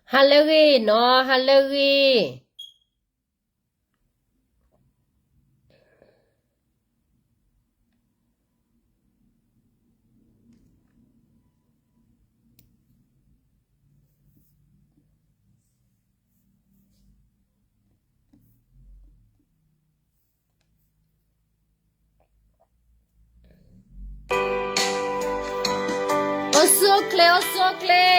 ဟါလၢအဂ့ၤနီၤ, ဟါလၢအဂ့ၤ. အိၣ်ဆူၣ်အိၣ်ချ့,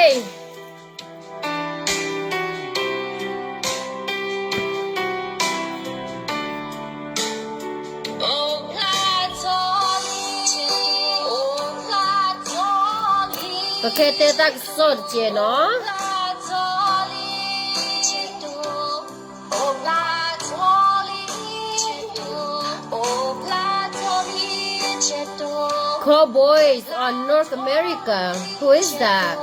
အိၣ်ဆူၣ်အိၣ်ချ့. ပကဟဲတဲတၢ်ကစီၣ်တကဲးနီၤ. Cowboys on North America. Who is that?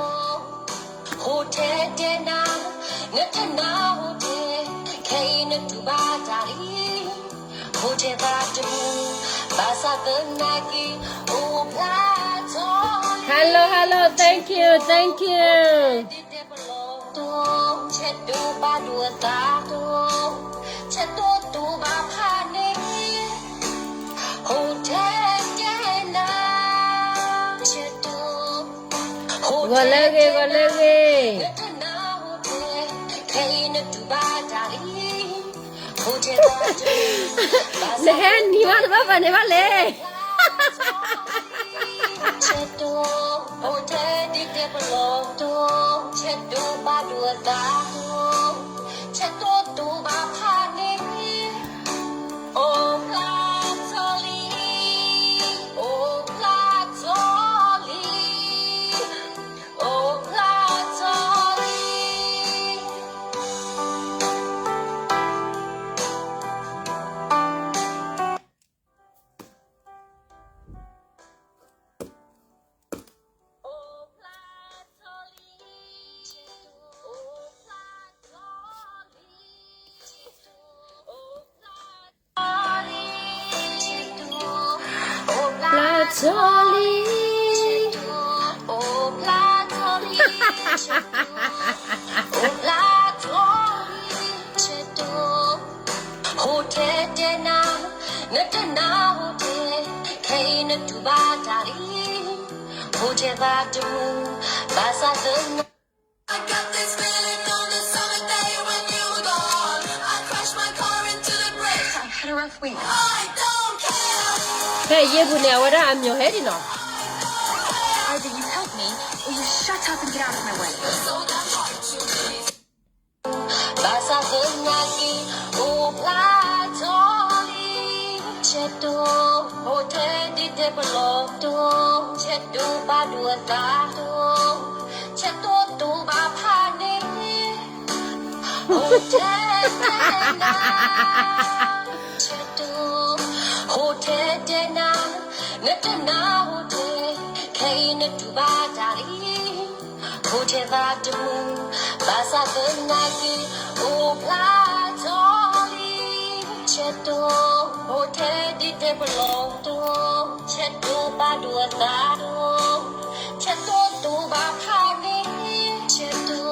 Hello, hello, thank you, thank you. ဂီၤလၢအဂ့ၤ, ဂီၤလၢအဂ့ၤ. နဟဲနံၤဘၣ်တဘၣ်ဘၣ်န့ၣ်ဘၣ်လဲၣ်. I got this feeling on the summer day when you were gone. I crashed my car into the brick. I had a rough week. I don't care. ဖဲအယ့ၢ်ပူၤန့ၣ် အဝဲဒၣ်အမျိာ်ဟဲဒံးနီၤ. Either you help me or you shut up and get out of my way. ဘၣ်ဆၣ်သနာ်က့ အိၣ်ဖျါထီၣ်လံ ဆဲးတိၢ် ဟိုထဲဒ်တဲပလီၢ်တိၢ် ဆဲးတိၢ်ဘၣ်ဒိအသးတိၢ် ဆဲးတိၢ်တိၢ်ဘၣ်ဖးန့ၣ် ဟိုထဲတဲနၤ ဆဲးတိၢ် ဟိုထဲတဲနၤ နတနာ်ဟိုထဲ ခဲအံၤနတူၢ်ဘၣ်တၢ်လံ ဟိုထဲသးတမုာ် ဘၣ်ဆၣ်သနာ်က့ အိၣ်ဖျါထီၣ်လံ ဆဲးတိၢ် ဟိုထဲဒ်တဲပလီၢ်တိၢ် ဆဲးတိၢ်ဘၣ်ဒိအသးတိၢ် ဆဲးတိၢ်တိၢ်ဘၣ်ဖးန့ၣ် ဆဲးတိၢ်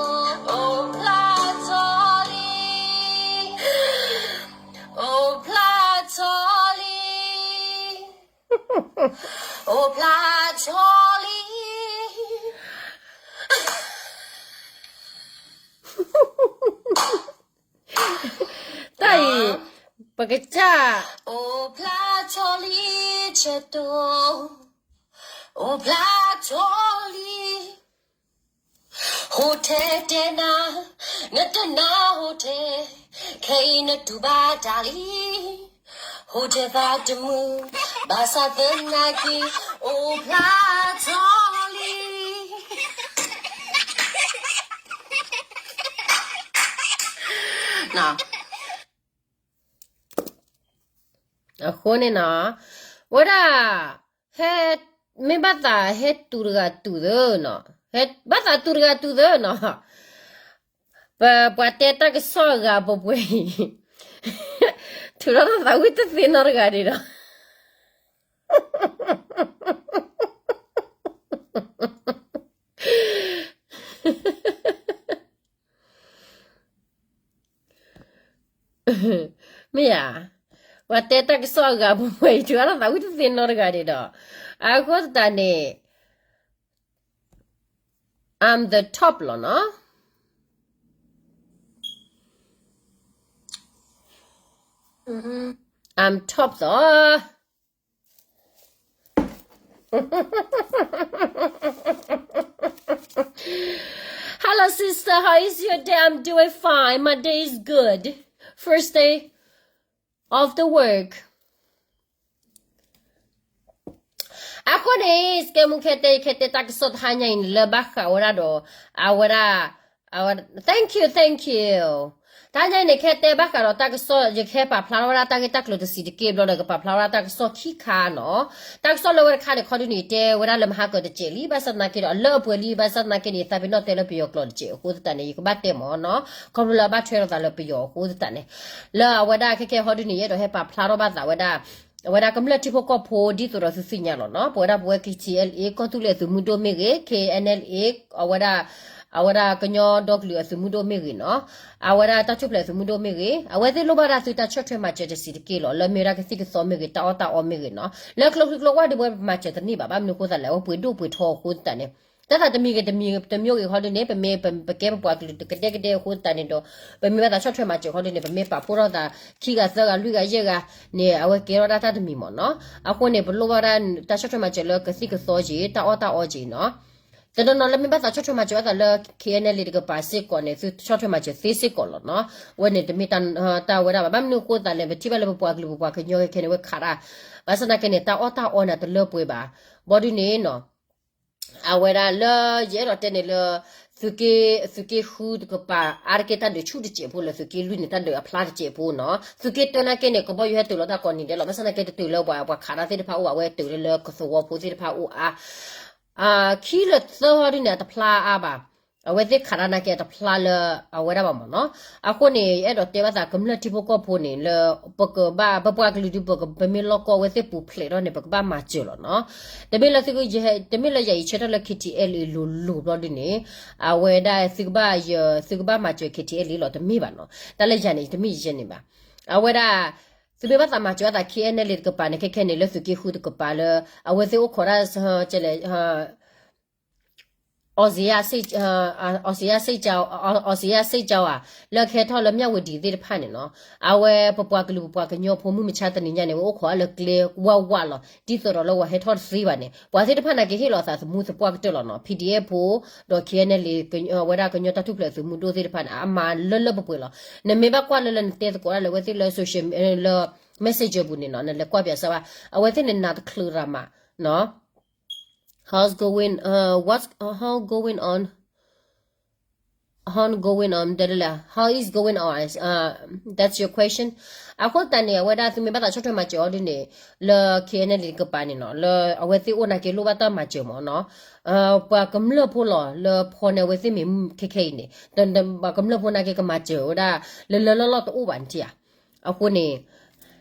အိၣ်ဖျါထီၣ်လံ အိၣ်ဖျါထီၣ်လံ အိၣ်ဖျါထီၣ်လံ တၢ်အံၤ ပကစၢ် အိၣ်ဖျါထီၣ်လံ ဆဲးတိၢ် အိၣ်ဖျါထီၣ်လံ ဟိုထဲတဲနၤ နတနာ်ဟိုထဲ ခဲအံၤနတူၢ်ဘၣ်တၢ်လံ ဟိုထဲသးတမုာ် ဘၣ်ဆၣ်သနာ်က့ အိၣ်ဖျါထီၣ်လံ အဃိန့ၣ်နီၤ ဝဲဒၣ် ဟဲ မ့ၢ်ဘၣ်သးဟဲတူၢ်တဂၤတူၢ်သၢနီၤ ဟဲဘၣ်သးတူၢ်တဂၤတူၢ်သၢနီၤ ပပှၤတဲတၢ်ကစီၣ်အဂၤပှဲၤပှဲၤအံၤ ထုးထီၣ်တၢ်သးဝံၣ်တသ့နီတဂၤဒံးဒီး မ့ၢ်ဧါ, ပှၤတဲတၢ်ကစီၣ်အဂၤပူၤဝဲအံၤ တုၤအါထီၣ်သးဝံၣ်တသ့နီတဂၤန့ၣ်ဒီး, အဃိသတးန့ၣ် I'm the top လီၤနီၤ. I'm top သီ. Hello, sister. How is your day? I'm doing fine. My day is good. First day of the work. အဃိန့ၣ် စကဲမူခဲတဲ ခဲတဲတၢ်ကစီၣ်တဟါညါအံၤန့ၣ် လၢဘၣ်ဃးဝဲဒၣ်ဒီး အဝဲဒၣ် အဝဲ thank you, thank you. တဟါညါအံၤန့ၣ် ခဲတဲဘၣ်ဃးဒီးတၢ်ကစီၣ် ယကဟဲပာ်ဖျါထီၣ်ဝဲဒၣ်တၢ်ဂ့ၢ်တၢ်ကျိၤတဆံးတက့ၢ်ဘျီဒီး ကပာ်ဖျါဝဲဒၣ်တၢ်ကစီၣ်ခံခါနီၤ. တၢ်ကစီၣ်လၢဝဲတခါန့ၣ် ခီဒုန့ၣ် တဲဝဲဒၣ်လၢမဟါကၢၤတစဲးလံ ဘၣ်ဆၣ်သနာ်က့ဒီး အလၢအပှဲၤလံ ဘၣ်ဆၣ်သနာ်က့န့ၣ် သးပ့ၤနီၣ်တဲလၢပယီၤကျိာ်တစဲးအဃိသတးန့ၣ် ယကဘၣ်တဲမ့ၢ်နီၤ. ခီဖျိလၢအဘၣ်ထွဲလိာ်သးလၢပယီၤအဃိသတးန့ၣ် လၢအဝဲဒၣ်ခဲခဲဟီဒုန့ၣ် ယအဲၣ်ဒိးဟဲပာ်ဖျါထီၣ်ဘၣ်သးဝဲဒၣ် အဝဲဒၣ်ကမျၢၢ်ထံဖိကီၢ်ဖိဒ်သိးဒီးသုသ့ၣ်ညါလီၤနီၤ. ပဝဲဒၣ်ပဝဲ K T L A ကီၢ်သူလ့ၤအသုးမုၢ်ဒိၣ်မ့ၢ်ဂ့ၤ, K N L A အဝဲဒၣ် အဝဲဒၣ်ကညီဒီကလုာ်အသုးမုၢ်ဒိၣ်မ့ၢ်ဂ့ၤနီၤ, အဝဲဒၣ်တၢ်ထူၣ်ဖျဲးအသုးမုၢ်ဒိၣ်မ့ၢ်ဂ့ၤ, အဝဲသ့ၣ်လိၣ်ဘၣ်ဒၣ်သုတၢ်ဆီၣ်ထွဲမၤစၢၤတဆံးတက့ၢ်လီၤ. လၢမ့ၢ်ဝဲဒၣ်ကသံၣ်ကသီမ့ၢ်ဂ့ၤ, တၢ်အီၣ်တၢ်အီမ့ၢ်ဂ့ၤနီၤ, လၢကျိချံကျိဝၢ်ဒုးပဝဲပမၤစၢၤတန့ၢ်ဘၣ်. ဘၣ်မနုၤအဃိသတးလဲၣ်, အဝဲပှ့ၤဒိၣ်ပှ့ၤထီအဃိသတးန့ၣ် တၢ်သးတမံၤဂ့ၤတမံၤတမံၤဂ့ၤခီဒုန့ၣ် ပမ့ၢ်ပကဲပပှၤကလုာ်ကဒဲကဒဲအဃိသတးန့ၣ်ဒီး ပမ့ၢ်ဘၣ်သးဆီၣ်ထွဲမၤစၢၤခီဒုန့ၣ် ပမ့ၢ်ပာ်ဖှိၣ်ထီၣ်သး ခံဂၤသၢဂၤလွံၢ်ဂၤယဲၢ်ဂၤန့ၣ် အဝဲကဲထီၣ်ဒၣ်တၢ်တမံၤမ့ၢ်နီၤ. အဃိန့ၣ် ပလိၣ်ဘၣ်ဒၣ်တၢ်ဆီၣ်ထွဲမၤစၢၤလၢကသံၣ်ကသီက့ၤ တၢ်အီၣ်တၢ်အီက့ၤနီၤ. တနီၤနီၤလၢမ့ၢ်ဘၣ်သးဆီၣ်ထွဲမၤစၢၤအသးလၢ K N L A တကပၤစ့ၢ်ကီးန့ၣ် သုဆီၣ်ထွဲမၤစၢၤသ့စ့ၢ်ကီးလီၤနီၤ. ဝဲန့ၣ်တမ့ၢ်တၢ်ဝဲဒၣ်ဘၣ်. ဘၣ်မနုၤအဃိသတးလဲၣ်, ပထံၣ်ဘၣ်လၢပပှၤကလုာ်ပပှၤကညီခဲခဲန့ၣ် ဝဲခးတၢ် ဘၣ်ဆၣ်သနာ်က့န့ၣ် တၢ်အီၣ်တၢ်အီန့ၣ် အတလၢပှဲၤဘၣ်. ဘီဒုန့ၣ်နီၤ အဝဲဒၣ်လၢယအဲၣ်ဒိးတဲန့ၣ်လၢ သုးက့ သုးက့ဃုတကပၤ အါတက့ၢ်တၢ်ဒုးဆူၣ်တစဲးဖိလၢသုးက့လွံၢ်န့ၣ် တၢ်ဒုးအဖျါတစဲးဖိနီၤ. သုးက့တၢနာ်က့န့ၣ် ကဘီယူၤဟဲတုၤလီၤတၢ်ကိးနံၤဒဲးလီၤ. ဘၣ်ဆၣ်သနာ်က့တတုၤလၢပှၤ ပှၤခးတၢ်သ့ၣ်တဖၣ်အိၣ်ဘၣ်, အဝဲတုၤလၢလၢကသဝီဖိသ့ၣ်တဖၣ်အိၣ်အါ ခံလၢသၢဟီဒုန့ၣ် အတဖျါအါဘၣ်. အဝဲသ့ၣ်ခးတၢ်နာ်က့အတဖျါလၢအဝဲဒၣ်ဘၣ်မ့ၢ်နီၤ. အဃိန့ၣ် ယအဲၣ်ဒိးတဲဘၣ်သးကမျၢၢ်ထံဖိကီၢ်ဖိန့ၣ် လၢပကဘၣ် ပပှၤကလုာ်ဒုး ပက ပမ့ၢ်လီၢ်ကီၢ်အဝဲသ့ၣ်ပူၤဖျဲးထီၣ်န့ၣ် ပကဘၣ်မၤစၢၤလီၤနီၤ. တမ့ၢ်လၢသုက တမ့ၢ်လၢယၤအံၤဆၢထၢၣ်လၢ K T L A လိၤလိၤဘျီဒုန့ၣ် အဝဲဒၣ်သုကဘၣ်ယ သုကဘၣ်မၤစၢၤ K T L A လီၤ တမ့ၢ်ဘၣ်နီၤ. တၢ်လၢယၤန့ၣ် တမ့ၢ်ယဲန့ၣ်ဘၣ်. အဝဲဒၣ် သုမ့ၢ်ဘၣ်သးမၤစၢၤအသး K N L A တကပၤန့ၣ် ခဲခဲန့ၣ် လၢသုးက့ဃုတကပၤလၢ အဝဲသ့ၣ်အိၣ်ခိးဒၣ် ကလဲၣ် အီစ့ယါစ့ၢ်ကီးဧါ, လၢကဟဲထီၣ်လၢမၠၣ်ဝတံၤသ့ၣ်တဖၣ်န့ၣ်နီၤ, အဝဲပပှၤကလုာ်ပပှၤကညီဖိမုၢ်မဆါတနံၤညါန့ၣ် ဝဲအိၣ်ခိးအါလၢကျဲဝါဝါလီၤ. ဒ်သိးဒီးလၢဝဲဟဲထီၣ်တသ့ဘၣ်န့ၣ် ပှၤသ့ၣ်တဖၣ်နာ်က့ဟ့ၣ်လီၤသးသမူသပှၢ်ကတၢၢ်လီၤနီၤ. P D F ဖိ ဒီး K N L A ဝဲဒၣ်ကညီတၢ်ထူၣ်ဖျဲးသုးမုၢ်ဒိၣ်သ့ၣ်တဖၣ်န့ၣ် အမၤလၢလၢပှဲၤပှဲၤလီၤ. နမ့ၢ်ဘၣ်ကွၢ်လၢလၢနတဲသကိးဒၣ်လၢအဝဲသ့ၣ်လၢ social လၢ messenger ပူၤန့ၣ်နီၤ, နလဲၤကွၢ်ပၠးစၢၤဘၣ်, အဝဲသ့ၣ်န့ၣ်နးတချုးရၤမးနီၤ. How's going, uh, what's, uh, how going on? How going on? ဒ်လဲၣ်, how is going on? Uh, that's your question. အဃိသတးန့ၣ် အဝဲဒၣ်သုမ့ၢ်ဘၣ်သးဆီၣ်ထွဲမၤစၢၤအီၤဒ်န့ၣ် လၢ K N L A တကပၤန့ၣ်နီၤ, လၢအဝဲသ့ၣ်အိၣ်နာ်က့လိၣ်ဘၣ်တၢ်မၤစၢၤမ့ၢ်နီၤ. ပှၤကမျၢၢ်ဖိလီၤ လၢဖီန့ၣ် အဝဲသ့ၣ်မ့ၢ်ခဲခဲအံၤန့ၣ် ပှၤကမျၢၢ်ဖိနာ်က့ကမၤစၢၤဝဲဒၣ် လၢလၢလီၢ်လီၢ်တအိၣ်ဘၣ်န့ၣ်ဧါ. အဃိန့ၣ်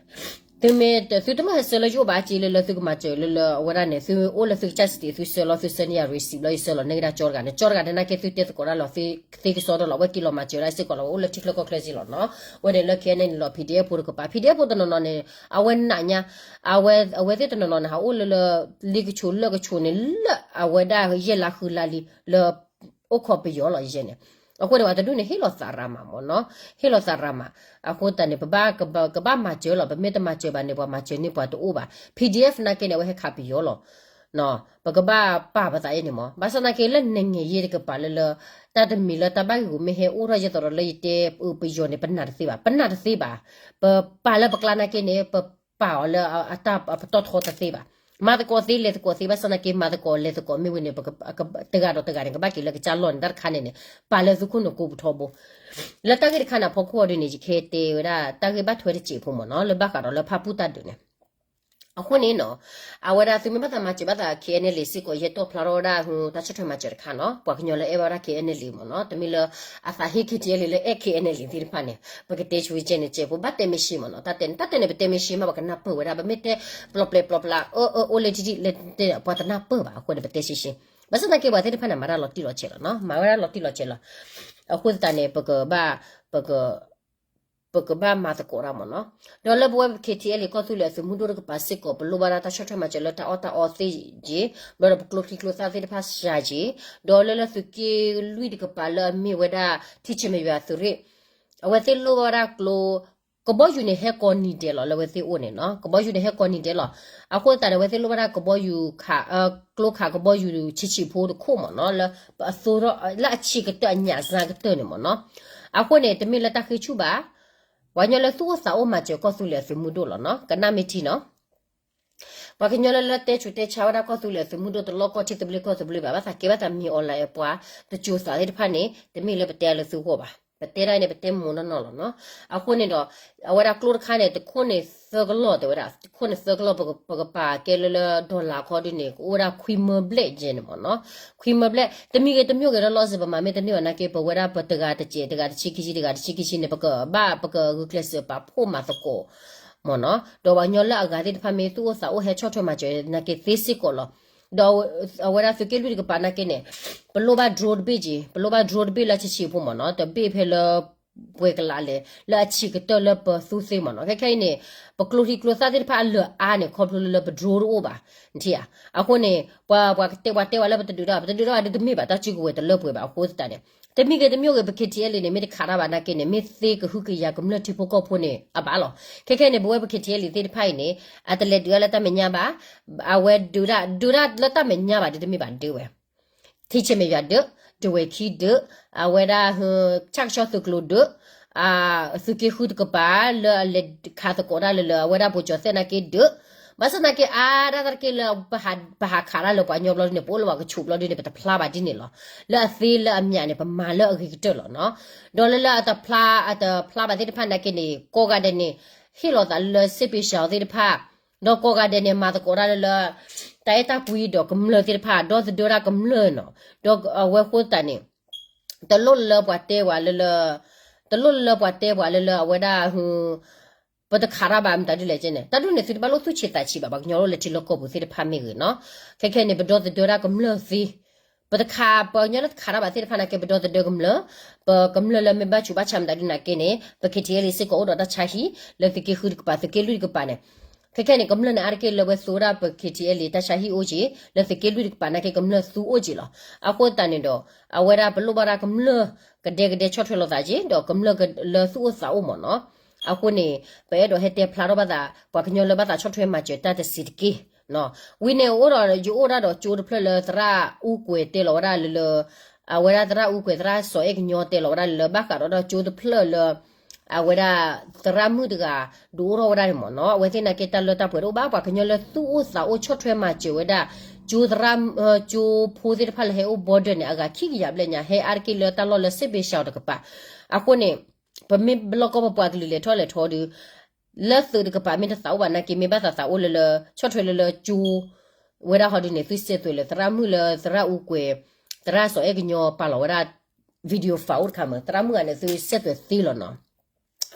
သုမ့ၢ် သုတမ့ၢ်ဟဲဆှၢလၢယအိၣ်ဘၣ်က့လၢလၢသုကမၤစၢၤလၢလၢအဝဲဒၣ်န့ၣ် သုအိၣ်လၢသုကစၢ်စတံး သုဆှၢလီၤ သုဆှၢန့ၢ်ယၤ receipt လီၤ ယဆှၢလီၤန့ၢ်ကဒါကၠီတဂၤန့ၣ် ကၠီတဂၤန့ၣ်နာ်က့သုတဲသကိးတၢ်လီၤ သ့ကစီဒီလီၤ အဝဲက့ၤလီၤမၤစၢၤဒၣ်စ့ၢ်ကီးလီၤ အအိၣ်လၢထံချၢကီၢ်ချၢစ့ၢ်လီၤနီၤ. အဝဲန့ၣ်လၢ K N L A န့ၣ်လီၤ P D F ဖိတကပၤ P D F ဖိတနီၤနီၤန့ၣ် အဝဲနာ်ညါ အဝဲ အဝဲသ့ၣ်တနီၤနီၤန့ၣ် ဟးအိၣ်လၢလၢ လံကဆိးလၢကဆိးန့ၣ် လၢအဝဲဒၣ်ယဲၢ်လါဃုလါလံ လၢ အိၣ်ခိးပယီၤလီၤယဲန့ၣ်. အဃိန့ၣ် ပှၤတဒူၣ်န့ၣ် ဟ့ၣ်လီၤသးရၤမးမ့ၢ်နီၤ, ဟ့ၣ်လီၤသးရၤမး. အဃိသတးန့ၣ် ပဘၣ်ကဘၣ်မၤစၢၤလီၤ, ပမ့ၢ်တမၤစၢၤဘၣ်န့ၣ် ပှၤမၤစၢၤန့ၢ်ပှၤတအိၣ်ဘၣ်. P D F နာ်က့န့ၣ် အဝဲဟဲခးပယီၤလီၤ. ပကဘၣ်ပာ်ပသးအံၤန့ၣ်မ့ၢ် ဘၣ်ဆၣ်နာ်က့လၢ နိုင်ငံရေး တကပၤလၢလၢ တၢ်တမံၤလၢတၢ်ဘၣ်ဂ့ၢ်ဂူာ်မ့ၢ်ဟဲအိၣ်ထီၣ်ယဲသိးဒီးလၢယတဲ ပယီၤန့ၣ် ပနာ်တသ့ဘၣ်, ပနာ်တသ့ဘၣ်. ပပာ်လၢပကျါနာ်က့န့ၣ် ပပာ်အီၤလၢအတၢ်ပတီၢ်ထီတသ့ဘၣ်. မၤသကိးသ့လဲၤသကိးသ့ ဘၣ်ဆၣ်နာ်က့မၤသကိးလဲၤသကိးမ့ၢ်ဝံၤန့ၣ် တဂၤဒီးတဂၤန့ၣ် ကဘၣ်က့ၤလၢကစၢ်လီၢ်န့ၣ် တၢ်တခါန့ၣ်န့ၣ် ပာ်လၢသုခိၣ်နူာ်ကိးပူၤထီဘိ လၢတၢ်ဂ့ၢ်တခါန့ၣ် အဖီခိၣ်အီၤဒ်န့ၣ် ယကဟဲတဲဝဲဒၣ် တၢ်ဂ့ၢ်ဘၣ်ထွဲတစဲးဖိမ့ၢ်နီၤ လၢဘၣ်ဃးဒီးလၢဖၣ်ပူၣ်တၢ်ဒုးန့ၣ် အဃိန့ၣ်နီၤ, အဝဲဒၣ်သုမ့ၢ်ဘၣ်သးမၤစၢၤဘၣ်သး K N L A စ့ၢ်ကီး ယဲတီၣ်ဖျါထီၣ်ဝဲဒၣ် တၢ်ဆီၣ်ထွဲမၤစၢၤတခါနီၤ, ပှၤကညီလၢအဲၣ်ဘၣ်ဝဲဒၣ် K N L A မ့ၢ်နီၤ, တမ့ၢ်လၢအသးဟ့ K T L A လၢအဲၣ် K N L A သ့ၣ်တဖၣ်န့ၣ် ပကတဲဆူကဲန့ၣ်ကဲ ပဘၣ်တဲမ့ၢ်ရှဲမ့ၢ်နီၤ, တၢ်တဲန့ၣ် တၢ်တဲန့ၣ် ပတဲမ့ၢ်ရှဲမး ပကနၢ်ပၢၢ်ဝဲဒၣ်, ပမ့ၢ်တဲပျီပျဲပျီပျဲ အၢအၢအိၣ်လၢထံထံးလၢတဲ ပှၤတနၢ်ပၢၢ်ဘၣ်, အဃိန့ၣ် ပတဲရှဲရှဲ, ဘၣ်ဆၣ်သနာ်က့ ပှၤသ့ၣ်တဖၣ်န့ၣ် မၤတၢ်လီၤတံၢ်လီၤဆဲးလီၤနီၤ, မၤဝဲဒၣ်လီၤတံၢ်လီၤဆဲးလီၤ, အဃိသတးန့ၣ် ပကဘၣ် ပက ပကဘၣ်မၤသကိးတၢ်မ့ၢ်နီၤ, ဒီးလၢပဝဲပ K T L A ကီၢ်သူလ့ၤအသုးမုၢ်ဒိၣ်တကပၤစ့ၢ်ကီး ပလိၣ်ဘၣ်ဒၣ်တၢ်ဆီၣ်ထွဲမၤစၢၤလၢတၢ်အီၣ်တၢ်အီသ့ၣ်က့ၤ, ဘျီဒီးပကျိချံကျိသၣ်သ့ၣ်တဖၣ်စှၤက့ၤ, ဒီးလၢလၢသုးက့လွံၢ်တကပၤလၢအမ့ၢ်ဝဲဒၣ် ထံဆဲးမဲာ်ယွၤသုးရ့ၣ်, အဝဲသ့ၣ်လိၣ်ဘၣ်ဝဲဒၣ်ကျိ ကဘီယူၤန့ၣ်ဟဲကိးနံၤဒဲးလီၤ, လၢအဝဲသ့ၣ်အိၣ်န့ၣ်နီၤ, ကဘီယူၤန့ၣ်ဟဲကိးနံၤဒဲးလီၤ, အဃိသတးန့ၣ် အဝဲသ့ၣ်လိၣ်ဘၣ်ဒၣ်ကဘီယူၤခး ကျိခးကဘီယူၤဆံးဆံးဖိတခိၣ်မ့ၢ်နီၤ, လၢအသိထီၣ်လၢအဆံးကတၢၢ်အညၣ်စၢ်ကတၢၢ်န့ၣ်မ့ၢ်နီၤ, အဃိန့ၣ် တမ့ၢ်လၢတၢ်ဃ့ဆူၣ်ဘၣ်, ပှၤကညီလၢသူၣ်အိၣ်သးအိၣ်မၤစၢၤကီၢ်သူလ့ၤအသုးမုၢ်ဒိၣ်လီၤနီၤ, ကနၣ်မ့ၢ်ထံနီၤ ပှၤကညီလၢလၢတဲဆူးတဲဆါဝဲဒၣ်ကီၢ်သူလ့ၤအသုးမုၢ်ဒိၣ်တလီၢ်ကီၢ်ထံသဘျ့ကီၢ်သဘျ့ဘၣ်, ဘၣ်သးကဲဘၣ်သးမံၤအီၤလၢအပှၤတစိၤသးသ့ၣ်တဖၣ်န့ၣ် တမ့ၢ်လၢပတဲလၢသုဂီၢ်ဘၣ်, ပတဲဒၣ်အံၤန့ၣ် ပတဲမိၢ်နီၢ်နီၢ်လီၤနီၤ, အဃိန့ၣ်ဒီး အဝဲဒၣ်ကျိတခါန့ၣ် တခိၣ်န့ၣ်သၢကလီၢ်တဲဝဲဒၣ်, တခိၣ်န့ၣ်သၢကလီၢ် ပကပာ်ကဲလၢလၢ dollar ခီဒုန့ၣ် ကအိၣ်ဝဲဒၣ်ခွံမၢဘျဲၣ်ယဲန့ၣ်မ့ၢ်နီၤ, ခွံမၢဘျဲၣ် တမံၤဂ့ၤတမံၤဂ့ၤဒီးလီၤစ့ၢ် ပမၤမ့ၢ်တန့ၢ်ဘၣ်နာ်က့ ပဝဲဒၣ်ပတဂၤတစဲး တဂၤတဆံခံဆံ တဂၤတဆံခံဆံန့ၣ် ပကဘၣ်ပကဂုာ်ကျဲးစၢးပာ်ဖှိၣ်မၤသကိး မ့ၢ်နီၤ, ဒီးပှၤကညီလၢအဂၤသ့ၣ်တဖၣ်မ့ၢ်သူၣ်အိၣ်သးအိၣ်ဟဲဆီၣ်ထွဲမၤစၢၤနာ်က့သ့စ့ၢ်ကီးလီၤ, ဒီးအဝဲဒၣ်သုးက့လွံၢ်တကပၤနာ်က့န့ၣ် ပလိၣ်ဘၣ် drone တဘ့ၣ်က့ၤ, ပလိၣ်ဘၣ် drone တဘ့ၣ်လၢဆံးဆံးဖိမ့ၢ်နီၤ, တဘ့ၣ်ဖဲလၢ ပှဲၤကလးလဲၣ် လၢအဆံးကတၢၢ်လၢပသူသ့မ့ၢ်နီၤ, ခဲခဲအံၤန့ၣ် ပကျိချံကျိသၣ်သ့ၣ်တဖၣ်အလၢာ်အါန့ၣ် ခီဖျိလၢလၢပ drone တအိၣ်ဘၣ်, နထံၣ်ဧါ, အဃိန့ၣ် ပှၤ ပှၤတဲ ပှၤတဲဝဲလၢပတဒုးတၢ် ပတဒုးတၢ်ဘၣ်ဒ်တမ့ၢ်ဘၣ် တၢ်စုကဝဲၤတလၢပှဲၤဘၣ်အဃိသတးန့ၣ် တမံၤဂ့ၤတမံၤဂ့ၤ ပ K T L A န့ၣ် မ့ၢ်တခးတၢ်ဘၣ်နာ်က့န့ၣ် မ့ၢ်သ့ကဟုကယာ်ကမျၢၢ်ထံဖိကီၢ်ဖိန့ၣ် အဘၣ်လီၤ, ခဲခဲန့ၣ် ပဝဲပ K T L A သ့ၣ်တဖၣ်အံၤန့ၣ် အတလဲၤဒုးတၢ်လၢတၢ်မဲာ်ညါဘၣ်, အဝဲဒုးတၢ် ဒုးတၢ်လၢတၢ်မဲာ်ညါဘၣ်ဒ်တမ့ၢ်ဘၣ်ဒ်ဝဲ ထံဆဲးမဲာ်ယွၤဒုး, တဝဲၢ်ခံဒုး, အဝဲဒၣ် ဆၣ်ကဆီသုးကျိၤဒုး, သုးက့ဃုတကပၤ လၢအလဲၤခးသကိးတၢ်လၢလၢ အဝဲဒၣ်ပိကၠီၤသဲၣ်နာ်က့ဒုး, ဘၣ်ဆၣ်နာ်က့အါဒၣ်တၢ်တက့ၢ်လၢ ပဟးခးတၢ်လၢပှၤကညီဘျီဒ်န့ၣ် ပအိၣ်လၢပှၤကဆူးဘျီဒ်န့ၣ် ပတဖျါဘၣ်ဒ်န့ၣ်လီၤ, လၢအသ့လၢအမၠးန့ၣ် ပမၤလၢအဂ့ၤကတၢၢ်လီၤနီၤ, ဒီးလၢလၢအတဖျါ အတဖျါဘၣ်သ့ၣ်တဖၣ်နာ်က့န့ၣ် ကိးဂၤဒဲးန့ၣ် ဟ့ၣ်လီၤသးလၢစ့ပ့ၤစၢ်သ့ၣ်တဖၣ် ဒီးကိးဂၤဒဲးန့ၣ် မၤသကိးတၢ်လၢလၢ တၢ်အဲၣ်တၢ်ကွံဒီးကမျၢၢ်သ့ၣ်တဖၣ် ဒီသဒၢတၢ်ကမျၢၢ်နီၤ, ဒီးအဝဲဃိသတးန့ၣ် တလိၣ်လၢပှၤတဲပှၤလၢလၢ တလိၣ်လၢပှၤတဲပှၤလၢလၢအဝဲဒၣ် ပတခးတၢ်ဘၣ်မတၤဒ်လဲၣ်ကဲန့ၣ် တၢ်ဒ်န့ၣ် သုတဘၣ်လိၣ်သူၣ်ဆံးသးဆံးဘၣ် ပှၤကညီလၢလၢထံလီၢ်ကီၢ်ပူၤသ့ၣ်တဖၣ်မ့ၢ်ဂ့ၤနီၤ, ခဲခဲန့ၣ် ပဒီသဒၢတၢ်ကမျၢၢ်သ့ ပတခး ပှၤကညီလၢတခးတၢ်ဘၣ်သ့ၣ်တဖၣ်နာ်က့ ပဒီသဒၢကမျၢၢ်, ပကမျၢၢ်လၢမ့ၢ်ဘၣ်ဆူးဘၣ်ဆါမတၤဒ်နာ်က့န့ၣ် ပ K T L A စ့ၢ်ကီးအိၣ်ဒီးတၢ်ဆါဟံၣ် လၢသုးက့ဃုတကပၤ သုးက့လွံၢ်တကပၤန့ၣ်, ခဲခဲန့ၣ် ကမျၢၢ်န့ၣ် အါတက့ၢ်လၢဝဲသူဝဲဒၣ်ပ K T L A တၢ်ဆါဟံၣ်အိၣ်က့ၤ လၢသုးက့လွံၢ်တကပၤနာ်က့ ကမျၢၢ်သူအိၣ်က့ၤလီၤ, အဃိသတးန့ၣ်ဒီး အဝဲဒၣ်ပလိၣ်ဘၣ်ဒၣ်ကမျၢၢ် ကဒဲကဒဲဆီၣ်ထွဲလိာ်သးက့ၤ ဒီးကမျၢၢ်လၢသူၣ်အိၣ်သးအိၣ်မ့ၢ်နီၤ, အဃိန့ၣ် ပအဲၣ်ဒိးဟဲတဲဖျါထီၣ်ဘၣ်သး ပှၤကညီလၢဘၣ်သးဆီၣ်ထွဲမၤစၢၤတၢ်တစဲးတက့ၢ် ဝံၤန့ၣ်အိၣ်ဒီး ယအိၣ်ဒၣ်ဒီးကၠိတဖျၢၣ်လၢသရၣ်အူကွဲၤတဲလီၤဝဲဒၣ်လၢ အဝဲဒၣ်သရၣ်အူကွဲၤ သရၣ်စီၤအဲၣ်ကညီတဲလီၤဝဲဒၣ်လၢ ဘၣ်ဃးဒီးဒီးကၠိတဖျၢၣ်လၢ အဝဲဒၣ်သရၣ်မုၣ်တဂၤ ဒုးအိၣ်ထီၣ်ဝဲဒၣ်န့ၣ်မ့ၢ်နီၤ, အဝဲသ့ၣ်နာ်က့တၢ်လၢတၢ်ပှဲၤတအိၣ်ဘၣ် ပှၤကညီလၢသူၣ်အိၣ်သးအိၣ်ဆီၣ်ထွဲမၤစၢၤဝဲဒၣ် ကၠိသရၣ် ကၠိဖိသ့ၣ်တဖၣ်လၢဟဲအိၣ် border န့ၣ် အဂၤခံကယၤဘျဲၣ်ညါ ဟဲအါတက့ၢ်လၢတၢ်လီၢ်လၢစ့ပ့ၤစၢ်တကပၤ, အဃိန့ၣ် ပမ့ၢ်ဘျီကီၢ်ပပှၤကလုာ်လဲၤထီၣ်လဲၤထီဒုး လၢသုးတကပၤမ့ၢ်တသးအိၣ်ဘၣ်နာ်က့ မ့ၢ်ဘၣ်သးသးအိၣ်လၢလၢ ဆီၣ်ထွဲလၢလၢကၠိ ဝဲဒၣ်ဟီဒုးန့ၣ် သုစဲးသွဲးလၢသရၣ်မုၣ်လၢသရၣ်အူကွဲၤ သရၣ်စီၤအဲၣ်ကညီပာ်လီၤဝဲဒၣ် video file အိၣ်တခါမ့ၢ် သရၣ်မုၣ်ဂၤန့ၣ် သုစဲးသွဲးသ့လီၤနီၤ,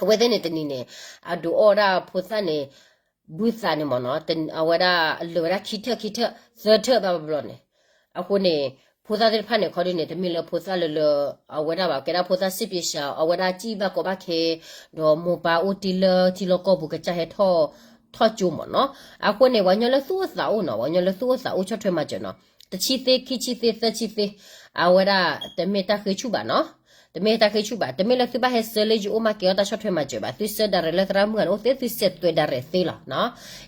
အဝဲသ့ၣ်န့ၣ်တနံၤန့ၣ် အဒုးအီၣ်ဒၣ်ဖိသၣ်န့ၣ် ဘုသးန့ၣ်မ့ၢ်နီၤ အဝဲဒၣ်လၢာ်ဝဲဒၣ်ခံထၢၣ်ခံထၢၣ် သၢထၢၣ်ဘၣ်ဘျီန့ၣ်, အဃိန့ၣ် ဖိသၣ်သ့ၣ်တဖၣ်န့ၣ် ခီဒုးန့ၣ် တမ့ၢ်လၢဖိသၣ်လၢလၢ အဝဲဒၣ်ဘၣ် ကဲဒၣ်ဖိသၣ်စ့ပ့ၤစၢ် အဝဲဒၣ်စံၣ်ဘၣ်ကီဘၣ်ခဲ ဒီးမိၢ်ပၢ်အိၣ်တ့ၢ်လၢထံလီၢ်ကီၢ်ပူၤကစၢ်ဟဲထီၣ် ထီၣ်ကၠိမ့ၢ်နီၤ, အဃိန့ၣ် ပှၤကညီလၢသူၣ်အိၣ်သးအိၣ်နီၤ ပှၤကညီလၢသူၣ်အိၣ်သးအိၣ်ဆီၣ်ထွဲမၤစၢၤနီၤ တဆံသ့ ခံဆံသ့ သၢဆံသ့ အဝဲဒၣ်တမ့ၢ်တၢ်ဃ့ဆူၣ်ဘၣ်နီၤ, တမ့ၢ်တၢ်ဃ့ဆူၣ်ဘၣ် တမ့ၢ်လၢသုဘၣ်ဟဲဆှၢလၢယအိၣ်မးကဲအီၣ်တၢ်ဆီၣ်ထွဲမၤစၢၤဘၣ် သုဆှၢဒၣ်ရဲၣ်လၢသရၣ်မုၣ်ဂၤန့ၣ်အိၣ်သ့ သုစဲးသွဲးဒၣ်ရဲၣ်သ့လီၤနီၤ,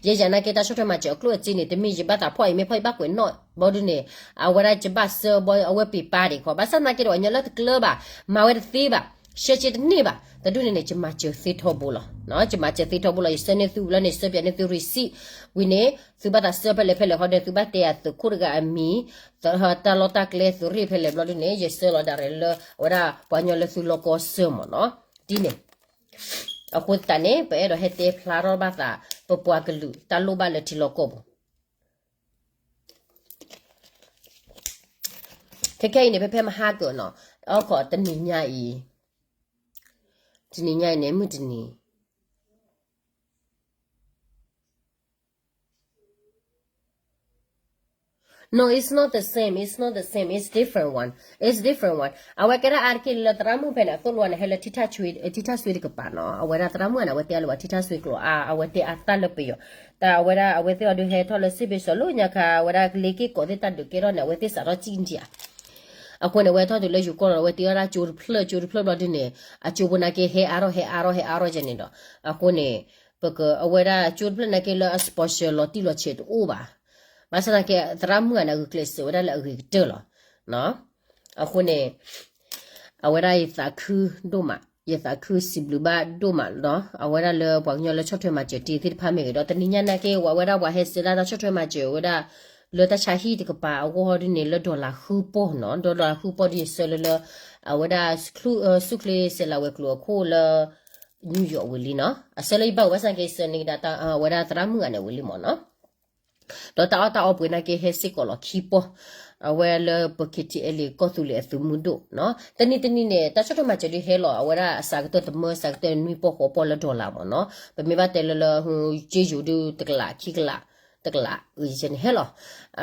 ယဲယၤနာ်က့တၢ်ဆီၣ်ထွဲမၤစၢၤအကျိၣ်အစ့န့ၣ် တမ့ၢ်ယဘၣ်သးဖီၣ်အံၤမ့ၢ်ဖီၣ်ယဘၣ်ကွဲးနီၣ်ဘီဒုးန့ၣ် အဝဲဒၣ်ယဘၣ်ဆှၢဘီအဝဲပ့ၤပာ်ဒံးခီ ဘၣ်ဆၣ်သနာ်က့ဒီးပှၤကညီလၢတကျၢၤဘၣ် မၤဝဲတသ့ဘၣ် ဆှၢက့တန့ၢ်ဘၣ် တဒုန့ၣ်န့ၣ် ယမၤစၢၤသ့ထီဘိလီၤ, ယမၤစၢၤသ့ထီဘိလီၤ ယဆှၢန့ၢ်သုဘျီန့ၣ် ဆှၢပၠးန့ၢ်သု receipt ဝံၤန့ၣ် သုဘၣ်သးဆှၢဖဲလဲၣ်ဖဲလဲၣ်ဃီဒီး သုဘၣ်တဲအသုးခိၣ်တဂၤအမံၤ တၢ်လီၢ်တၢ်ကျဲသုးရ့ၣ်ဖဲလဲၣ်ဘျီဒုန့ၣ် ယဆှၢလီၤဒၣ်ရဲၣ်လၢအဝဲဒၣ်ပှၤကညီလၢသုလီၢ်ကီၢ်ဆၢမ့ၢ်နီၤ, ဒ်န့ၣ် အဃိသတးန့ၣ် ပအဲၣ်ဒိးဟဲတဲဖျါထီၣ်ဘၣ်သး ပပှၤကလုာ်တၢ်လိၣ်ဘၣ်လၢထံလီၢ်ကီၢ်ပူၤ. ခဲခဲအံၤန့ၣ် ဖဲဖဲမဟါကၢၢ်နီၤ, အီၣ်ခိးတနံၤညါအံၤ, တနံၤညါအံၤန့ၣ် မုၢ်တနံၤ No, it's not the same. It's different one. It's different one. အဝဲကဲဒၣ်အါတက့ၢ်လၢသရၣ်မုၣ်ဖဲန့ၣ် အသိၣ်လိန့ၣ် ဟဲလၢထံထၣ်ဆွ့တကပၤနီၤ. အဝဲဒၣ်သရၣ်မုၣ်န့ၣ် အဝဲတဲအီၤလၢပှၤထံထၣ်ဆွ့ကျိာ်အါ, အဝဲတဲအါသၣ်လၢပယီၤ. တၢ်အဝဲဒၣ် အဝဲသ့ၣ်အီၤဒုးဟဲထီၣ်လၢစ့ဘ့ၣ်စီၤလိာ်ညါခါ အဝဲဒၣ်ကလ့က့ၢ်ကိးသ့ၣ်တၢ်ဒုးကဲထီၣ်န့ၣ် အဝဲသ့ၣ်စးထီၣ်စံၣ်ဒံးဧါ. အဃိန့ၣ် အဝဲထီၣ်တုၤလၢယိၤကီၢ်လီၤ အဝဲတ့ထီၣ်ဒၣ်ကၠိတဖျၢၣ် ကၠိတဖျၢၣ်ဘျီဒုန့ၣ် အကၠိဖိနာ်က့ဟဲအါထီၣ် ဟဲအါထီၣ် ဟဲအါထီၣ်ကဲန့ၣ်ဒီး အဃိန့ၣ် ပကအဝဲဒၣ်ကၠိတဖျၢၣ်နာ်က့လၢအ sponsor လီၤတံၢ်လီၤဆဲးတအိၣ်ဘၣ်. ဘၣ်ဆၣ်သနာ်က့ သရၣ်မုၣ်ဂၤန့ၣ် အဂုာ်ကျဲးစၢးဝဲဒၣ်လၢအဂ့ၤကတၢၢ်လီၤ. အဃိန့ၣ် အဝဲဒၣ်ယသးခုဒိၣ်မး, ယသးခုစံးဘျုးဘၣ်ဒိၣ်မးလီၤ. အဝဲဒၣ်လၢပှၤကညီလၢဆီၣ်ထွဲမၤစၢၤတ့ၢ်သ့ၣ်တဖၣ်မ့ၢ်ဂ့ၤဒီး တနံၤညါနာ်က့ ဝဲဒၣ်ပှၤဟဲစံးဒၣ်တၢ်ဆီၣ်ထွဲမၤစၢၤဝဲဒၣ် လၢတၢ်ဆါဟံၣ်တကပၤအဂီၢ်ဒ်န့ၣ် လၢ dollar ဃုပီၢ်နီၤ, dollar ဃုပီၢ်ဒ်ယဆၢလၢလၢ အဝဲဒၣ် ဆူၣ်ချ့စဲးလၤဝဲၤကျိၤအခိၣ်လၢ New York ဝံၤလံနီၤ. အဆၢလၢယဘၣ်ဝဲဆၣ်က့ ဆၢန့ၢ်ကဒါတၢ် အဝဲဒၣ်သရၣ်မုၣ်ဂၤန့ၣ်ဝံၤလံမ့ၢ်နီၤ. ဒီးတၢ်အီၣ်တၢ်အီပှ့ၤနာ်က့ဟဲစ့ၢ်ကီးလီၤခံပီၢ်, အဝဲလၢပ KTLA ကီၢ်သူလ့ၤအသုးမုၢ်ဒိၣ်နီၤ. တနံၤတနံၤန့ၣ် တၢ်ဆီၣ်ထွဲမၤစၢၤဒုးဟဲလီၤ အဝဲဒၣ်အစှၤကတၢၢ်တမၢ စှၤကတၢၢ်နွံပီၢ်ဃိးပီၢ်လၢ dollar မ့ၢ်နီၤ. ပမ့ၢ်ဘၣ်တဲလၢလၢ က့ယိၤဒုးတကလးခံကလး တကလးဂ့ၤကဲန့ၣ်ဟဲလီၤ.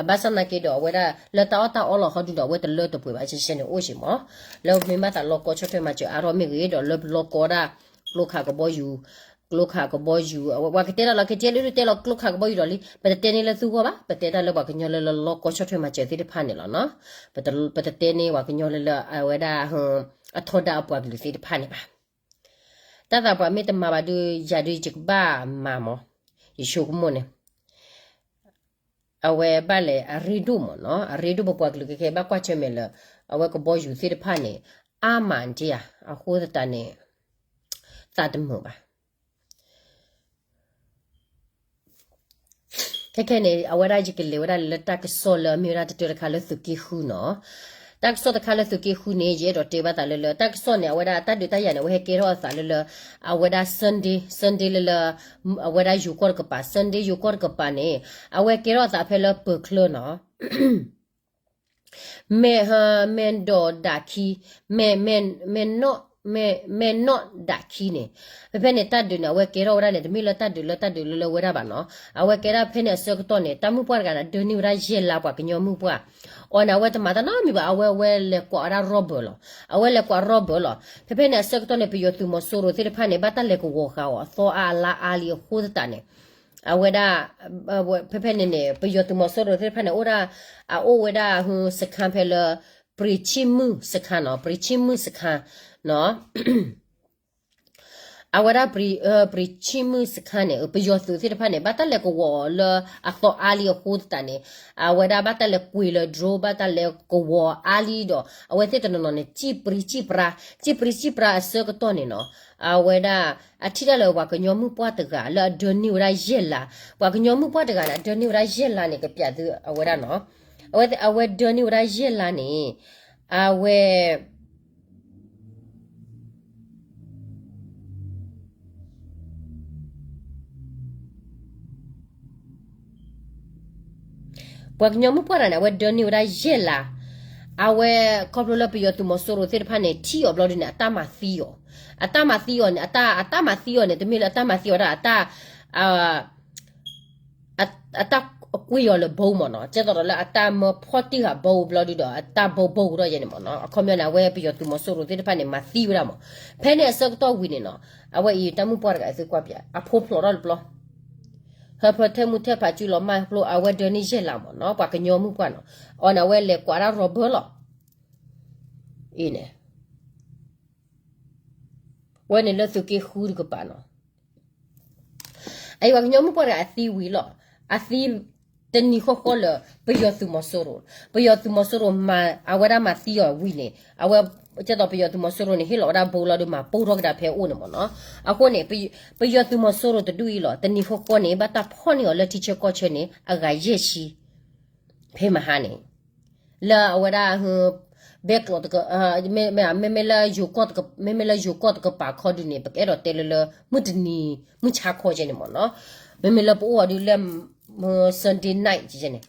ဘၣ်ဆၣ်သနာ်က့ဒီး အဝဲဒၣ်လၢတၢ်အီၣ်တၢ်အီလီၤဟီဒုဒီး အဝဲတလၢတပှဲၤဘၣ် ကဲန့ၣ်အိၣ်က့မ့ၢ် လၢပမ့ၢ်ဘၣ်သးလီၢ်ကီၢ်ဆီၣ်ထွဲမၤစၢၤအါထီၣ်မ့ၢ်ဂ့ၤဒီး လၢပလီၢ်ကီၢ်ဒၣ် ကျိခးကဘီယူၤ, ကျိခးကဘီယူၤ အဝဲပှၤကတဲတၢ်လီၤ KTLA တဲလီၤကျိခးကဘီယူၤဒီးလံ ပတတဲန့ၢ်လၢသုဂီၢ်ဘၣ်, ပတဲတၢ်လၢပှၤကညီလၢလၢလီၢ်ကီၢ် ဆီၣ်ထွဲမၤစၢၤသ့ၣ်တဖၣ်န့ၣ်လီၤနီၤ. ပတတဲန့ၢ်ပှၤကညီလၢလၢအဝဲဒၣ် အထီဒါအပှၤကလုာ်သ့ၣ်တဖၣ်န့ၣ်ဘၣ်. တၢ်သးပှၢ်မ့ၢ်တမၤဘၣ်ဒုး ယၤဒုးယကဘၣ်မၤမ့ၢ် ယဆိကမိၣ်န့ၣ် အဝဲဘၣ်လဲၣ်အရ့ဒိၣ်မ့ၢ်နီၤ, အရ့ဒိၣ်ပပှၤကလုာ်ခဲခဲဘၣ်ကွၢ်ဆၢၣ်မဲာ်လၢ အဝဲကဘီယူၤသ့ၣ်တဖၣ်န့ၣ် အါမးဒံးဧါ, အဃိသတးန့ၣ် သးတမုာ်ဘၣ်. ခဲခဲန့ၣ် အဝဲဒၣ်ယကလဲၤဝဲဒၣ်လၢတၢ်ကစီၣ်လၢ မ့ၢ်ဝဲဒၣ်တတၢတခါလၢသုးက့ဃုနီၤ. တၢ်ကစီၣ်တခါလၢသုးက့ဃုန့ၣ် ယအဲၣ်ဒိးတဲဘၣ်သးလၢလၢ တၢ်ကစီၣ်န့ၣ် အဝဲဒၣ်တၢ်ဒုးတၢ်ယၤန့ၣ် အဝဲဟဲကဲထီၣ်အသးလၢလၢ အဝဲဒၣ် Sunday, Sunday လၢလၢ အဝဲဒၣ်ယိၤကီၢ်တကပၤ Sunday ယိၤကီၢ်တကပၤန့ၣ် အဝဲကဲထီၣ်အသးဖဲလၢပၢၤချၢနီၤ မဲၢ်, မဲၢ်ဒီးဒၣ်ခံ, မဲၢ်, မဲၢ်, မဲၢ်နီၣ်, မဲၢ်, မဲၢ်နီၣ်ဒၣ်ခံန့ၣ်, ဖဲဖဲန့ၣ်တၢ်ဒုးန့ၣ် အဝဲကဲထီၣ်ဝဲဒၣ်န့ၣ် တမ့ၢ်လၢတၢ်ဒုးလၢတၢ်ဒုးလၢလၢဝဲဒၣ်ဘၣ်နီၤ. အဝဲကဲဒၣ်ဖဲန့ၣ်အဆၢကတီၢ်န့ၣ် တၢ်မုၣ်ပှၢ်တဂၤန့ၣ် ဒၢန့ၢ်ဝဲဒၣ်ယဲၢ်လါပှၤကညီမုၣ်ပှၢ်, အီၤန့ၣ် အဝဲတမၤတၢ်နီတမံၤဘၣ်, အဝဲ အဝဲလဲၤကွၢ်ဝဲဒၣ် robber လီၤ. အဝဲလဲၤကွၢ် robber လီၤ. ဖဲဖဲန့ၣ်အဆၢကတီၢ်န့ၣ် ပယီၤသုးမီၤစိရိၤသ့ၣ်တဖၣ်န့ၣ် ဘၣ်တၢ်လဲၤကဝီၤဃာ်အီၤ အသီအါအလါအါလံအဃိသတးန့ၣ် အဝဲဒၣ် ဖဲဖဲန့ၣ်န့ၣ် ပယီၤသုးမီၤစိရိၤသ့ၣ်တဖၣ်န့ၣ် အိၣ်ဒၣ် အအိၣ်ဝဲဒၣ် စခန်း ဖဲလၢ ပရံးဆံမုၣ်စခန်းနီၤ, ပရံးဆံမုၣ်စခန်းနီၤ. အဝဲဒၣ် ပရံးဆံမုၣ်စခန်းန့ၣ် ပယီၤသုးသ့ၣ်တဖၣ်န့ၣ် ဘၣ်တၢ်လဲၤကဝီၤအီၤလၢအသီအါလံအဃိသတးန့ၣ် အဝဲဒၣ်ဘၣ်တၢ်လဲၤကွံာ်လၢ drone ဘၣ်တၢ်လဲၤကဝီၤအါလံဒီး အဝဲသ့ၣ်တနီၤနီၤန့ၣ် စံၣ်ပြံစံၣ်ပြါ, စံၣ်ပြံစံၣ်ပြါအဆၢကတီၢ်န့ၣ်နီၤ, အဝဲဒၣ် အထံၣ်တၢ်လၢပှၤကညီမုၣ်ပှၢ်တဂၤ လၢအဒၢန့ၢ်ဝဲဒၣ်ယဲၢ်လါ, ပှၤကညီမုၣ်ပှၢ်တဂၤန့ၣ် အဒၢန့ၢ်ဝဲဒၣ်ယဲၢ်လါန့ၣ် ကပျးသုအဝဲဒၣ်နီၤ, အဝဲ အဝဲဒၢန့ၢ်ဝဲဒၣ်ယဲၢ်လါန့ၣ် အဝဲ ပှၤကညီမုၣ်ပှၢ်တဂၤန့ၣ် အဝဲဒၢန့ၢ်ဝဲဒၣ်ယဲၢ်လါ, အဝဲခီဖျိလၢပယီၤသုးမီၤစိရိၤသ့ၣ်တဖၣ်န့ၣ် ထံၣ်အီၤဘျီဒုန့ၣ် အတၢ်မၤသံအီၤ, အတၢ်မၤသံအီၤန့ၣ် အတၢ် အတၢ်မၤသံအီၤန့ၣ် တမ့ၢ်လၢအတၢ်မၤသံအီၤဒၣ် အတၢ် အတၢ်ကွံာ်အီၤလၢဘိမ့ၢ်နီၤ, ကဲသိးဒီးလၢအတၢ်မၢဖီၣ်တံၢ်ဃာ်ဘိဘျီဒုဒီး အတၢ်ဘိဘိကဒီးယဲန့ၣ်မ့ၢ်နီၤ, အခီပညီန့ၣ် အဝဲပယီၤသုးမီၤစိရိၤသ့ၣ်တဖၣ်န့ၣ် မၤသံဝဲဒၣ်မ့ၢ်, ဖဲန့ၣ်အဆၢကတီၢ်ဝံၤန့ၣ်နီၤ, အဝဲအံၤတၢ်မုၣ်ပှၢ်တဂၤသုကွၢ်ပျး အဖိဖျိးထီၣ်တဘျီ ဟၢဖၢထဲမုၢ်ထဲဖးစုလီၤမၢ်ဖျိ အဝဲဒၢန့ၢ်ယဲၢ်လါမ့ၢ်နီၤ, ပှၤကညီမုၣ်ပှၢ်နီၤ, အီၤန့ၣ် အဝဲလဲၤကွၢ်ဒၣ် robber လီၤ, အံၤန့ၣ် ဝဲန့ၣ်လၢသုးက့ဃုတကပၤနီၤ, အအံၤပှၤကညီမုၣ်ပှၢ်တဂၤအသံဝံၤလီၤ, အသံတနံၤဃီဃီလၢ ပယီၤသုးမီၤစိရိၤ, ပယီၤသုးမီၤစိရိၤမၤ အဝဲဒၣ်မၤသံအီၤဝံၤန့ၣ် အဝဲ ကဲသိးပယီၤသုးမီၤစိရိၤန့ၣ် ဟ့ၣ်လီၤဝဲဒၣ်ဘိလီၤဒုးမၤပိၢ်ထီၣ်ကဒါဖဲအိၣ်န့ၣ်မ့ၢ်နီၤ, အဃိန့ၣ် ပယီၤသုးမီၤစိရိၤတဒူၣ်အံၤလီၤ တနံၤဃီဃီန့ၣ် ဘၣ်တၢ်ဖီၣ်န့ၢ်အီၤလၢထံဆၢကီၢ်ဆၢန့ၣ် အဂၤယဲၢ်ဆံ ဖဲမဟါန့ၣ် လၢအဝဲဒၣ် ဘဲကျိးတက မ့မ့ၢ်လၢယိၤကီၢ်တက မ့မ့ၢ်လၢယိၤကီၢ်တကပၤခီဒုန့ၣ် ပကအဲၣ်ဒိးတဲလၢလၢ မုၢ်တနံၤ မုၢ်ဆါခီကဲန့ၣ်မ့ၢ်နီၤ, မ့မ့ၢ်လၢပအိၣ်အီၤဒုးလၢ Sunday night န့ၣ်,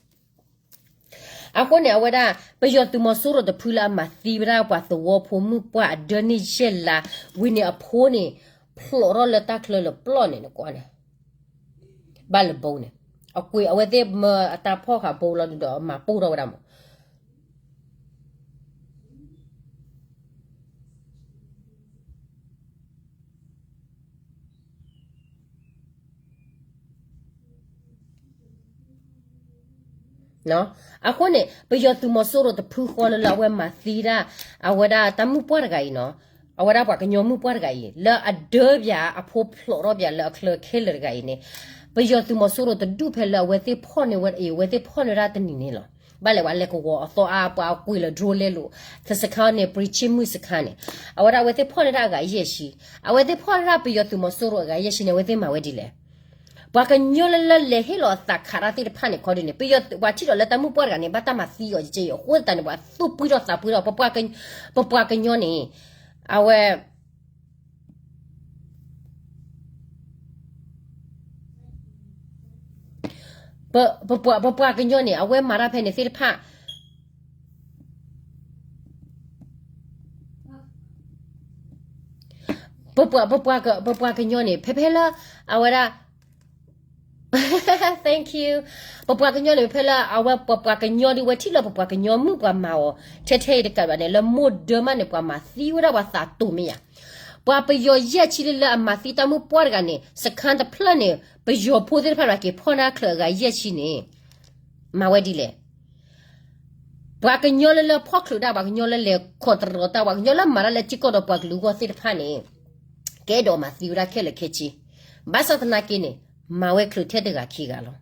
အဃိန့ၣ် အဝဲဒၣ် ပယီၤသုးမီၤစိရိၤတဖုလၢအမၤသံဝဲဒၣ် ပှၤသဝီဖိမုၣ်ပှၢ်အဒၢန့ၢ်ယဲၢ်လါ, ဝံၤန့ၣ်အဖိန့ၣ် ဖျိးထီၣ်လၢတၢ်ချၢလၢပျီၢ်န့ၣ် နကွၢ်န့ၣ်, ဘၣ်လၢဘိန့ၣ်, အကွံာ်အဝဲသ့ၣ်မၢအတၢ်ဖီၣ်ဃာ်ဘိလီၤဒုးဒီး မၤပိၢ်ထီၣ်ဝဲဒၣ်မး အဃိန့ၣ် ပယီၤသုးမီၤစိရိၤတဖုဃီလၢလၢအဝဲမၤသံဒၣ် အဝဲဒၣ်တၢ်မုၣ်ပှၢ်တဂၤအံၤနီၤ, အဝဲဒၣ်ပှၤကညီမုၣ်ပှၢ်တဂၤအံၤ လၢအဒၢပၠးအဖိဖျိးထီၣ်ပၠးလၢအချၢခဲလၢာ်တဂၤအံၤန့ၣ်, ပယီၤသုးမီၤစိရိၤတဒူၣ်ဖဲလၢအဝဲသ့ၣ်ဖီၣ်န့ၢ်ဝဲအံၤ အဝဲသ့ၣ်ဖီၣ်န့ၢ်ဝဲဒၣ်တနံၤန့ၣ်လီၤ. ဘၣ်လဲၤဝဲလဲၤကဝီၤအသီအါ ပှၤကွံာ်လၢ drone လဲလိာ် စခါန့ၣ် ပရံၤဆံမုၣ်စခါန့ၣ်, အဝဲဒၣ်အဝဲသ့ၣ်ဖီၣ်န့ၢ်ဒၣ်အဂၤယဲၢ်ဆံ, အဝဲသ့ၣ်ဖီၣ်န့ၢ်ဒၣ်ပယီၤသုးမီၤစိရိၤအဂၤယဲၢ်ဆံန့ၣ် အဝဲသ့ၣ်မၤဝဲဒ်လဲၣ်. ပှၤကညီလၢလၢလဲၤဟ့ၣ်လီၤအသးခးတၢ်သ့ၣ်တဖၣ်န့ၣ်ခီဒုးန့ၣ် ပယီၤပှၤထံၣ်ဒီးလၢတၢ်မုၣ်ပှၢ်တဂၤန့ၣ် ဘၣ်တၢ်မၤသံအီၤကဲအံၤအဃိသတးန့ၣ် ပှၤသူၣ်ပှံၢ်ထီၣ်သးပှံၢ်ထီၣ် ပပှၤကညီန့ၣ်, အဝဲ ပပှၤကညီန့ၣ် အဝဲမၤတၢ်ဖဲန့ၣ်သ့ၣ်တဖၣ် ပပှၤကညီန့ၣ် ဖဲဖဲလၢ အဝဲဒၣ် thank you ပပှၤကညီန့ၣ် ဖဲလၢအဝဲပပှၤကညီဒ်ဝဲထံၣ်လၢပပှၤကညီမုၣ်ပှၤမၤအီၤ ထဲထဲအံၤတကးဘၣ်န့ၣ် လၢမိၢ်ဒၢမးန့ၣ် ပှၤမၤသံဝဲဒၣ်ပှၤသးတိၤမ့ၢ်ဧါ. ပှၤပယီၤယဲၢ်ဆံလၢလၢအမၤသံတၢ်မုၣ်ပှၢ်တဂၤန့ၣ် စခါတဖျၢၣ်န့ၣ် ပယီၤဖိသ့ၣ်တဖၣ်န့ၣ် က့ၤဖီၣ်န့ၢ်ချၢအဂၤယဲၢ်ဆံန့ၣ် မၤဝဲဒ်လဲၣ်. ပှၤကညီလၢလၢဖီၣ်ချုးတၢ် ပှၤကညီလၢလဲၤခိးတရီၤတၢ် ပှၤကညီလၢမၤတၢ်လၢထံကီၢ်ဒီးပှၤကလုာ်အဂီၢ်သ့ၣ်တဖၣ်န့ၣ် ကအဲၣ်ဒိးမၤသံဝဲဒၣ်ခဲလၢာ်ခဲဆ့, ဘၣ်ဆၣ်သနာ်က့န့ၣ် မၤဝဲချုးထဲတဂၤခံဂၤလီၤ.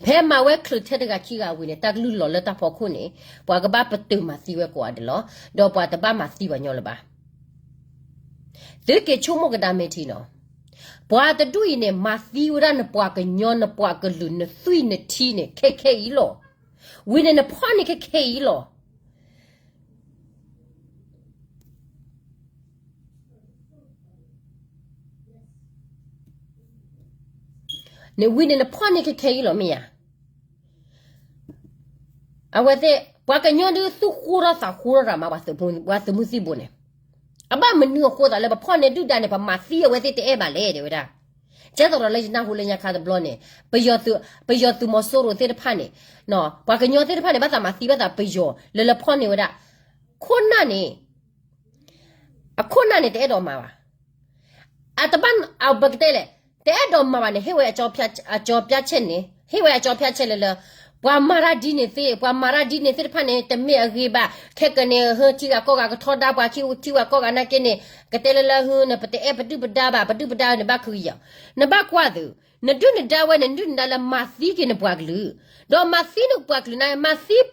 ဖဲမၤဝဲချုးထဲတဂၤခံဂၤဝံၤန့ၣ် တၢ်ကလုၢ်လီၤလၢတၢ်ဖီခိၣ်န့ၣ် ပှၤကဘၣ်ပတုာ်မၤသံဝဲကိးဂၤဒဲးလီၤ. ဒီးပှၤတဘၣ်မၤသံပှၤညီလၢၤဘၣ်. သုက့ၤဆိကမိၣ်ကဒါမ့ၢ်ထံနီၤ, ပှၤတဒူၣ်အံၤန့ၣ် မၤသံဝဲဒၣ်နပှၤကညီ နပှၤကလုာ် နသွံၣ်နထံန့ၣ် ခဲခဲအံၤလီၤ. ဝံၤန့ၣ် နဖီၣ်န့ၢ်ခဲခဲအံၤလီၤ. နဝံၤန့ၣ် နဖီၣ်န့ၢ်ခဲခဲအံၤလီၤ မ့ၢ်ဧါ. အဝဲသ့ၣ် ပှၤကညီဒုးသူၣ်ဃိထီၣ်သးဃိထီၣ်ရၤမး ပှၤသုးမုၢ်သံၣ်ဘိန့ၣ်, အဘၣ်မနုၤအဃိသးလၢပဖီၣ်န့ၢ်ဒုၣ်ဒါန့ၣ် ပမၤသံအဝဲသ့ၣ်တအဲၣ်ဘၣ်လဲၣ် တဲဝဲဒၣ်. ကဲသိးဒီးလၢယနၢ်ဟူလၢညါခါတဘျီန့ၣ် ပယီၤသုးမီၤစိရိၤသ့ၣ်တဖၣ်န့ၣ်, ပှၤကညီသ့ၣ်တဖၣ်န့ၣ် ဘၣ်သးမၤသံဘၣ်သးပယီၤလၢလၢဖီၣ်န့ၢ်ဝဲဒၣ် ခိၣ်နၢ်န့ၣ် အခိၣ်နၢ်န့ၣ် တအဲၣ်ဒိးမၤဘၣ်. အတဘၣ် အပကတဲလဲၣ်, တအဲၣ်ဒိးမၤဘၣ်န့ၣ် ဟ့ၣ်ဝဲအကၠီဖၠါဆဲးန့ၣ်, ဟ့ၣ်ဝဲအကၠီဖၠါဆဲးလၢလၢ ပှၤမၤတၢ်ဒ်န့ၣ်သ့ၣ်, ပှၤမၤတၢ်ဒ်န့ၣ်သ့ၣ်တဖၣ်န့ၣ် တမ့ၢ်အဂ့ၤဘၣ်. ခဲကနံၣ် ဟၢထံဂၤကီၢ်ဂၤကထီဒါပှၤ ခံဂၤကီၢ်ဂၤနာ်က့န့ၣ် ကတဲလၢလၢဟၢန့ၣ် ပတအဲၣ်ပဒုၣ်ပဒါဘၣ်, ပဒုၣ်ပဒါန့ၣ်ဘၣ်ခုကယီၤ. နဘၣ်ကွၢ်သု, နဒုၣ်နဒါဝဲန့ၣ် နဒုၣ်နဒါလၢမၤသံက့ၤနပှၤကလုာ်, ဒီးမၤသံနပှၤကလုာ်န့ၣ် မၤသံ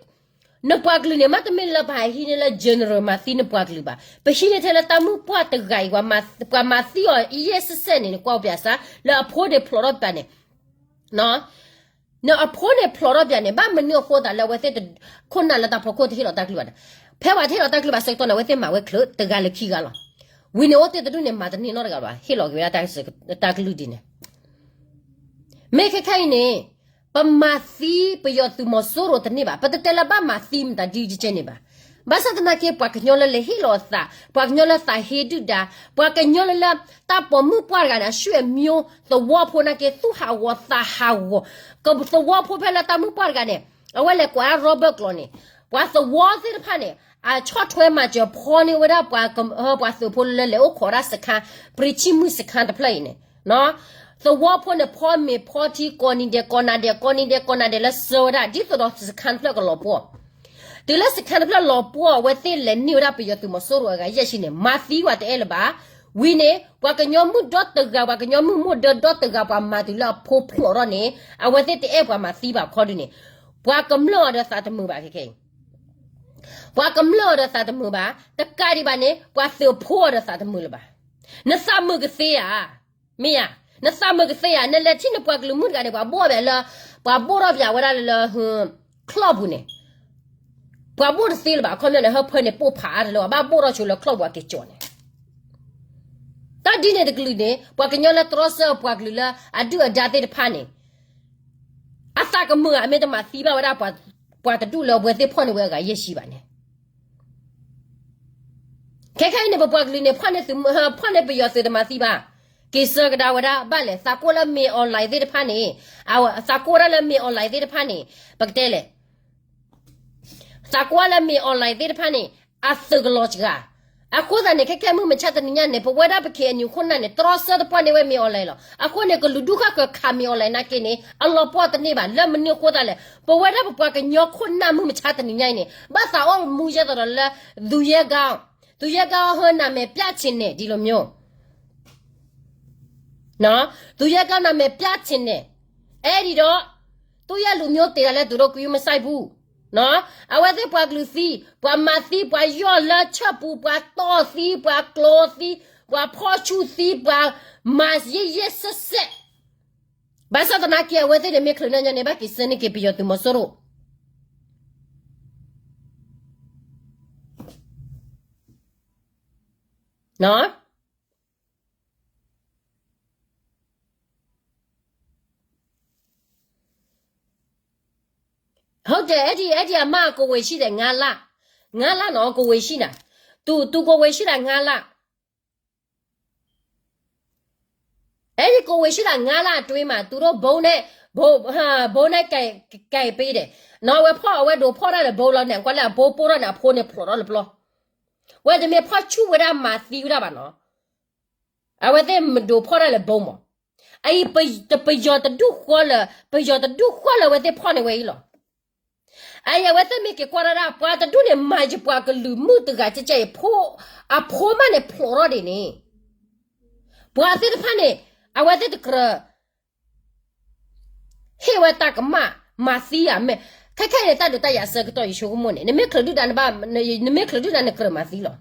နပှၤကလုာ်န့ၣ် မ့တမ့ၢ်လၢပဟးဟံးန့ၢ်လၢ general မၤသံနပှၤကလုာ်ဘၣ်. ပဟံးန့ၢ်ထဲလၢတၢ်မုၣ်ပှၢ်တဂၤအံၤ ပှၤမၤသံအီၤယဲၢ်စဲးစဲးန့ၣ် နကွၢ်ပျးစၢ် လၢအဖိန့ၣ်ဖျိးထီၣ်ပၠးန့ၣ်, နအဖိန့ၣ်ဖျိးထီၣ်ပၠးန့ၣ် ဘၣ်မနုၤအဃိသးလၢအဝဲသ့ၣ် ခိၣ်နၢ်လၢတၢ်ဖီခိၣ်တဟ့ၣ်လီၤတၢ်ကလုၢ်ဘၣ်န့ၣ်, ဖဲပှၤတဟ့ၣ်လီၤတၢ်ကလုၢ်ဘၣ်ဆၢကတီၢ်န့ၣ် အဝဲသ့ၣ်မၤဝဲချုးတဂၤလၢခံဂၤလီၤ. ဝံၤန့ၣ်အိၣ်သ့ၣ်တဒူၣ်န့ၣ် မၤတန့ၢ်နီတဂၤဘၣ် ဟ့ၣ်လီၤက့ၤဝဲဒၣ်တၢ်ကလုၢ်ဒ်န့ၣ် မ့ၢ်ခဲခဲအံၤန့ၣ် ပမၤသံပယီၤသုးမီၤစိရိၤတန့ၢ်ဘၣ်. ပတတဲလၢဘၣ်မၤသံမတၤဒ်ကဲန့ၣ်ဘၣ်. ဘၣ်ဆၣ်သနာ်က့ ပှၤကညီလၢလဲၤဟ့ၣ်လီၤအသး, ပှၤကညီလၢသးဟ့ဒုၣ်ဒါ, ပှၤကညီလၢလၢတၢ်ပိာ်မုၣ်ပှၢ်တဂၤန့ၣ် အဆွေမျိုး သဝီဖိနာ်က့ သူၣ်ဟးဂီၤသးဟးဂီၤ, ကသဝီဖိဖဲလၢတၢ်မုၣ်ပှၢ်တဂၤန့ၣ် အဝဲလဲၤကွၢ် Robert ကျိာ်န့ၣ် ပှၤသဝီသ့ၣ်တဖၣ်န့ၣ် အဆီၣ်ထွဲမၤစၢၤဖီန့ၢ်ဝဲဒၣ်ပှၤ ပှၤသုးဖိလၢလဲၤအိၣ်ခိးဒၣ်စခါ ပြံဆံမုၣ်စခါတဖျၢၣ်အံၤန့ၣ် သဝီဖိန့ၣ် ဖီမ့ၤဖီထံ ကိးနံၤဒဲး ကိးနၤဒဲး ကိးနံၤဒဲး ကိးနၤဒဲး လၢစၢဝဲဒၣ် ဒ်သိးဒီးစခါတဖျၢၣ်ကလီၤပှီၢ်. တုၤလၢစခါတဖျၢၣ်လီၤပှီၢ် အဝဲသ့ၣ်လဲၤန့ၢ်ဝဲဒၣ်ပယီၤသုးမီၤစိရိၤအဂၤယဲၢ်ဆံန့ၣ် မၤသံဝဲတအဲၣ်လၢၤဘၣ်. ဝံၤန့ၣ် ပှၤကညီမုၣ်ဒီတဂၤ ပှၤကညီမုၣ်မိၢ်ဒၢဒီတဂၤ ပှၤမၤတုၤလၢအဖိဖျိးထီၣ်န့ၣ် အဝဲသ့ၣ်တအဲၣ်ပှၤမၤသံဘၣ်ခီဒုန့ၣ် ပှၤကမျၢၢ်အီၤဒီးသးတမုာ်ဘၣ်ခဲခဲအံၤ ပှၤကမျၢၢ်အီၤဒီးသးတမုာ်ဘၣ်, တကးဒံးဘၣ်န့ၣ် ပှၤသုးဖိအီၤဒီးသးတမုာ်လၢၤဘၣ်. နသးမုာ်ကသ့ဧါ, မ့ၢ်ဧါ, နသးမုာ်ကသ့ဧါ, နလဲၤထံၣ်နပှၤကလုာ်မုၣ်တဂၤန့ၣ် ပှၤဘိၣ်ဘၣ်လၢ, ပှၤဘိၣ်ထီၣ်ပၠးဝဲဒၣ်လၢလၢ ချီၣ်ပူၤန့ၣ်, ပှၤဘိၣ်တသ့လၢၤဘၣ်, အခီပညီန့ၣ် ဟၢဖၢန့ၣ်ပိၢ်ဖးအါတလၢ ပှၤဘၣ်ဘိၣ်ထီၣ်ဆိလၢချီၣ်ပူၤအက့ၤကၠီၣ်န့ၣ် တၢ်ဒ်န့ၣ်တကလုာ်န့ၣ် ပှၤကညီလၢတြီဆၢပှၤကလုာ်လၢအဒုၣ်အဒါသ့ၣ်တဖၣ်န့ၣ် အသးကမုာ်ဧါ မ့ၢ်တမၤသံဘၣ်ဝဲဒၣ် ပှၤတဒူၣ်လၢအဝဲသ့ၣ်ဖီၣ်န့ၢ်ဝဲအဂၤယဲၢ်ဆံဘၣ်န့ၣ်. ခဲခဲအံၤန့ၣ် ပပှၤကလုာ်န့ၣ် ဖီၣ်န့ၢ်သုး ဖီၣ်န့ၢ်ပယီၤသုးတမၤသံဘၣ်, က့ၤဆၢကဒါဝဲဒၣ်ဘၣ်လဲၣ်, သးကိးလၢမ့ၢ် online သ့ၣ်တဖၣ်န့ၣ်, အဝဲသးကိးဝဲဒၣ်လၢမ့ၢ် online သ့ၣ်တဖၣ်န့ၣ်, ပကတဲလဲၣ် သးကွၢ်လၢမ့ၢ် online သ့ၣ်တဖၣ်န့ၣ် အသုးကလီၤစှၤ. အဃိသတးန့ၣ် ခဲခဲမုၢ်မဆါတနံၤညါန့ၣ် ပဝဲဒၣ်ပ K N U ခိၣ်နၢ်န့ၣ် တြီဆၢတပှၢ်န့ၢ်ဝဲမ့ၢ် online လီၤ. အဃိန့ၣ် ကလူၤဒူၣ်ဃၣ်ဃၢၤခးမ့ၢ် online နာ်က့န့ၣ် အလီၤပှီၢ်တန့ၢ်ဘၣ်. လၢမနုၤအဃိသတးလဲၣ်, ပဝဲဒၣ်ပပှၤကညီခိၣ်နၢ်မုၢ်မဆါတနံၤညါအံၤန့ၣ် ဘၣ်သးအိၣ်မူယဲၢ်သိးဒီးလၢ သူရဲကောင်း, သူရဲကောင်း ဟၢ နာမည်ပျက်ချင်တယ် ဒီလိုမျိုး သူရဲကောင်း နာမည်ပျက်ချင်တယ်. အဲဒီတော့ သူ့ရဲ့လူမျိုးသေတာလည်း သူတို့ဂရုမစိုက်ဘူး. အဝဲသ့ၣ်ပှၤကလုာ်သံ, ပှၤမၤသံ, ပှၤယီၢ်လၢဆၢပူၤ, ပှၤတီၢ်သံ, ပှၤကျိၤသံ, ပှၤဖီၣ်ဆူၣ်သံ, ပှၤမၤယဲၢ်ယဲၢ်စဲးစဲး. ဘၣ်ဆၣ်သနာ်က့ အဝဲသ့ၣ်န့ၣ်မ့ၢ်ချုးနၢ်ညါန့ၣ် ဘၣ်က့ၤဆၢန့ၢ်က့ၤပယီၤသုးမီၤစိရိၤ ဟုတ်တယ်, အဲ့ဒီ, အဲ့ဒီအမကဝေရှိတယ်, ငါးလ, ငါးလနော်, ကဝေရှိတာ, သူ, သူကဝေရှိတာ ငါးလ. အဲ့ဒီကဝေရှိတာ ငါးလအတွင်းမှာ သူတို့ဗုံးနဲ့, ဗုံး, ဟာ, ဗုံးနဲ့ ကိုင်, ကိုင်ပေးတယ်နော်. အဝဲဖီၣ်, အဝဲဒိးဖီၣ်တၢ်ဒီး ဗုံးလီၤန့ၣ်, ကွၢ်လၢအဘိပိၢ်ထီၣ်န့ၣ် အဖိန့ၣ်ဖျိးထီၣ်လၢပျီ. ဝဲတမ့ၢ်ဖီၣ်ဆူၣ်ဝဲဒၣ်မၤသံဝဲဒၣ်ဘၣ်နော်. အဝဲသ့ၣ်မဒိးဖီၣ်တၢ်လၢ ဗုံး မး. အအံၤ ပယီၤတဒူၣ်ဃီလၢၤ, ပယီၤတဒူၣ်ဃီလၢၤ အဝဲသ့ၣ်ဖီၣ်န့ၢ်ဝဲအံၤလီၤ. အအံၤ အဝဲသ့ၣ်မ့ၢ်က့ၤကွၢ်ဒၣ်ဒၣ် ပှၤတဒူၣ်န့ၣ် မၤယပှၤကလုာ်မုၣ်တဂၤကဲကဲအံၤ, အဖိမးန့ၣ်ဖျိးထီၣ်ဒံးန့ၣ်, ပှၤသ့ၣ်တဖၣ်န့ၣ် အဝဲသ့ၣ်တကြၢး ဟ့ၣ်ဝဲတၢ်ကမၣ် မၤသံဧါ, မ့ၢ်, ခဲခဲအံၤန့ၣ် တၢ်ဒုးတၢ်ယၤဆၢကတီၢ် ယဆိကမိၣ်န့ၣ် နမ့ၢ်ချုးဒုၣ်ဒါနဘၣ်, နမ့ၢ်ချုးဒုၣ်ဒါနကြၢးမၤသံလီၤ.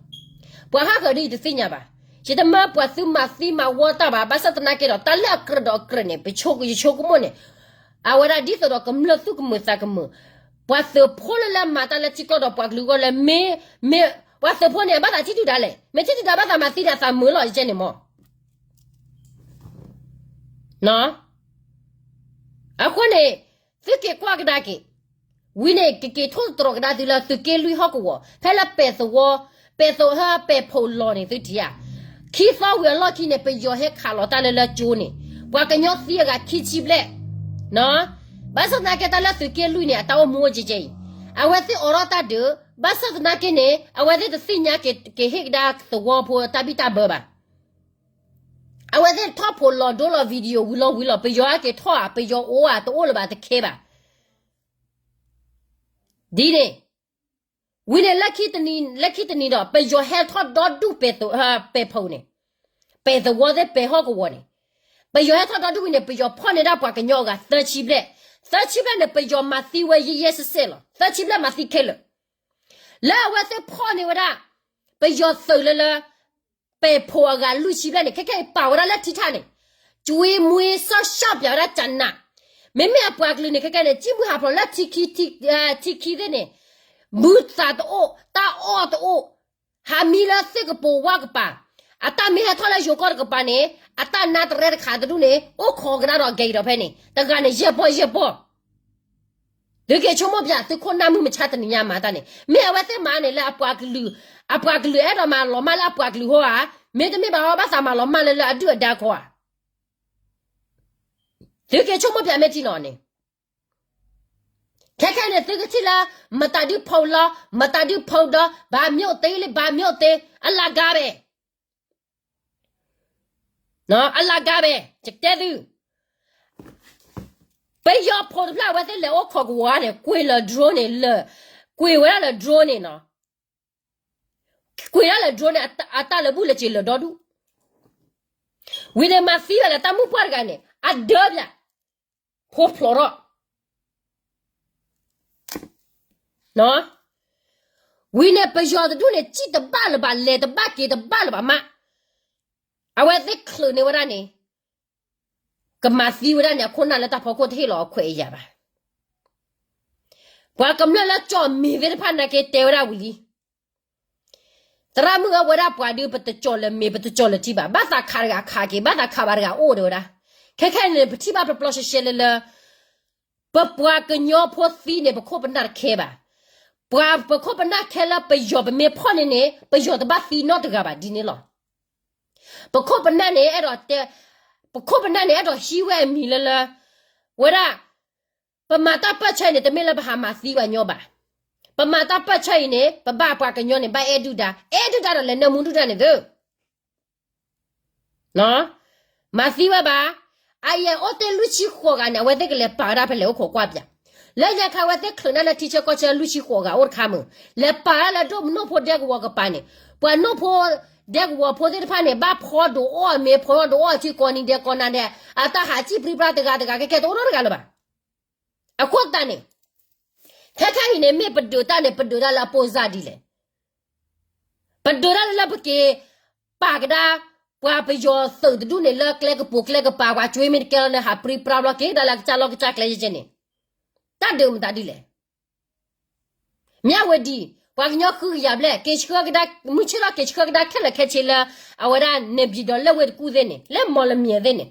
ပှၤဟးဃၢၤဒ်အံၤတသ့ၣ်ညါဘၣ်. ယတမၢပှၤသုမၤသံမၤဝီတၢ်ဘၣ်, ဘၣ်ဆၣ်သနာ်က့ဒီး တၢ်လၢအကြၢးဒီးအကြၢးန့ၣ် ပဆိ, ယဆိကမိၣ်န့ၣ်, အဝဲဒၣ်ဒ်သိးဒီးကမျၢၢ်သူၣ်ကမုာ်သးကမုာ်, ပှၤသုးဖိလၢလၢမၤတၢ်လၢထံကီၢ်ဒီးပှၤကလုာ်အဂီၢ်လၢမ့ၢ်, မ့ၢ်, ပှၤသုးဖိန့ၣ် ဘၣ်သးထံၣ်ဒုၣ်ဒါလဲၣ်, မ့ၢ်ထံၣ်ဒုၣ်ဒါဘၣ်သးမၤသံန့ၣ် အသးမုာ်လီၤယကဲန့ၣ်မး. အဃိန့ၣ် သုက့ၤကွၢ်ကဒါက့ၤ, ဝံၤန့ၣ် ကက့ၤထိၣ်သတြီၤကဒါသုလၢသုးက့လွံၢ်ဟီၣ်ကဝီၤ ဖဲလၢပဲၤသဝီ, ပဲၤသဝီ, ပဲၤဖီလီၤန့ၣ် သုထံၣ်ဧါ. ခံသီဝံၤအလီၢ်ခံန့ၣ် ပယီၤဟဲခးလီၤတၢ်လၢလၢကၠိန့ၣ်, ပှၤကညီသံအဂၤခံဆံဘျဲၣ်, ဘၣ်ဆၣ်သနာ်က့တၢ်လၢသုးက့လွံၢ်န့ၣ် အတၢ်အိၣ်မူအိၣ်ကဲကဲအံၤ, အဝဲသ့ၣ်အိးထီၣ်တၢ်ဒုး, ဘၣ်ဆၣ်သနာ်က့န့ၣ် အဝဲသ့ၣ်တသ့ၣ်ညါက့ၤဟ့ၣ်ကဒါသဝီဖိတၢ်ဘံၣ်တၢ်ဘၢဘၣ်. အဝဲသ့ၣ်ထီၣ်ဖိးလီၤဒိလီၤ video ဝံၤလီၤဝံၤလီၤ, ပယီၤအက့ၤထီၣ်ဧါ, ပယီၤအိၣ်ဧါ, တအိၣ်လၢၤဘၣ်, တခဲဘၣ်. ဒ်န့ၣ်, ဝံၤန့ၣ် လၢခံတနံၤ, လၢခံတနံၤဒီး ပယီၤဟဲထီၣ်ဒီဒူၣ်ပဲၤ, ပဲၤဖီန့ၣ်, ပဲၤသဝီသ့ၣ် ပဲၤဟီၣ်ကဝီၤန့ၣ်, ပယီၤဟဲထီၣ်ဒီဒူၣ်ဝံၤန့ၣ် ပယီၤဖီၣ်န့ၢ်ဒၣ်ပှၤကညီအဂၤသၢဆံဘျဲၣ်, သၢဆံဘျဲၣ်န့ၣ် ပယီၤမၤသံဝဲယဲၢ်ယဲၢ်စဲးစဲးလီၤ. သၢဆံဘျဲၣ်မၤသံခဲလၢာ် လၢအဝဲသ့ၣ်ဖီၣ်န့ၢ်ဝဲဒၣ် ပယီၤသုးလၢလၢ ပဲၤဖီအဂၤလွံၢ်ဆံဘျဲၣ်န့ၣ် ခဲခဲအံၤပာ်ဝဲဒၣ်လၢထံထၣ်န့ၣ်, ကၠွံမွ့စီၣ်ရှီၣ်ပၠးဝဲဒၣ်ကနး, မ့မ့ၢ်အပှၤကလုာ်န့ၣ် ခဲခဲန့ၣ် ကံၣ်မုၢ်ဟးဖျိးလၢထံခံ, ထံခံသ့ၣ်န့ၣ်, ဘုသးတအိၣ်, တၢ်အီၣ်တအိၣ်, ဟးမံလၢသ့ၣ်ကပိာ်ဝၣ်ကပၤ, အတၢ်မ့ၢ်ဟဲထီၣ်လၢယိၤကီၢ်တကပၤန့ၣ် အတၢ်နါတရဲတခးတဒူၣ်န့ၣ် အိၣ်ခိးကဒါဒီးအဂဲၤဒီးဖဲန့ၣ် တဂၤန့ၣ်ယဲၢ်ပီၢ်ယဲၢ်ပီၢ် သုက့ၤဆိကမိၣ်ပၠး သုခိၣ်နၢ်မုၢ်မဆါတနံၤညါမၤတၢ်န့ၣ် မ့ၢ်အဝဲသ့ၣ်မၤန့ၣ်လၢအပှၤကလုာ်, အပှၤကလုာ်အဲၣ်ဒိးမၤလီၤမၢ်လၢအပှၤကလုာ်ဟီဧါ, မ့တမ့ၢ်ဘၣ်ဟီ ဘၣ်သးမၤလီၤမၢ်လၢလၢအဒုၣ်အဒါခီဧါ. သုက့ၤဆိကမိၣ်ပၠးမ့ၢ်ထံနီၤန့ၣ်, ခဲခဲန့ၣ် သုကထံၣ်လၢ မတၤဒုဖိလီၤ, မတၤဒုဖိဒီး ဘၣ်မျိးသ့လၢ ဘၣ်မျိးသ့, အလၤကါဘဲ အလၤကါဘဲ ယကတဲသု, ပယီၤဖိတဖျၢၣ်အဝဲသ့ၣ်လဲၤအိၣ်ခိးကဝီၤန့ၣ် ကွံာ်လၢ drone န့ၣ်လၢ, ကွံာ်ဝဲဒၣ်လၢ drone န့ၣ်နီၤ, ကွံာ်ဒၣ်လၢ drone န့ၣ် အတၢ်လၢဘူၣ်လၢစ့ၤလၢဒီဒူၣ်, ဝံၤန့ၣ်မၤသံဘၣ်လၢတၢ်မုၢ်ပှၢ်တဂၤန့ၣ် အဒၢပၠး, ဖိဖျိးထီၣ် ဝံၤန့ၣ် ပယီၤတဒူၣ်န့ၣ် စံၣ်တဘၣ်လၢၤဘၣ် လဲၤတဘၣ်က့ၤတဘၣ်လၢၤဘၣ်မး, အဝဲသ့ၣ်ချုးန့ၢ်ဝဲဒၣ်န့ၣ်, ကမၤသံဝဲဒၣ်န့ၣ် အခိၣ်နၢ်လၢတၢ်ဖီခိၣ်တဟ့ၣ်လီၤအခွဲးအယာ်ဘၣ်. ပှၤကမျၢၢ်လၢကၠီၣ်မံၤသ့ၣ်တဖၣ်နာ်က့တဲဝဲဒၣ်ဝံၤလံ, သရၣ်မုၣ်ဧၢ, ဝဲဒၣ်ပှၤဒုး ပတကၠီၣ်လၢၤမ့ၤ ပတကၠီၣ်လၢၤထံဘၣ်, ဘၣ်သးခးတဂၤခးက့ၤ, ဘၣ်သးခးဘၣ်တဂၤအိၣ်ဒီးဝဲဒၣ်. ခဲခဲန့ၣ် ပထံၣ်ဘၣ်ပျီပျီရှဲရှဲလၢလၢ ပပှၤကညီဖိသံန့ၣ် ပခိၣ်ပနၢ်တခဲဘၣ်. ပှၤပခိၣ်ပနၢ်ခဲလၢပယီၤပမ့ၢ်ဖီၣ်န့ၣ်န့ၣ် ပယီၤတဘၣ်သံနီတဂၤဘၣ်ဒ်န့ၣ်လီၤ. ပခိၣ်ပနၢ်န့ၣ်အဲၣ်ဒိးတဲ, ပခိၣ်ပနၢ်န့ၣ် အဲၣ်ဒိးဟံးဝဲအမံၤလၢလၢ ဝဲဒၣ် ပမၤတၢ်ပၢၢ်ဆၢအံၤန့ၣ် တမ့ၢ်လၢပဟးမၤသံပှၤကညီဘၣ်. ပမၤတၢ်ပၢၢ်ဆၢအံၤန့ၣ် ပဘၣ်ပှၤကညီန့ၣ် ဘၣ်အဲၣ်ဒုၣ်ဒါ, အဲၣ်ဒုၣ်ဒါဒီးလဲၤနၢမူဒုၣ်ဒါန့ၣ်သု မၤသံဝဲဘၣ်. အအံၤအိၣ်တ့ၢ်လွံၢ်ဆံဃိးဂၤန့ၣ် အဝဲသ့ၣ်ကလဲၤပာ်ဝဲဒၣ်ဖဲလဲၣ်အိၣ်ခိးကွၢ်ပၠး, လၢညါခါအဝဲသ့ၣ်ချုးန့ၢ်လၢထံဆၢကီၢ်ဆၢလွံၢ်ဆံဃိးဂၤအိၣ်တခါမုၢ်, လဲၤပာ်ဝဲဒၣ်လၢဒိၣ်မုၢ်နိၣ်ဖိဒဲကဝီၤကပၤန့ၣ်, ပှၤနိၣ်ဖိဒဲကဝီၤဖိသ့ၣ်တဖၣ်န့ၣ် ဘၣ်ဖီဒိးအီၣ်မ့ၤဖီဒိးအီၣ်ထံကီၢ်နံၤဒဲးကီၢ်နၤဒဲး, အတၢ်ဟးစံၣ်ပြံပြါတဂၤတဂၤခဲခဲတအိၣ်နီတဂၤလၢၤဘၣ်. အဃိသတးန့ၣ် ခဲခဲအံၤန့ၣ် မ့ၢ်ပဒုးတၢ်န့ၣ် ပဒုးတၢ်လၢအပိၢ်စၢ်ဒ်လဲၣ်. ပဒုးတၢ်လၢလၢပက့ၤပာ်ကဒါ ပှၤပယီၤသုးတဒူၣ်န့ၣ် လၢကျဲကပူၤကျဲကပၤ ပှၤကွ့မ့ၢ်တကဲလီၤန့ၣ် ဟးပြံပြါဘျီက့ၤ ဒၣ်လၢကစၢ်လီၢ်ကစၢ်ကျဲယဲကဲန့ၣ်, တၢ်ဒုးမတၤဒ်လဲၣ်. မၠၣ်ဝတံၤ ပှၤကညီဃုကယၤဘျဲၣ် က့ၤဆှၢကဒါ မုၢ်ဆ့ၣ်ထီၣ်က့ၤဆှၢကဒါခဲလၢာ်ခဲဆ့လၢ အဝဲဒၣ် နေပြည်တော် လၢဝ့ၢ်တကူၣ်သ့ၣ်န့ၣ် လၢမီၢ်လမံၤသ့ၣ်န့ၣ်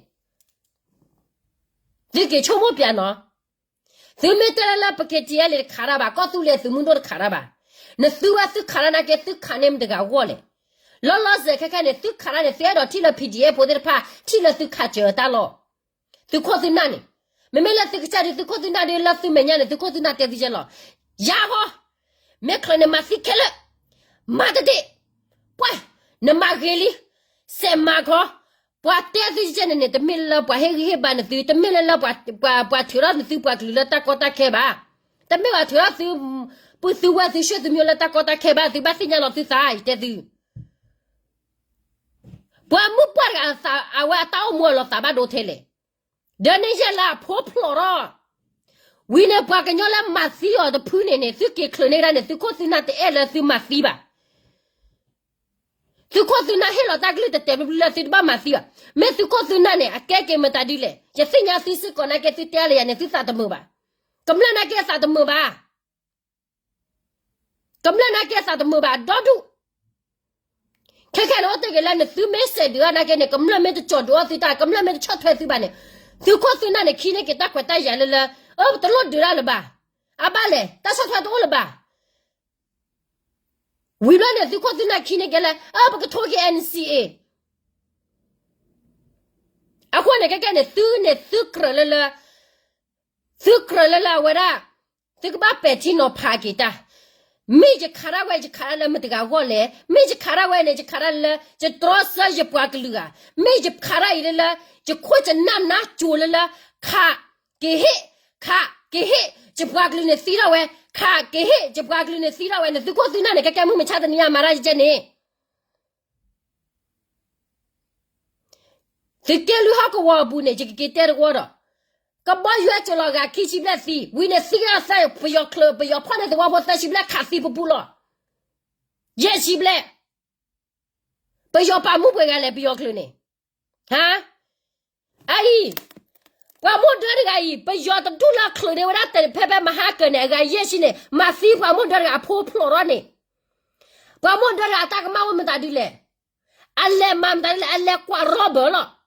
သုက့ၤဆိကမိၣ်ပၠးနီၤ. သုမ့ၢ်တဲလၢလၢပ KTLA တခးတၢ်ဘၣ်, ကီၢ်သူလ့ၤသုးမုၢ်ဒိၣ်တခးတၢ်ဘၣ်. နသုဝဲသုခးတၢ်နာ်က့ သုခးန့ၢ်မတၤတဂၤအဂီၢ်လဲၣ်. လီၤလီၤဆဲးခဲခဲန့ၣ် သုခးတၢ်န့ၣ် သုအဲၣ်ဒိးထံၣ်လၢ PDF ဖိသ့ၣ်တဖၣ် ထံၣ်လၢသုခးစၢၤအတၢ်လီၢ်. သုခိၣ်သုနၢ်န့ၣ်, မ့မ့ၢ်လၢသုကစၢ်ဒုး သုခိၣ်သုနၢ်ဒုးလၢသုမဲာ်ညါန့ၣ် သုခိၣ်သုနၢ်တဲသုကဲလီၤ. ယၤဃီ မ့ၢ်ချုးန့ၣ်မၤသံခဲလၢာ်, မၤတဒ့ၣ်, ပှၤ, နမၤဂ့ၤလံ, စဲးမၤခီ, ပှၤတဲသုကဲန့ၣ်န့ၣ် တမ့ၢ်လၢပှၤဟ့ၣ်ဂံၢ်ဟ့ၣ်ဘါနသု, တမ့ၢ်လၢလၢပှၤထုးထီၣ်နသုပှၤကလုာ်လၢတၢ်ကီတၢ်ခဲဘၣ်, တမ့ၢ်ပှၤထုးထီၣ်သု, ပုၢ်သုဝဲၢ်သုဆှၢသုမိၢ်လၢတၢ်ကီတၢ်ခဲဘၣ်, သုဘၣ်သ့ၣ်ညါလီၤသုသး ယတဲသု ပှၤမုၢ်ပှၢ်တဂၤအသး အဝဲအတၢ်အိၣ်မူအလီၤသးဘၣ်ဒိထဲလဲၣ်. ဒီးန့ၣ်ယဲၢ်လၢအဖိဖျိးထီၣ်, ဝံၤန့ၣ်ပှၤကညီလၢမၤသံအီၤတဖုန့ၣ်န့ၣ် သုက့ၤချုးန့ၢ်ကဒါန့ၣ် သုခိၣ်သုနၢ်တအဲၣ်လၢသုမၤသံဘၣ်. သုခိၣ်သုနၢ်ဟ့ၣ်လီၤတၢ်ကလုၢ်တဲာ်တဲာ်ဘျုးဘျုးလၢသုတဘၣ်မၤသံဘၣ်. မ့ၢ်သုခိၣ်သုနၢ်န့ၣ် အကဲက့ၤမတၤဒ်လဲၣ်. ယသ့ၣ်ညါသုစ့ၢ်ကီးနာ်က့ သုတဲလၢယၤန့ၣ် သုသးတမုာ်ဘၣ်. ကမျၢၢ်နာ်က့အသးတမုာ်ဘၣ်. ကမျၢၢ်နာ်က့အသးတမုာ်ဘၣ် ဒီဒူၣ်. ခဲခဲန့ၣ်အိၣ်တ့ၢ်က့ၤလၢနသုမ့ၢ်စဲးဒုးအီၤနာ်က့န့ၣ် ကမျၢၢ်မ့ၢ်တကၠီၣ်ဒုးအီၤသုတၢ် ကမျၢၢ်မ့ၢ်တဆီၣ်ထွဲသုဘၣ်န့ၣ် သုခိၣ်သုနၢ်န့ၣ် ခံန့ၢ်က့ၤတၢ်ခွဲးတၢ်ယာ်လၢလၢ အၢ ပတလိၣ်ဒုးတၢ်လၢၤဘၣ်. အဘၣ်လဲၣ် တၢ်ဆီၣ်ထွဲတအိၣ်လၢၤဘၣ်. ဝံၤဘျီန့ၣ် သုခိၣ်သုနၢ်ခံန့ၢ်က့ၤလၢ အၢ ပကထိးက့ၤ NCA အဃိန့ၣ် ခဲခဲန့ၣ် သုန့ၣ် သုကြၢးလၢလၢ သုကြၢးလၢလၢအဝဲဒၣ် သုကဘၣ်ပဲာ်ထံနီၤဖးက့ၤတၢ်. မ့ၢ်ယခးတၢ်ဝဲ ယခးတၢ်လၢမတၤတဂၤအဂီၢ်လဲၣ်. မ့ၢ်ယခးတၢ်ဝဲန့ၣ် ယခးတၢ်လၢ ယတြီဆၢယပှၤကလုာ်ဧါ. မ့ၢ်ယခးတၢ်အံၤလၢလၢ ယခိၣ်ယနၢ်နါကိၤလၢလၢ ခးက့ၤဟ့ၣ် ခးက့ၤဟ့ၣ် ယပှၤကလုာ်န့ၣ်သံထီၣ်ဝဲ, ခးက့ၤဟ့ၣ် ယပှၤကလုာ်န့ၣ်သံထီၣ်ဝဲန့ၣ် သုခိၣ်သုနၢ်န့ၣ် ကဲကဲမုၢ်မဆါတနံၤညါမၤတၢ်ယကဲန့ၣ် သုကဲလုၢ်ဟီၣ်ကဝီၤအပူၤန့ၣ် ယကက့ၤတဲတဝီဒီး ကဘီယူၤစၢၤလီၤဂၤခံဆံဘျဲၣ်သံ, ဝံၤန့ၣ်သံကဒီးသၢ ပယီၤချၢး ပယီၤဖီၣ်န့ၢ်သဝီဖိသၢဆံဘျဲၣ်ခးသံပူၤပူၤလီၤ. ယဲၢ်ဆံဘျဲၣ်, ပယီၤပာ်မူပှဲၤဂၤလဲၣ် ပယီၤချၢးန့ၣ်, ဟါ, အအံၤ, ပှၤမိၢ်ဒၢတဂၤအံၤ ပယီၤတဒူၣ်လၢချုးန့ၢ်ဝဲဒၣ်တဲာ်ဖဲ ဖဲမဟါကၢၤန့ၣ် အဂၤယဲၢ်ဆံန့ၣ် မၤသံပှၤမိၢ်ဒၢတဂၤအဖိဖျိးထီၣ်န့ၣ်, ပှၤမိၢ်ဒၢတဂၤအတၢ်ကမၣ်ဝဲမတၤဒ်လဲၣ်, အလဲၤမၤမတၤဒ်လဲၣ် အလဲၤကွၢ် rubber လီၤ.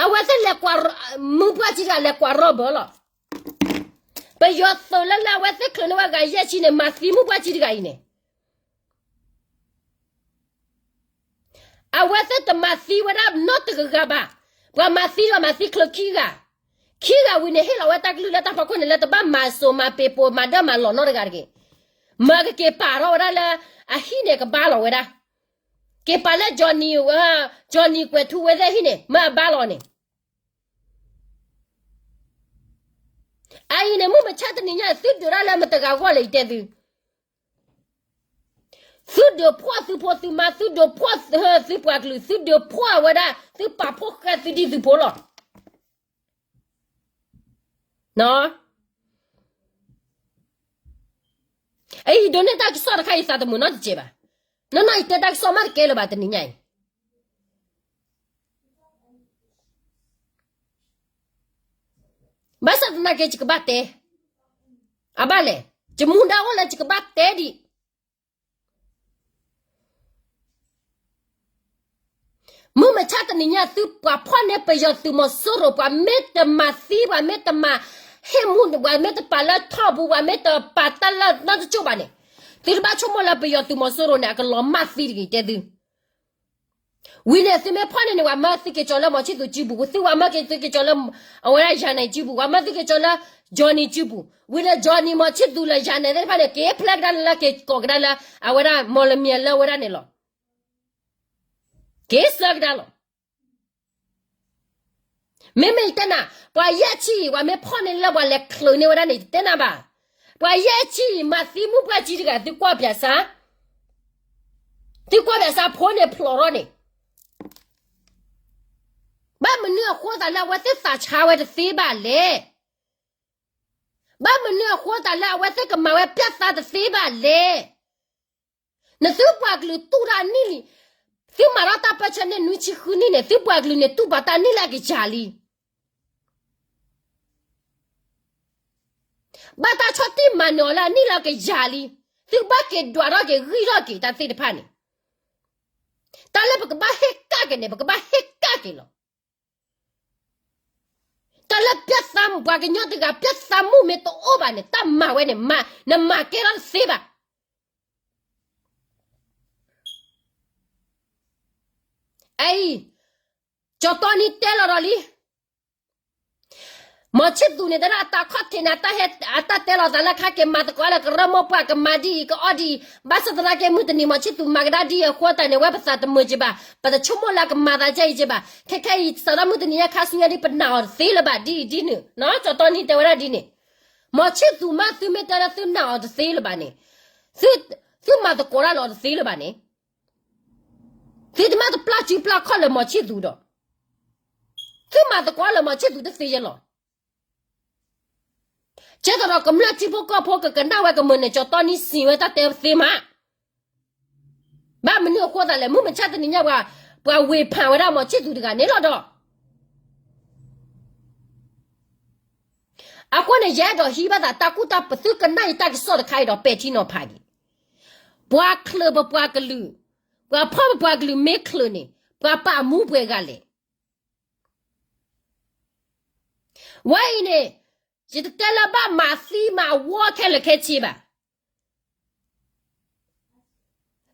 အဝဲသ့ၣ်လဲၤကွၢ်, မုၢ်ပှၢ်ကံတဂၤလဲၤကွၢ် rubber လီၤ. ပယီၤသုးလၢလၢအဝဲသ့ၣ်ချုးန့ၢ်ဝဲဂၤယဲၢ်ဆံန့ၣ် မၤသံမုၢ်ပှၢ်ကံတဂၤအံၤန့ၣ် အဝဲသ့ၣ်တမၤသံဝဲဒၣ်နီတဂၤဂၤဘၣ်. ပှၤမၤသံဒီးမၤသံချုးခံဂၤ, ခံဂၤဝံၤန့ၣ် ဟ့ၣ်လီၤဝဲတၢ်ကလုၢ်လၢတၢ်ဖီခိၣ်န့ၣ် လၢတဘၣ်မၤစိၤမၤပ့ၤပိၤမၤဒၢမၤလီၤနီတဂၤတဂ့ၤ. မၤကက့ၤပာ်ထီၣ်ဝဲဒၣ်လၢ အဟံၣ်န့ၣ်ကဘါလီၤဝဲဒၣ်, က့ၤပာ်လၢ Johnny, Johnny ကွဲးထူဝဲသ့ၣ်ဟံၣ်န့ၣ် မၤအဘါလီၤန့ၣ် အအံၤန့ၣ် မုၢ်မဆါတနံၤညါ သုဒုးတၢ်လၢမတဂၤဂီၢ်လဲၣ် ယတဲသု, သုဒုးဖှီၣ်သုဖိသုမါ, သုဒုးဖှီၣ်သုပှၤကလုာ်, သုဒုးဖှီၣ်ဝဲဒၣ် သုပာ်ဖှိၣ်ဃဲသုဒံၣ်သုဖိလီၤ. အံၤ ယဒိးန့ၢ်တၢ်ကစီၣ်တခါ ယသးတမုာ်နီတစဲးဘၣ်. နီၢ်နီၢ် ယတဲတၢ်ကစီၣ်မးတကဲလၢၤဘၣ်တနံၤညါအံၤ ဘၣ်ဆၣ်သနာ်က့ ယကဘၣ်တဲ, အဘၣ်လဲၣ်, ယမူဒါအိၣ်လၢယကဘၣ်တဲဒံး, မုၢ်မဆါတနံၤညါ သုပှၤဖီၣ်န့ၢ်ပယီၤသုးမီၤစိရိၤ ပှၤမ့ၢ်တမၤသံ ပှၤမ့ၢ်တမၤဟ့ၣ်မူ ပှၤမ့ၢ်တပာ်လၢထီၣ်ပူၤ ပှၤမ့ၢ်တပာ်တၢ်လၢနီတကၠိၢ်ဘၣ်န့ၣ်, သုတဘၣ်ဆိကမိၣ်လၢပယီၤသုးမီၤစိရိၤန့ၣ် အကလီၤမၢ်သံတဂ့ၤ တဲသု. ဝံၤန့ၣ် သုမ့ၢ်ဖီၣ်န့ၢ်န့ၣ် ပှၤမၢသုက့ၤကၠီၤလၢမီၤဆံၣ်သူးစုပူၤ, သုပှၤမၢက့ၤသုက့ၤကၠီၤလၢ အဝဲဒၣ်ယၤနဲၣ်စုပူၤ, ပှၤမၢသုက့ၤကၠီၤလၢ Johnny စုပူၤ, ဝံၤလၢ Johnny မီၤဆံၣ်သူးလၢယၤနဲၣ်သ့ၣ်တဖၣ်န့ၣ် က့ၤဖျဲးကဒါလၢ က့ၤကိးကဒါလၢ အဝဲဒၣ် မော်လမြိုင် လၢဝဲဒၣ်န့ၣ်လီၤ. က့ၤဆၢကဒါလီၤ. မ့မ့ၢ်ယတဲနၤ, ပှၤယဲၢ်ဆံအံၤ ပှၤမ့ၢ်ဖီၣ်န့ၢ်လၢပှၤလဲၤချုးန့ၢ်ဝဲဒၣ်န့ၣ် ယတဲနၤဘၣ်. ပှၤယဲၢ်ဆံအံၤ မၤသံမူပှၢ်ကံတဂၤ သုကွၢ်ပၠးစၢ်, သုကွၢ်ပၠးစၢ်ဖိန့ၣ်ဖျိးထီၣ်န့ၣ်, ဘၣ်မနုၤအဃိသးလၢအဝဲသ့ၣ်သးဆါဝဲတသ့ဘၣ်လဲၣ်. ဘၣ်မနုၤအဃိသးလၢအဝဲသ့ၣ်ကမၤဝဲပၠၢ်သးတသ့ဘၣ်လဲၣ်. နသုပှၤကလုာ်တူၢ်တၢ်နံၣ်လံ, သုမၤထီၣ်တၢ်ပၢဆှၢန့ၢ်နွံဆံဃုနံၣ်န့ၣ် သုပှၤကလုာ်န့ၣ်တူၢ်ဘၣ်တၢ်နံၣ်လၢအကယၤလံ. ဘၣ်တၢ်ဆီၣ်တံၢ်မၤနၢၤအီၤလၢအနံၣ်လၢအကယၤလံ. သုကဘၣ်က့ၤဒွးထီၣ်က့ၤဂံၢ်ထီၣ်က့ၤတၢ်သ့ၣ်တဖၣ်န့ၣ်, တၢ်လၢပကဘၣ်ဟ့ၣ်ကၣ်က့ၤန့ၣ် ပကဘၣ်ဟ့ၣ်ကၣ်က့ၤလီၤ. တၢ်လၢပၠၢ်သးမူ ပှၤကညီတဂၤ ပၠၢ်သးမူမ့ၢ်တအိၣ်ဘၣ်န့ၣ် တၢ်မၤဝဲန့ၣ် နမၤကဲထီၣ်တသ့ဘၣ်. အအံၤ, ကၠီတီနံတဲလီၤဒီးလံ. မီၤဆံၣ်သူးန့ၣ် တဒၣ်အတၢ်ခီၣ်ထံးန့ၣ် အတၢ်တဲလီၤသးလၢခါက့ၤမၤသကိးလၢကရၢမိၢ်ပှၢ် ကမၤဒ်အံၤ ကအီၣ်ဒ်အံၤ, ဘၣ်ဆၣ်သနာ်က့မုၢ်တနံၤ မီၤဆံၣ်သူးမၤကဒါဒ်အံၤအဃိသတးန့ၣ် ဝဲပသးတမုာ်က့ၤဘၣ်, ပတဆိကမိၣ်လၢကမၤသးဒ်အံၤက့ၤဘၣ်. ခဲခဲအံၤ စးထီၣ်မုၢ်တနံၤညါခါဆူညါဒ် ပနာ်အီၤတသ့လၢၤဘၣ်ဒ်အံၤဒ်နုၤ, ကၠီတီနံတဲဝဲဒၣ်ဒ်န့ၣ်. မီၤဆံၣ်သူးမး သုမ့ၢ်တဲလၢသုနာ်အီၤတသ့လၢၤဘၣ်န့ၣ်, သုမၤသကိးတၢ်လၢအီၤတသ့လၢၤဘၣ်န့ၣ်, သုတမ့ၢ်တပျၢ်စုပျၢ်ခီၣ်လၢမီၤဆံၣ်သူးဒီး, သုမၤသကိးလၢမီၤဆံၣ်သူးတသ့ယဲလီၤ. ကဲသဒီးကမျၢၢ်ထံဖိကီၢ်ဖိကကနၣ်ဝဲကမုာ်န့ၣ် ကၠီတီနံစံးဝဲတၢ်တဲသ့မး. ဘၣ်မနုၤအဃိသးလဲၣ်, မုၢ်မဆါတနံၤညါပှၤ, ပှၤဝ့ၤဖးဝဲဒၣ်မီၤဆံၣ်သူးတဂၤန့ၣ်လီၤဒီး အဃိန့ၣ် ယအဲၣ်ဒိးဟံးဘၣ်သးတၢ်ကူၣ်တၢ်ပသူကနၣ်ယတၢ်ကစီၣ်တခါအံၤဒီးပဲာ်ထံနီၤဖးက့ၤ, ပှၤချုးပပှၤကလုာ်, ပှၤဖီၣ်ပပှၤကလုာ်မ့ၢ်ချုးန့ၣ် ပှၤပာ်မူပှဲၤဂၤလဲၣ်. ဝဲအံၤန့ၣ်, ယတတဲလၢဘၣ်မၤသံမၤဝီခဲလၢာ်ခဲဆ့ဘၣ်.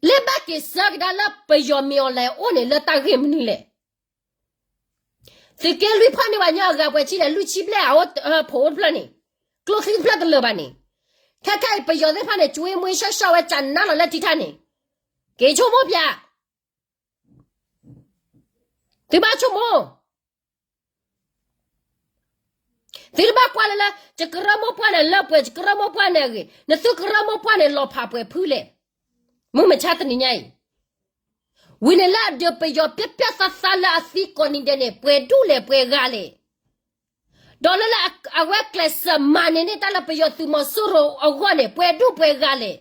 လၢဘၣ်က့ၤဆၢကဒါလၢပယီၤမ့ၢ်အီၤလဲၤအိၣ်န့ၣ် လၢတၢ်ဂ့ၢ်မနုၤလဲၣ်. သုးက့လွံၢ်ဖီၣ်န့ၢ်ပှၤကညီအဂၤပှဲၤဆံလဲၣ်, လွံၢ်ဆံဘျဲၣ်အအိၣ်ဖိတဖျၢၣ်န့ၣ်, ကျိချံတဖျၢၣ်တလၢာ်ဘၣ်န့ၣ်, ခဲခဲအံၤပယီၤသ့ၣ်တဖၣ်န့ၣ် ကၠွ့မှ့ဆှီဆှီဝဲ ကနၣ်လီၤလၢထံထၣ်န့ၣ်, က့ၤဆိကမိၣ်ပၠး သုဘၣ်ဆိကမိၣ်, သုတဘၣ်ကွၢ်လၢလၢ ယကရၢမိၢ်ပှၢ်န့ၣ်လၢပှဲၤ ယကရၢမိၢ်ပှၢ်န့ၣ်အဂ့ၤ, နသုကရၢမိၢ်ပှၢ်န့ၣ် လီၤဖးပှဲၤဖုလဲၣ်. မုၢ်မဆါတနံၤညါအံၤ, ဝံၤန့ၣ်လၢအဒုးပယီၤပျၢ်ပျၢ်သးသးလၢအသံကိးနံၤဒဲးန့ၣ် ပှဲၤဒူၣ်လဲၣ်ပှဲၤဂၤလဲၣ်. ဒီးလၢလၢအဝဲကျဲးစၢးမၤန့ၢ်န့ၢ်တၢ်လၢပယီၤသုးမီၤစိရိၤအဂီၢ်န့ၣ် ပှဲၤဒူၣ်ပှဲၤဂၤလဲၣ်.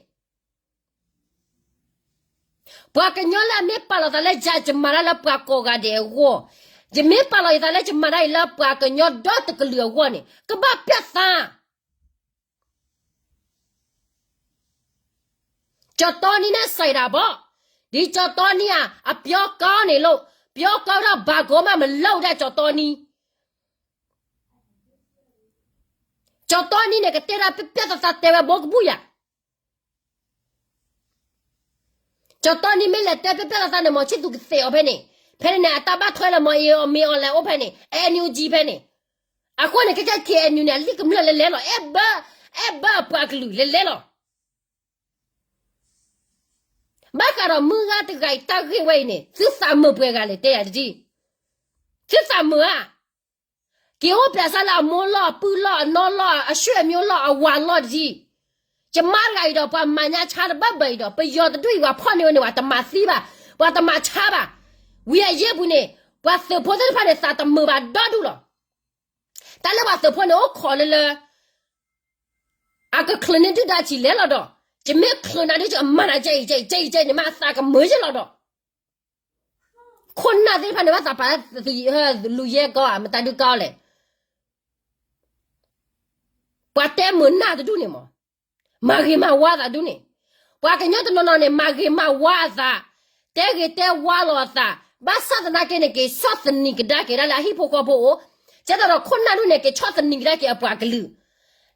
ပှၤကညီလၢအမ့ၢ်ပာ်လီၤသးလၢယၤ ယမၤတၢ်လၢပှၤကိးဂၤဒဲးအဂီၢ်, ယမ့ၢ်ပာ်လီၤယသးလၢယမၤတၢ်အံၤလၢပှၤကညီဒီတကလုာ်အဂီၢ်န့ၣ် ကဘၣ်ပျၢ်သး ကၠီတီနံန့ၣ်စံးဒၣ်ဘၣ်, ဒ်ကၠီတီနံဧါ, အပျီကီန့ၣ်လီၤ, ပျီကီဒီးဘၣ်ကီမးမလိၣ်ဒၣ်ကၠီတီနံ. ကၠီတီနံန့ၣ် ကတဲဒၣ်ပျၢ်ပျၢ်သးသးတဲဝဲဘိကဘူၣ်ယၤ. ကၠီတီနံမ့ၢ်လဲၤတဲပျၢ်ပျၢ်သးသးန့ၣ် မီၤဆံၣ်သူးကသ့အီၤဖဲန့ၣ်, ဖဲန့ၣ်န့ၣ် အတၢ်ဘၣ်ထွဲလၢမီၤအ့အီၤမ့ၢ်အီၤလဲၤအိၣ်ဖဲန့ၣ် NUG ဖဲန့ၣ်. အဃိန့ၣ် ခဲကဲ KNU န့ၣ် အလံာ်ကမျၢၢ်လဲၤလဲၤလီၤ, အဲၣ်ဘၢ, အဲၣ်ဘၢအပှၤကလုာ်လဲၤလဲၤလီၤ. ဘၣ်ဃးဒီးမုၢ်ဂၤတဂၤအံၤတၢ်ဂ့ၢ်ဝဲအံၤန့ၣ် သုသးမုာ်ပှဲၤဂၤလဲၣ် တဲယၤတဒံၣ်. သုသးမုာ်ဧါ. က့ၤအိၣ်ပၠးစၢလၢအမိၢ်လီၢ်, အပုၢ်လီၢ်, အနီၢ်လီၢ်, အဆွေမျိုးလီၢ်, အဝၤလီၢ်တဒံၣ်. ယမါတဂၤအံၤဒီး ပှၤမၤညါဆါတဘၢဘၢအံၤဒီး ပယီၤတဒူၣ်အံၤ ပှၤဖီၣ်န့ၢ်ဝဲန့ၣ် ပှၤတမၤသံဘၣ်, ပှၤတမၤဆါဘၣ်. ဝံၤအယ့ၢ်ပူၤန့ၣ် ပှၤသုးဖိသ့ၣ်တဖၣ်န့ၣ် သးတမုာ်ဘၣ်ဒီဒူၣ်လီၤ. တၢ်လၢပှၤသုးဖိန့ၣ်အိၣ်ခိးလၢလၢ အကချုးန့ၢ်ဒုၣ်ဒါဆံးလဲၣ်လီၤဒီး, ယမ့ၢ်ချုးနၤဒ်ယမၤနၤ ကဲအံၤ ကဲအံၤ ကဲအံၤန့ၣ် မ့ၢ်အသးကမုာ်ယဲလီၤဒီး, ခိၣ်နၢ်သ့ၣ်တဖၣ်န့ၣ် ဘၣ်သးပာ် လူၤယဲၢ်ကီၢ်ဧါ မတၤဒုးကီၢ်လဲၣ်. ပှၤတဲမုာ်နၢ်တဒူၣ်န့ၣ်မး, မၤဂ့ၤမၤဝါသးဒူၣ်န့ၣ်, ပှၤကညီတနီၤနီၤန့ၣ် မၤဂ့ၤမၤဝါအသး, တဲဂ့ၤတဲဝါလီၤအသး, ဘၣ်ဆၣ်သနာ်က့န့ၣ် က့ၤဆီၣ်သနံးကဒါက့ၤဒၣ်လၢအဟံၣ်ဖိဃီဖိအိၣ်, ကဲသိးဒီးခိၣ်နၢ်ဒိၣ်န့ၣ် က့ၤဆီၣ်သနံးကဒါက့ၤအပှၤကလုာ်,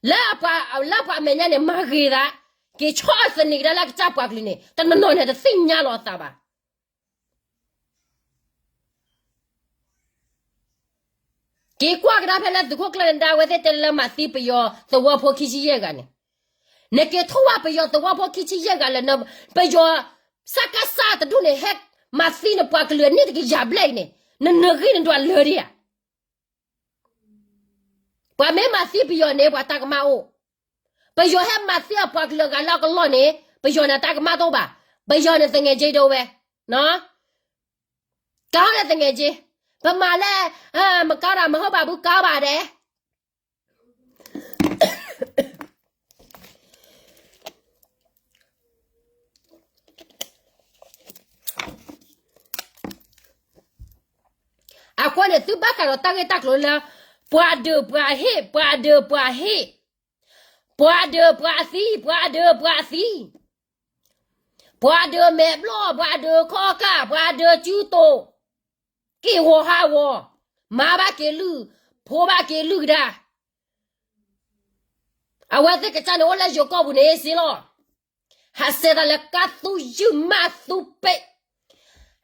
လၢ လၢပှၤအမဲာ်ညါန့ၣ် မၤဂ့ၤသး, က့ၤဆီၣ်သနံးကဒါလၢအကစၢ်ပှၤကလုာ်န့ၣ် တနီၤနီၤန့ၣ် တသ့ၣ်ညါလီၤအသးဘၣ်. က့ၤကွၢ်ကဒါဖဲလၢသုးခိၣ်ကျၢၢ်န့ၣ် ဒၣ်ဝဲသ့ၣ်တဲလၢမၤသံပယီၤသဝီဖိခံဆံယဲၢ်ဂၤန့ၣ်, နက့ၤထိၣ်ဝဲပယီၤသဝီဖိခံဆံယဲၢ်ဂၤလၢ ပယီၤ စကစ တဒူၣ်န့ၣ် ဟဲမၤသံနပှၤကလုာ်အနံၣ်တကယၤဘျဲၣ်အံၤန့ၣ် နနၢ်ဂံၢ်နဒွးလၢဒံးဧါ. ပှၤမ့ၢ်မၤသံပယီၤန့ၣ် ပှၤတၢ်ကမၣ်အိၣ်, ပယီၤဟဲမၤသံအပှၤကလုာ်အဂၤလၢအကလီၢ်န့ၣ် ပယီၤန့ၣ်တၢ်ကမၣ်တအိၣ်ဘၣ်, ပယီၤန့ၣ် သငယ်ချင်း ဒိဝဲ, ကါန့ၣ် သငယ်ချင်း, ပမၤလၢ မကါဒီး မဟုတ်ပါဘူး ကါပါတယ်. အဃိန့ၣ် သုဘၣ်ဃးဒီးတၢ်ဂ့ၢ်တၢ်ကျိၤလၢ ပှၤဒုးပှၤဟ့ၣ်, ပှၤဒုးပှၤဟ့ၣ်, ပှၤဒုးပှၤသံ, ပှၤဒုးပှၤသံ, ပှၤဒုးမဲာ်ဘျီၣ်, ပှၤဒုးခီကၢ်, ပှၤဒုးစုတိၤ, က့ၢ်ဂီၤဟးဂီၤ, မၤဘၣ်က့ၤလုၢ်, ဖိဘၣ်က့ၤလုၢ်ကဒါ. အဝဲသ့ၣ်ကစၢ်န့ၣ်အိၣ်လၢယိၤကီၢ်ပူၤန့ၣ်စ့လီၤ. ဟးစဲးသးလၢကါသူယုၢ်မးသူပ့ၢ်,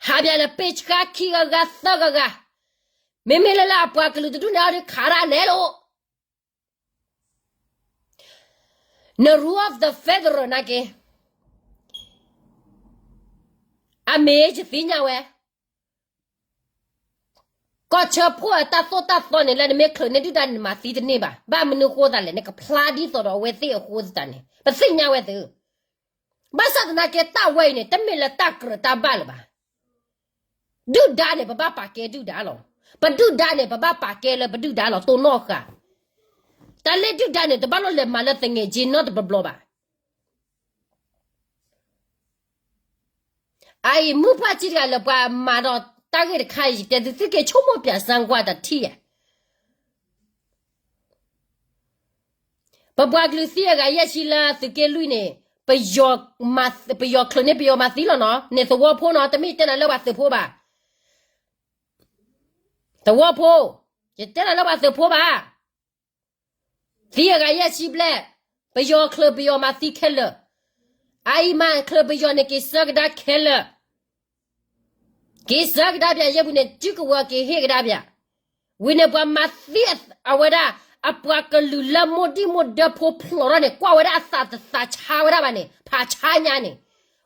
ဟးပၠးလၢပ့ၢ်ဆှါခံဂၤဂၤသၢဂၤဂၤ, မ့မ့ၢ်လၢလၢအပှၤကလုာ်တဒူၣ်န့ၣ် အီၤဒုးခးဒၣ်နဲလီၤ. န rule of the federal နာ်က့, အမ့ၢ်ယသ့ၣ်ညါဝဲ ကီၢ်ဆၢဖိအတၢ်သိၣ်တၢ်သီန့ၣ် လၢနမ့ၢ်ချုးန့ၢ်ဒုၣ်ဒါန့ၣ် နမၤသံတန့ၢ်ဘၣ်. ဘၣ်မနုၤဃိသတးလဲၣ်, နကဖျါဒ်သိးဒီးအဝဲသ့ၣ်အဃိသတးန့ၣ် ပသ့ၣ်ညါဝဲသု. ဘၣ်ဆၣ်သနာ်က့ တၢ်ဝဲအံၤန့ၣ် တမ့ၢ်လၢတၢ်ကြၢးတၢ်ဘၣ်လၢၤဘၣ်. ဒုၣ်ဒါန့ၣ် ပဘၣ်ပာ်ကဲဒုၣ်ဒါလီၤ. ပဒုၣ်ဒါန့ၣ် ပဘၣ်ပာ်ကဲလၢပဒုၣ်ဒါလီၤ တိၢ်နီၣ်ဃာ်. တၢ်လၢဒုၣ်ဒါန့ၣ် တဘၣ်လီၤလဲၤမၤလၢသငယ်ချင်းနီတဘျီဘၣ်. အအံၤမုၢ်ပှၢ်ထံတဂၤလၢပှၤမၤဒီးတၢ်ဂ့ၢ်တခါအံၤ ယတဲသု သုက့ၤဆိကမိၣ်ပၠးစၢကွၢ်တၢ်ထံၣ်ဧါ. ပပှၤကလုာ်သံအဂၤယဲၢ်ဆံလၢသုးက့လွံၢ်န့ၣ် ပယီၤချုးန့ၢ်ပယီၤမၤသံလီၤနီၤ, န့ၣ်သဝီဖိနီၤ, တမ့ၢ်တဲနၤလၢပှၤသုးဖိဘၣ်. သဝီဖိ, ယတဲနၤလၢပှၤသုးဖိဘၣ်. သံအဂၤယဲၢ်ဆံဘျဲၣ်, ပယီၤချုးပယီၤမၤသံခဲလၢာ်, အအံၤမၤချုးပယီၤန့ၣ် က့ၤဆၢကဒါခဲလၢာ်, က့ၤဆၢကဒါပၠးယဲၢ်ပူၤန့ၣ် စုကဝဲၤက့ၤဟ့ၣ်ကဒါပၠး, ဝံၤန့ၣ်ပှၤမၤသံအဝဲဒၣ် အပှၤကလုာ်လၢမိၢ်ဒံၣ်မိၢ်ဒၢဖိဖျိးထီၣ်န့ၣ် ကွၢ်ဝဲဒၣ်အသးတသးဆါဝဲဒၣ်ဘၣ်န့ၣ် ဖးဆါညါန့ၣ်,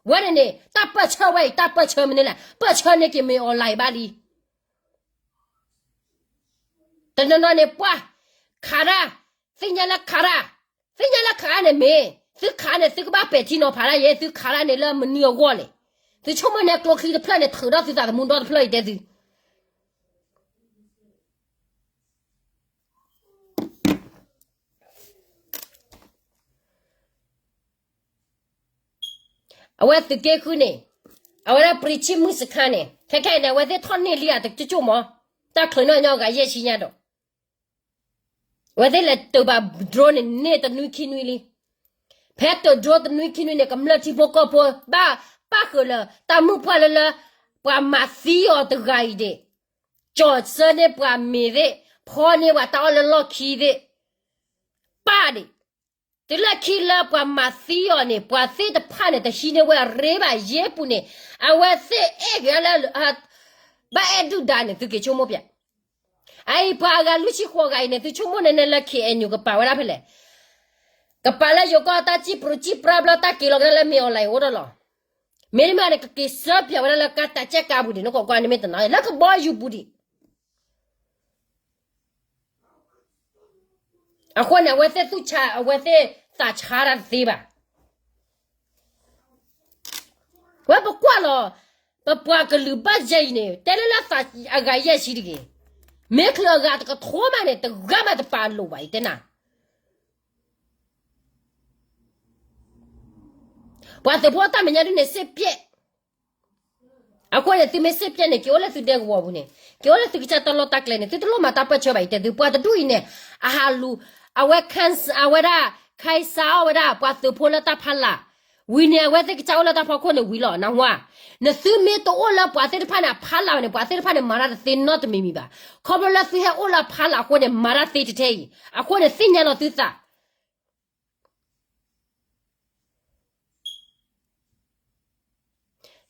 ဝဲန့ၣ်န့ၣ် တၢ်ပၢၢ်ဆၢဝဲအံၤ တၢ်ပၢၢ်ဆၢမနုၤလဲၣ်, ပၢၢ်ဆၢန့ၢ်က့ၤမ့ၢ်အီၤလၢအံၤဘၣ်လံ. တနီၤနီၤန့ၣ်ပှၤ, ခးဒၣ်, သ့ၣ်ညါလၢခးဒၣ်, သ့ၣ်ညါလၢခးန့ၣ်မ့ၢ်, သုခးန့ၣ် သုကဘၣ်ပဲာ်ထံနီၤဖးဒၣ်ယဲ, သုခးဒၣ်န့ၣ်လၢမနုၤအဂီၢ်လဲၣ်, သုဆိကမိၣ်န့ၣ်ကျိချံတဖျၢၣ်န့ၣ် ထုးထီၣ်သုသးသမူဒီတဖျၢၣ်အံၤတဲသု အဝဲသုးက့ဃုန့ၣ်, အဝဲဒၣ်ပြံဆံမုၢ်စခါန့ၣ် ခဲခဲအံၤန့ၣ် အဝဲသ့ၣ်ထီၣ်န့ၢ်လံဧါတကၠိၢ်မး, တၢ်ချုးနီၢ်ညီအဂၤယဲၢ်ဆံညါဒီး, အဝဲသ့ၣ်လဲၤတုၤဘၣ် drone န့ၣ်န့ၢ်တနွံခံနွံလံ, ဖဲတုၤ drone တနွံခံနွံန့ၣ် ကမျၢၢ်ထံဖိကီၢ်ဖိ ဘၣ်ပၣ်ဃုာ်လၢ တၢ်မုၢ်ပှၢ်လၢလၢ ပှၤမၤသံအီၤတဂၤအံၤဒၣ်, ကၠီၤဆၢန့ၢ်ပှၤမ့ၤသ့ၣ်, ဖီန့ၢ်ပှၤတၢ်အီၣ်လၢလီၢ်ခံသ့ၣ်, ပၣ်ဒၣ်, တုၤလၢခံလၢပှၤမၤသံအီၤန့ၣ် ပှၤသ့ၣ်တဖၣ်န့ၣ် တဟံးန့ၢ်ဝဲအရ့ဘၣ်ယဲၢ်ပူၤန့ၣ်, အဝဲသ့ၣ်အဲၣ်က့ၤလၢ ဘၣ်အဲၣ်ဒုၣ်ဒါန့ၣ် သုက့ၤဆိကမိၣ်ပၠး, အအံၤပှၤအဂၤလွံၢ်ဆံဃိးဂၤအံၤန့ၣ် သုဆိကမိၣ်န့ၣ်န့ၣ်လၢ KNU ကပာ်ဝဲဒၣ်ဖဲလဲၣ်, ကပာ်လၢယိၤကီၢ်တၢ်စံၣ်ပြူၤစံၣ်ပြါဘျီတၢ်က့ၤလီၤကဒါလၢမ့ၢ်အီၤလၢအအိၣ်ဒီးလီၤ, မ့တမ့ၢ်န့ၣ် ကက့ၤဆၢပၠးဝဲဒၣ်လၢကါတၢ်ကဲကါပူၤဒံး နကွၢ်ကွၢ်န့ၣ်မ့ၢ်တနီၤ လၢကဘီယူၤပူၤဒံး အဃိန့ၣ် အဝဲသ့ၣ်သူၣ်ဆါ အဝဲသ့ၣ်သးဆါတၢ်တသ့ဘၣ်. ဝဲပကွၢ်လီၤ, ပပှၤကလုာ်ဘၣ်ယဲၢ်အံၤန့ၣ် တဲလၢလၢသးအဂၤယဲၢ်ဆံတဂ့ၤ, မ့ၢ်ချုးအဂၤတကထိမးန့ၣ် တဂၤမးတပာ်လိာ်ဘၣ်အံၤတဲနၤ ပှၤသုးဖိတၢ်မဲာ်ညါဒ်န့ၣ် စစ်ပစ်, အဃိန့ၣ် သုမ့ၢ် စစ်ပစ် န့ၣ် က့ၤအိၣ်လၢသုဒဲကဝီၤပူၤန့ၣ် က့ၤအိၣ်လၢသုကစၢ်တၢ်လီၢ်တၢ်ကျဲန့ၣ် သုတလိၣ်မၤတၢ်ပၢၢ်ဆၢဘၣ်အံၤတဲသု ပှၤတဒူၣ်အံၤန့ၣ် အဟးလူၤ အဝဲ အဝဲဒၣ် ခၢၣ်စးအီၣ်ဝဲဒၣ် ပှၤသုးဖိလၢတၢ်ဖးလာ်, ဝံၤန့ၣ် အဝဲသ့ၣ်ကစၢ်အိၣ်လၢတၢ်ဖီခိၣ်န့ၣ်ဝံၤလီၤ နၢ်ဟူဧါ. နသုမ့ၢ်တအိၣ်လၢပှၤသ့ၣ်တဖၣ်န့ၣ်အဖီလာ်ဘၣ်န့ၣ် ပှၤသ့ၣ်တဖၣ်န့ၣ်မၤတၢ်တသ့နီတမံၤမံၤဘၣ်. ခီဖျိလၢသုဟဲအိၣ်လၢအဖီလာ်အဃိန့ၣ် မၤတၢ်သ့ထဲထဲအံၤ အဃိန့ၣ်သ့ၣ်ညါလီၤသုသး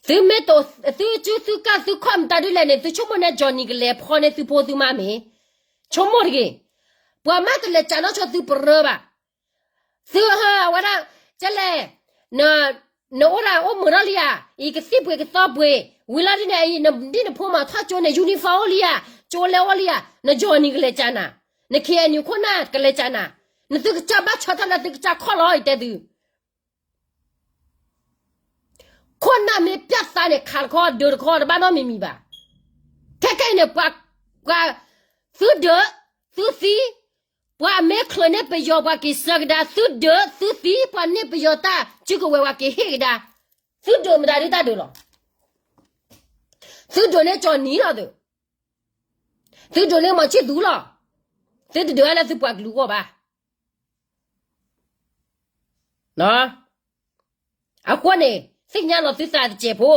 သုမ့ၢ်တ သုစုသုကၢ် သုခီၣ်မတၤဒ်လဲၣ်န့ၣ် သုဆိကမိၣ်န့ၢ် Johnny ကလဲၤဖီန့ၢ်သုဖိသုမါမ့ၢ်, ဆိကမိၣ်တဂ့ၤ. ပှၤမးတလဲၤစးနီၢ်ဆိသုပရၢဘၣ်. သုဟၢဝဲဒၣ် ကဲလဲၣ်, နအိၣ်ဒၣ်အိၣ်မုာ်ထီၣ်လံဧါ, အံၤကသံၣ်ပှ့ၤကသီပှ့ၤ, ဝံၤလီၤဒ်န့ၣ် အံၤနဒ်နဖိမၤထီၣ်ကၠိန့ၣ် uniform အိၣ်လံဧါ, ကၠိလဲအိၣ်လံဧါ, န Johnny ကလဲၤစးနၤ, န KNU ခိၣ်နၢ်ကလဲၤစးနၤ, နသုကစၢ်ဘၣ်ဆၢထၢၣ်လၢသုကစၢ်ခီၣ်လီၤ ယတဲသု ခိၣ်နၢ်မ့ၢ်ပျၢ်သးန့ၣ် ခးတခီ ဒုးတခီ တဘၣ်နီတမံၤမံၤဘၣ်. ခဲခဲအံၤန့ၣ် ပှၤ ပှၤ သုဒုး သုသံ, ပှၤမ့ၢ်ချုးန့ၢ်ပယီၤ ပှၤက့ၤဆှၢကဒါ, သုဒုး သုသံ, ပှၤန့ၢ်ပယီၤတၢ်စုကဝဲၤ ပှၤက့ၤဟ့ၣ်ကဒါ, သုဒုးမတၤဒုတၢ်ဒုးလီၤ. သုဒုးန့ၢ် Johnny လီၤသု, သုဒုးန့ၢ် မီၤဆံၣ်သူလီၤ. သုတဒုးလၢသုပှၤကလုာ်အဂီၢ်ဘၣ်. အဃိန့ၣ် သ့ၣ်ညါလီၤသုသးတစဲးဖိ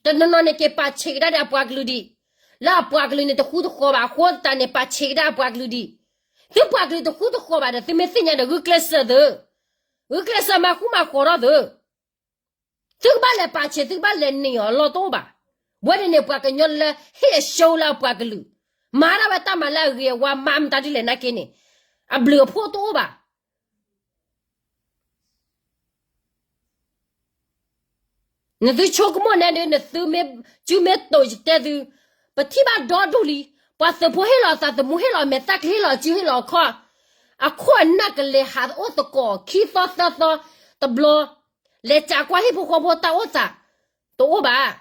တနီၤနီၤန့ၣ် က့ၤပာ်ဆံးကဒါဒီးအပှၤကလုာ်ဒံး, လၢအပှၤကလုာ်န့ၣ်တဃူတဃီၤဘၣ်အဃိသတးန့ၣ် ပာ်ဆံးကဒါအပှၤကလုာ်ဒံး. သုပှၤကလုာ်တဃူတဃီၤဘၣ်ဒီး သုမ့ၢ်သ့ၣ်ညါဒီး ဂုာ်ကျဲးစၢးသု, ဂုာ်ကျဲးစၢးမၤဃူမၤဃီၤထီၣ်သု. သုကဘၣ်လဲၤပာ်ဆံး သုကဘၣ်လဲၤန့ၢ်အီၤအလီၢ်တအိၣ်ဘၣ်. ဝဲန့ၣ်န့ၣ် ပှၤကညီလၢဟ့ၣ်အရှုံးလၢအပှၤကလုာ်, မၤဒၣ်ဝဲတၢ်မၤလၢအဂ့ၤအဝါ မၤမတၤဒ်လဲၣ်နာ်က့န့ၣ်, အဘျုးအဖှိၣ်တအိၣ်ဘၣ်. နသုဆိကမိၣ်န့ၣ်ဒီး နသုမ့ၢ်စုမ့ၢ်တိာ်ယတဲသု, ပထံၣ်ဘၣ်ဒီဒူၣ်လံ, ပှၤသုးဖိဟ့ၣ်လီၤအသးသမူ ဟ့ၣ်လီၤအမဲာ် သၣ်ချံ ဟ့ၣ်လီၤအစု ဟ့ၣ်လီၤအခီၣ်, အခိၣ်အနၢ်ကလဲၤဟးအိၣ်သကိးခံသီသၢသီတဘျီ, လဲၤစးကွၢ်ဟံၣ်ဖိဃီဖိတၢ်အိၣ်သးတအိၣ်ဘၣ်.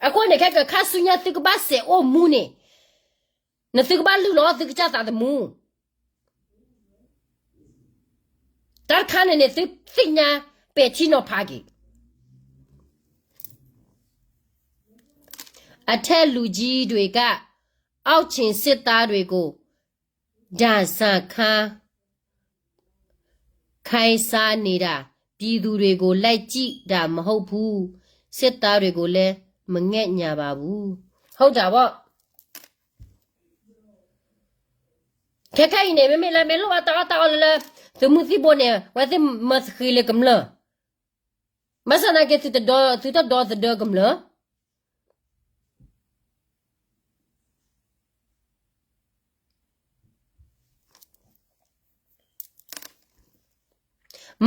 အဃိန့ၣ် ခဲကခါဆူညါသုကဘၣ်စဲးအိၣ်မူန့ၣ်, နသုကဘၣ်လုၢ်လီၤသုကစၢ်သးသမူ တၢ်တခါန့ၣ်န့ၣ် သုသ့ၣ်ညါပဲာ်ထံနီၤဖးက့ၤ. အထက်လူကြီးတွေက အောက်ခြေစစ်သားတွေကို ဒဏ်ဆန်ခါ ခိုင်းစားနေတာ ပြည်သူတွေကို လိုက်ကြည့်တာ မဟုတ်ဘူး။ စစ်သားတွေကိုလည်း မငဲ့ညှာပါဘူး. ဟုတ်တာပေါ့. ခဲခဲအံၤန့ၣ် မ့မ့ၢ်လၢမ့ၢ်လိၣ်ဘၣ်တၢ်အီၣ်တၢ်အီလၢလၢ သုးမုၢ်သံၣ်ဘိန့ၣ် အဝဲသ့ၣ်မၤသဃ့လၢကမျၢၢ်, ဘၣ်ဆၣ်သနာ်က့ သုတဒီသဒၢကမျၢၢ်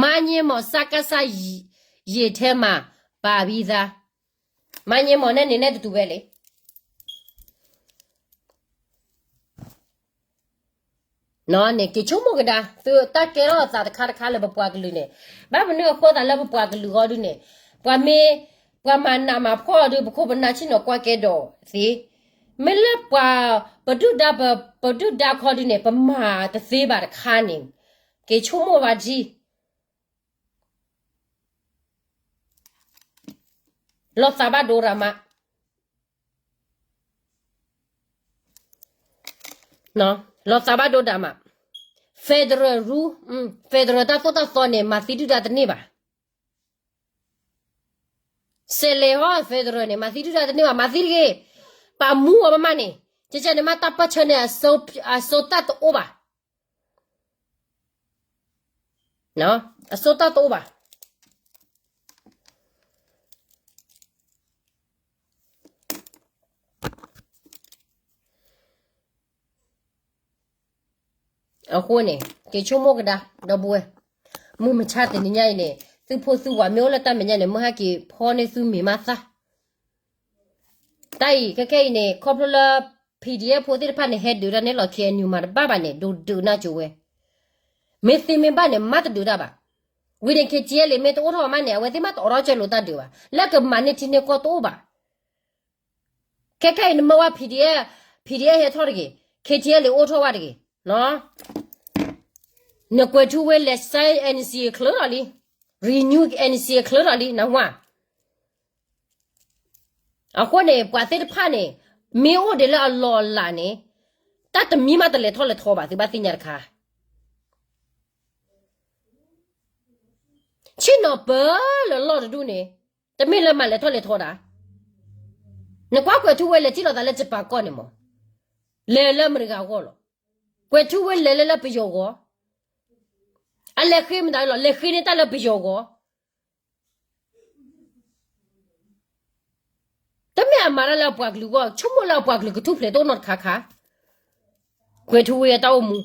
မါည့မီၤ စကစ ရေထဲမှာ ပါပြီးသား. မါည့မီၤန့ၣ်န့ၣ် နဲတတူၢ်ဝဲလံ. န့ၣ် က့ၤဆိကမိၣ်ကဒါ သုတၢ်ကဲထီၣ်အသးတခါတခါလၢပပှၤကလုာ်န့ၣ်, ဘၣ်မနုၤအဃိသတးလၢပပှၤကလုာ်ဃီဒုန့ၣ်, ပှၤမ့ၢ်, ပှၤမၤနးမၤဖှီၣ်ဒု ပခိၣ်ပနၢ်ဆ့ၣ်နီၤကွၢ်ကဲဒီးသ့, မ့ၢ်လၢပှၤ ပဒုၣ်ဒါပ, ပဒုၣ်ဒါခီဒုန့ၣ် ပမၤတသ့ဘၣ်တခါန့ၣ်, က့ၤဆိကမိၣ်ဘၣ်ထံ လီၤသးဘၣ်ဒိရၤမး, လီၤသးဘၣ်ဒိဒၣ်မး, federal rule, federal တၢ်သိၣ်တၢ်သီန့ၣ် မၤသံဒုၣ်ဒါတန့ၢ်ဘၣ်. စဲးလဲၤဟီ federal န့ၣ် မၤသံဒုၣ်ဒါတန့ၢ်ဘၣ်, မၤသံတဂ့ၤ, ပာ်မူအီၤမးမးန့ၣ်, ကကန့ၣ်မးတၢ်ပၢၢ်ဆၢန့ၣ် အစိတၢ်တအိၣ်ဘၣ်. အစိတၢ်တအိၣ်ဘၣ်. အဃိန့ၣ် က့ၤဆိကမိၣ်ကဒါ ဒီပုၢ်ဝဲၢ်, မုၢ်မဆါတနံၤညါအံၤန့ၣ် သုဖိသုဝၤမ့ၢ်အိၣ်လၢတၢ်မဲာ်ညါန့ၣ် မုၢ်ဟဲက့ၤဖီန့ၢ်သုမ့ၤမးသၣ် တၢ်အံၤ ခဲခဲအံၤန့ၣ် ခီဖျိလၢ P D F ဖိသ့ၣ်တဖၣ်န့ၣ် ဟဲဒုးတၢ်န့ၣ်လီၤ K N U မၤတဘၣ်ဘၣ်န့ၣ် ဒိးဒုးနၢ်ကၠိဝဲ, မ့ၢ်သ့မ့ၢ်ဘၣ်န့ၣ် မၤတဒုးတၢ်ဘၣ်. ဝံၤန့ၣ် K T L မ့ၢ်တအိၣ်ထီၣ်မးန့ၣ် အဝဲသ့ၣ်မးတအိးထီၣ်ကၢလိာ်တၢ်ဒုးဘၣ်, လၢကမၤန့ၢ်ထံန့ၢ်ကီၢ်တအိၣ်ဘၣ်. ခဲခဲအံၤနမ့ၢ်ဝဲ P D F, P D F ဟဲထီၣ်တဂ့ၤ, K T L အိၣ်ထီၣ်ဝဲတဂ့ၤ, နကွဲးထူဝဲလဲၤ sign N C A ချၢထီၣ်လံ, renew N C A ချၢထီၣ်လံ နဝဲ. အဃိန့ၣ် ပှၤသ့ၣ်တဖၣ်န့ၣ် မ့ၢ်အိၣ်ဒံးလၢအလီၢ်အလၤန့ၣ် တၢ်တမံၤမးတလဲၤထီၣ်လဲၤထီဘၣ် သုဘၣ်သ့ၣ်ညါတခါ. ဆ့ၣ်နီၤပၢလၢလီၢ်တဒူၣ်န့ၣ်, တမ့ၢ်လၢမၤလဲၤထီၣ်လဲၤထီဒၣ်. နကွၢ်ကွဲၤထူဝ့လဲၤထံၣ်လိာ်သးလၢကၠပၤကီၢ်န့ၣ်မး, လဲၤလၢအမဲရကၤအဂီၢ်လီၤ. ကွဲၤထူဝ့လဲၤလၢလၢပယီၤဂီၢ်, အလဲၤဃ့မတၤလီၤ, လဲၤဃ့န့ၢ်တၢ်လၢပယီၤဂီၢ်. တမ့ၢ်အမၤတၢ်လၢအပှၤကလုာ်အဂီၢ်, ဆိကမိၣ်လၢအပှၤကလုာ်ကထူၣ်ဖျဲးတအိၣ်နီတခါခါ, ကွဲၤထူဝ့အတၢ်အိၣ်မူ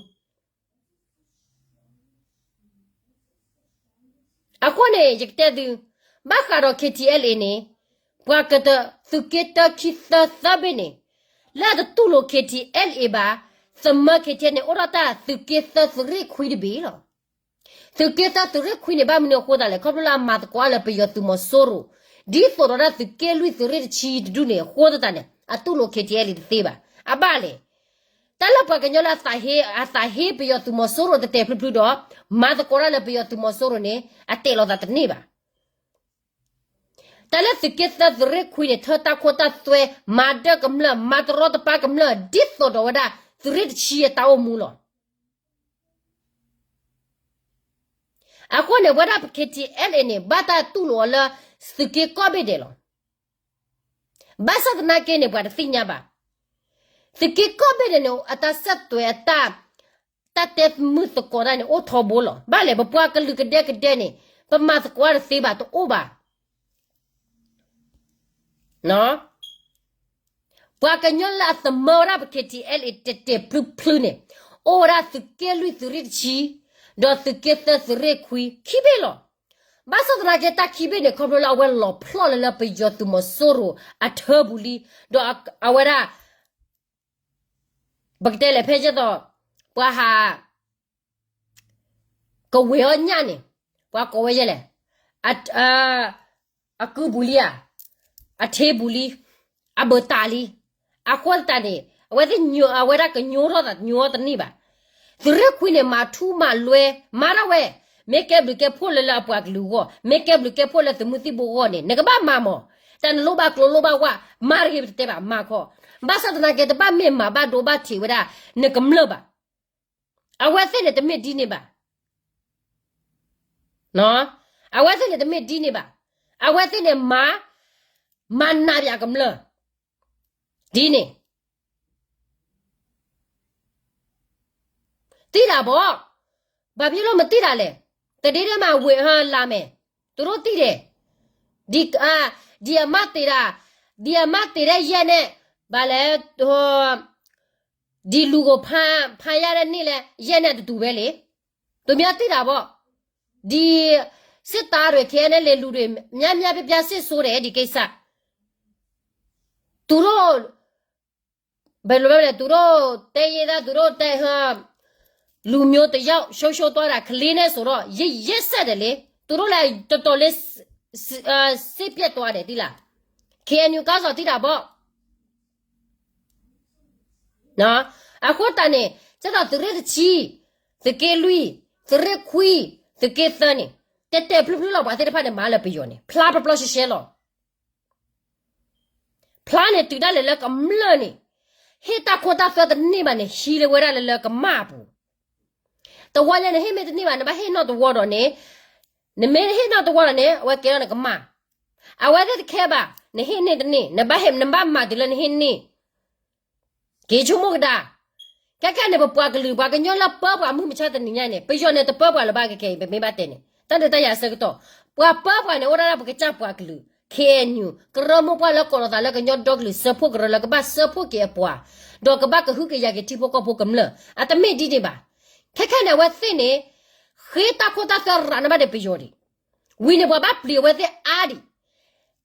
အဃိန့ၣ် ယကတဲသု, ဘၣ်ဃးဒီး K T L A န့ၣ်, ပှၤကတသုးက့သၢခံသၢသၢဘ့ၣ်န့ၣ်, လၢအတတူၢ်လိာ် K T L A ဘၣ်, သမၢ K T L A န့ၣ် အိၣ်ထီၣ်တၢ်သုးက့သၢသုးရ့ၣ်ခွံတဘ့ၣ်လီၤ. သုးက့သၢသုးရ့ၣ်ခွံန့ၣ် ဘၣ်မနုၤအဃိသတးလဲၣ်, ခီဖျိလၢအမၤသကိးအါလၢပယီၤသုးမီၤစိရိၤ, ဒ်သိးဒီးတၢ်သုးက့လွံၢ်သုးရ့ၣ်တဆံတဒူၣ်န့ၣ် အဃိသတးန့ၣ် အတူၢ်လိာ် K T L A တသ့ဘၣ်. အဘၣ်လဲၣ်, တၢ်လၢပှၤကညီလၢအသးဟ့, အသးဟ့ပယီၤသုးမီၤစိရိၤတတဲာ်ဖျုးဖျုးဒီး, မၤသကိးတၢ်လၢပယီၤသုးမီၤစိရိၤန့ၣ် အတဲာ်လိာ်သးတန့ၢ်ဘၣ်. တၢ်လၢသုးက့သၢသုးရ့ၣ်ခွံန့ၣ် ထၢတၢ်ခိတၢ်သွဲ, မၤဒၢကမျၢၢ်, မၤတရီတပါကမျၢၢ်, ဒ်သိးဒီးဝဲဒၣ်သုးရ့ၣ်တဆံအတၢ်အိၣ်မူလီၤ. အဃိန့ၣ် ဝဲဒၣ်ပ K T L A န့ၣ် ဘၣ်တၢ်တူၢ်လိာ်အီၤလၢသုးက့ကီၢ်ဘ့ၣ်ဒဲးလီၤ. ဘၣ်ဆၣ်သနာ်က့န့ၣ် ပှၤတသ့ၣ်ညါဘၣ်. သုးက့ကီၢ်ဘ့ၣ်ဒဲးန့ၣ် အတၢ်ဆၢတဲာ်အတၢ်, တၢ်တဲမုာ်သကိးတၢ်န့ၣ် အိၣ်ထီဘိလီၤ. ဘၣ်လဲၣ် ပပှၤကလုာ်ကဒဲကဒဲန့ၣ် ပမၤသကိးတၢ်တသ့ဘၣ် တအိၣ်ဘၣ်. ပှၤကညီလၢအသမၢဝဲဒၣ်ပ K T L A တဲာ်တဲာ်ဖျုးဖျုးန့ၣ်, အိၣ်ဝဲဒၣ်သုးက့လွံၢ်သုးရ့ၣ်တဆံ, ဒီးသုးက့သၢသုးရ့ၣ်ခွံ ခံဘ့ၣ်လီၤ. ဘၣ်ဆၣ်သနာ်က့ တၢ်ခံဘ့ၣ်န့ၣ် ခီဖျိလၢအဝဲလီၤဖျီၣ်လၢလၢပယီၤသုးမီၤစိရိၤအထၢပူၤလံ, ဒီးအဝဲဒၣ် ပကတဲလဲၣ်ဖဲယဲသိး, ပှၤဟး ကဝဲၤအီၣ်ညၣ်န့ၣ်, ပှၤကိးဝဲယဲလဲၣ်, အကုပူၤလံဧါ, အထ့ပူၤလံ, အဘၢတၢ်လံ, အဃိသတးန့ၣ် အဝဲသ့ၣ်ညိ, အဝဲဒၣ်ကညိထီၣ်သးညိအီၤတန့ၢ်ဘၣ်. သုးရ့ၣ်ခွံန့ၣ် မၤထူမၤလွဲ, မၤဒၣ်ဝဲ, မ့ၢ်ကဲဘျုးကဲဖှိၣ်လၢလၢအပှၤကလုာ်အဂီၢ်, မ့ၢ်ကဲဘျုးကဲဖှိၣ်လၢသုးမုၢ်သံၣ်ဘိအဂီၢ်န့ၣ် နကဘၣ်မၤမး, တၢ်နလိၣ်ဘၣ်ကျိၤလိၣ်ဘၣ်ဝၣ်, မၤတဂ့ၤပတတဲဘၣ် မၤခီ, ဘၣ်ဆၣ်သနာ်က့ တဘၣ်မ့ၢ်မၤဘၣ်ဒိဘၣ်ထံးဝဲဒၣ် နကမျၢၢ်ဘၣ်. အဝဲသ့ၣ်န့ၣ် တမ့ၢ်ဒ်န့ၣ်ဘၣ်. အဝဲသ့ၣ်န့ၣ် တမ့ၢ်ဒ်န့ၣ်ဘၣ်. အဝဲသ့ၣ်န့ၣ် မၤ, မၤနးပၠးကမျၢၢ်, ဒ်န့ၣ် တံၢ်တၢ်ဘီ, ဘၣ်မနုၤလၢမတံၢ်တၢ်လဲၣ်, တဒ့ဒ့မးဝ့ၢ်ဟလးမဲာ်, တရိၣ်တံၢ်ဒဲး, ဒ်, ဒ်အမါတ့ၢ်တၢ်, ဒ်အမါတ့ၢ်ဒၣ်ယဲၢ်န့ၣ်, ဘၣ်လဲၣ်, ဒ်လူၤကိာ်ဖးယါဒၣ်န့ၣ်လဲၣ်, ယဲၢ်န့ၣ်တတူၢ်ဝဲလံ, တမ့ၢ်တံၢ်တၢ်ဘီ, ဒ်စစ်သားတွေ ခဲအံၤန့ၣ် လူထု များများပြားပြား စစ်ဆိုးတယ် ဒီကိစ္စ သူတို့ ဘယ်လိုပြောလဲ သူတို့ တိုင်းရင်းသား သူတို့ လူမျိုးတစ်ယောက် ဆုံးရှုံးသွားတာ ကလေးနဲ့ဆိုတော့ ရ, ရက်စက်တယ်လေ, သူတို့လည်း တော်တော်လေး စ, စ, စိတ်ပျက်သွားတယ် သိလား, KNU ခေါင်းဆောင် သိတာပေါ့. အဃိသတးန့ၣ် ကဲသိးသုးရ့ၣ်တဆံ, သုးက့လွံၢ်, သုးရ့ၣ်ခွံ, သုးက့သၢန့ၣ် တဲာ်တဲာ်ဖျုးဖျုးလီၤ ပှၤသ့ၣ်တဖၣ်န့ၣ် မၤလၢပယီၤန့ၣ် ဖျါပျီပျီရှဲရှဲလီၤ. ဖျါန့ၣ်တုၤဒၣ်လဲာ်လၢကမျၢၢ်န့ၣ် ဟ့ၣ်တၢ်ခိတၢ်သွဲတန့ၢ်ဘၣ်န့ၣ် ဟံးလၢဝဲဒၣ်လၢလၢကမၣ်အပူၤ, တဝီညါန့ၣ် ဟ့ၣ်မ့ၢ်တန့ၢ်ဘၣ် နဘၣ်ဟ့ၣ်နီၣ်တဝီဒီးန့ၣ်, နမ့ၢ်ဟ့ၣ်နီၣ်တဝီဒီးန့ၣ် အဝဲကဲထီၣ်နကမၣ်, အဝဲသ့ၣ်တခဲဘၣ် နဟ့ၣ်န့ၢ်တန့ၢ် နဘၣ်ဟ့ၣ် နဘၣ်မၤတုၤလၢနဟ့ၣ်န့ၢ် က့ၤဆိကမိၣ်ကဒါ, ခဲခဲန့ၣ် ပပှၤကလုာ် ပှၤကညီလၢပၢပှၤမုၢ်မဆါတနံၤညါန့ၣ် ပယီၤန့ၣ်တပၢပှၤလၢၤဘၣ် ခဲခဲအံၤ ပမ့ၢ်ဘၣ်တဲန့ၣ် တၢ်ဒုးတၢ်ယၤဆၢကတီၢ်, ပှၤပၢပှၤန့ၣ် အိၣ်ဒၣ်ဒၣ်ပကစၢ်ပှၤကလုာ် KNU ကရၢမိၢ်ပှၢ်လၢကိးလီၤသးလၢကညီဒီကလုာ်စၢဖှိၣ်ကရၢလၢကဘၣ်စၢဖှိၣ်က့ၤအပှၤ, ဒီးကဘၣ်ကဟုကယာ်က့ၤထံဖိကီၢ်ဖိကမျၢၢ်, အတမ့ၢ်ဒ်န့ၣ်ဘၣ်. ခဲခဲန့ၣ် အဝဲသ့ၣ်န့ၣ် ဃ့တၢ်ခိတၢ်သွဲရၤန့ၢ်ဘၣ်ဒီးပယီၤဒံး, ဝံၤန့ၣ် ပှၤဘၣ်ပျံၤအဝဲသ့ၣ်အါဒံး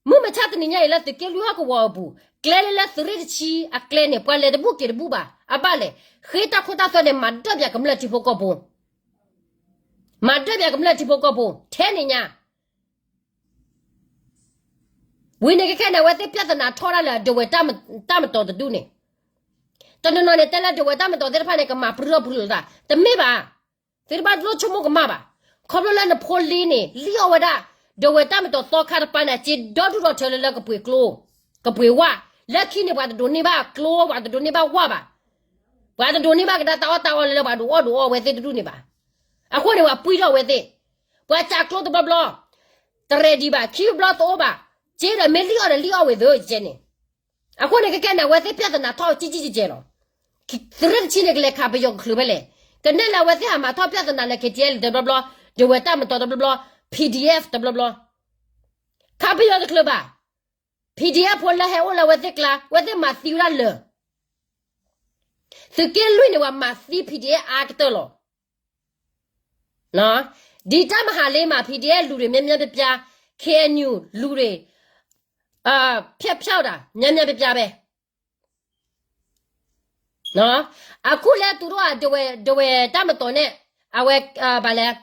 မုၢ်မဆါတနံၤညါအံၤ လၢသုးက့လွံၢ်ဟီၣ်ကဝီၤအပူၤ ကျဲလၢလၢသုးရ့ၣ်တဆံအကျဲန့ၣ် ပှၤလဲၤတဘူၣ်က့ၤတဘူၣ်ဘၣ်. အဘၣ်လဲၣ်, ဃ့တၢ်ခိတၢ်သွဲန့ၣ် မၤဒၢၣ်ပၠးကမျၢၢ်ထံဖိကီၢ်ဖိ, မၤဒၢၣ်ပၠးကမျၢၢ်ထံဖိကီၢ်ဖိ ထဲန့ၣ်ညါ. ဝံၤန့ၣ်ခဲခဲန့ၣ် အဝဲသ့ၣ်ပြဿနာထီၣ်ဒၣ်လၢ ဒဝဲၢ်တၢ်မတီၤတဒူၣ်န့ၣ်, တနီၤနီၤန့ၣ် တဲလၢဒဝဲၢ်တၢ်မတီၤသ့ၣ်တဖၣ်န့ၣ် ကမၤပရၢပရၢလိာ်သး, တမ့ၢ်ဘၣ်. သုတဘၣ်လိၣ်ဆိကမိၣ်ကမၣ်ဘၣ်. ခီဖျိလၢနဖိလံန့ၣ် လံၣ်အီၣ်ဝဲဒၣ် ဒဝဲၢ်တၢ်မတီၤသီခါတပၤန့ၣ် အစ့ဒီဒူၣ်ဒီထၢလၢလၢကပှ့ၤကျိ, ကပှ့ၤဝၣ်, လၢခံန့ၣ် ပှၤတဒိးန့ၢ်ဘၣ်ကျိ ပှၤတဒိးန့ၢ်ဘၣ်ဝၣ်ဘၣ်, ပှၤတဒိးန့ၢ်ဘၣ်ကဒါတၢ်အီၣ်တၢ်အီလၢလၢပှၤဒိးအီၣ်ဒိးအီဝဲသ့ၣ်တဒူၣ်န့ၣ်ဘၣ်. အဃိန့ၣ် ပှၤပှံၢ်ထီၣ်ဝဲသ့ၣ်, ပှၤစးကျိတဘျီဘျီ, တreadyဘၣ်, ခံဘျီတအိၣ်ဘၣ်, က့ဒီးမ့ၢ်လံၣ်အီၣ်ဒီးလံၣ်အီၣ်ဝံၤသ့ကဲန့ၣ်. အဃိန့ၣ် ခဲကဲန့ၣ် အဝဲသ့ၣ်ပြဿနာထီၣ်ကံကံကဲကဲလီၤ. သုးရ့ၣ်တဆံန့ၣ် ကလဲၤခးပယီၤကချုးဖဲလဲၣ်, ကနဲၣ်လၢအဝဲသ့ၣ်ဟးမၤထီၣ်ပြဿနာလၢ K T L တဘျီဘျီ, ဒဝဲၢ်တၢ်မတီၤတဘျီဘျီ, P D F တဘျီဘျီ, ခးပယီၤတချုးဘၣ်, P D F ဖိလၢဟဲအိၣ်လၢအဝဲသ့ၣ်ကျါ အဝဲသ့ၣ်မၤသံဝဲဒၣ်လၢာ်, သုးက့လွံၢ်န့ၣ် ပှၤမၤသံ P D F အါကတၢၢ်လီၤ. ဒ်တၢ်မၤဟးလ့မး P D F လူၤရ့ၣ် များများပြားပြား, K N U လူၤရ့ၣ်, ဖျက်ဖျောက်တာ များများပြားပြားပဲ. အခုလဲၤတုၤဒိၣ်ဧါ, ဒဝဲၢ်တၢ်မတီၤန့ၣ်, အဝဲ, ဘၣ်လဲၣ်,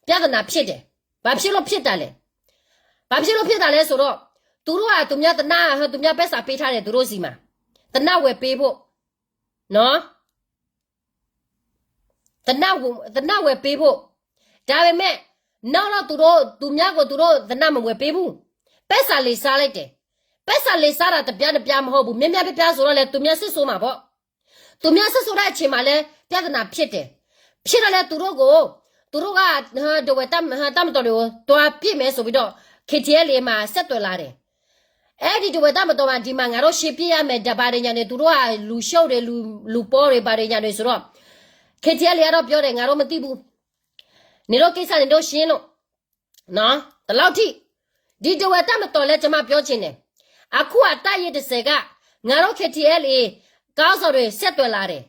ပြဿနာဖြစ်တယ်. ဘာဖြစ်လို့ဖြစ်တာလဲ, ဘာဖြစ်လို့ဖြစ်တာလဲဆိုတော့, သူတို့က သူများသနပ်, သူများပိုက်ဆံပေးထားတယ် သူတို့ဆီမှာ, သနပ်ဝယ်ပေးဖို့, နော်. သနပ်ဝယ်ပေးဖို့, ဒါပေမဲ့, နောက်တော့သူတို့, သူများကိုသူတို့သနပ်မဝယ်ပေးဘူး, ပိုက်ဆံလီၤစားလိုက်တယ်. ပိုက်ဆံလီၤစားတာ တစ်ပြားနှစ်ပြားမဟုတ်ဘူး, များများပြားပြားဆိုတော့လဲ သူများစစ်ဆိုးမှာပေါ့. သူများစစ်ဆိုးတဲ့အချိန်မှာလဲ ပြဿနာဖြစ်တယ်. ဖြစ်တော့လဲ သူတို့ကို, သူတို့က, ဒဝဲၢ်တၢ်မတီၤတွေကို သွားပစ်မယ်ဆိုပြီးတော့ K T L A မှာ ဆက်သွယ်လာတယ်. အဲဒီဒဝဲၢ်တၢ်မတီၤမှာ ဒီမှာငါတို့ရှင်းပစ်ရမယ်, ဒါဘာတွေညာတွေ, သူတို့ကလူရှုပ်တွေ, လူ, လူပေါတွေ, ဘာတွေညာတွေဆိုတော့, K T L A ကတော့ပြောတယ်, ငါတို့မသိဘူး, နင်တို့ကိစ္စနင်တို့ရှင်းလို့, နော်, ဒီလောက်ထိ. ဒီဒဝဲၢ်တၢ်မတီၤလၢ ကျွန်မပြောချင်တယ်, အခုအတပ်ရင်းတစ်ဆယ်က, ငါတို့ K T L A ခေါင်းဆောင်တွေ ဆက်သွယ်လာတယ်,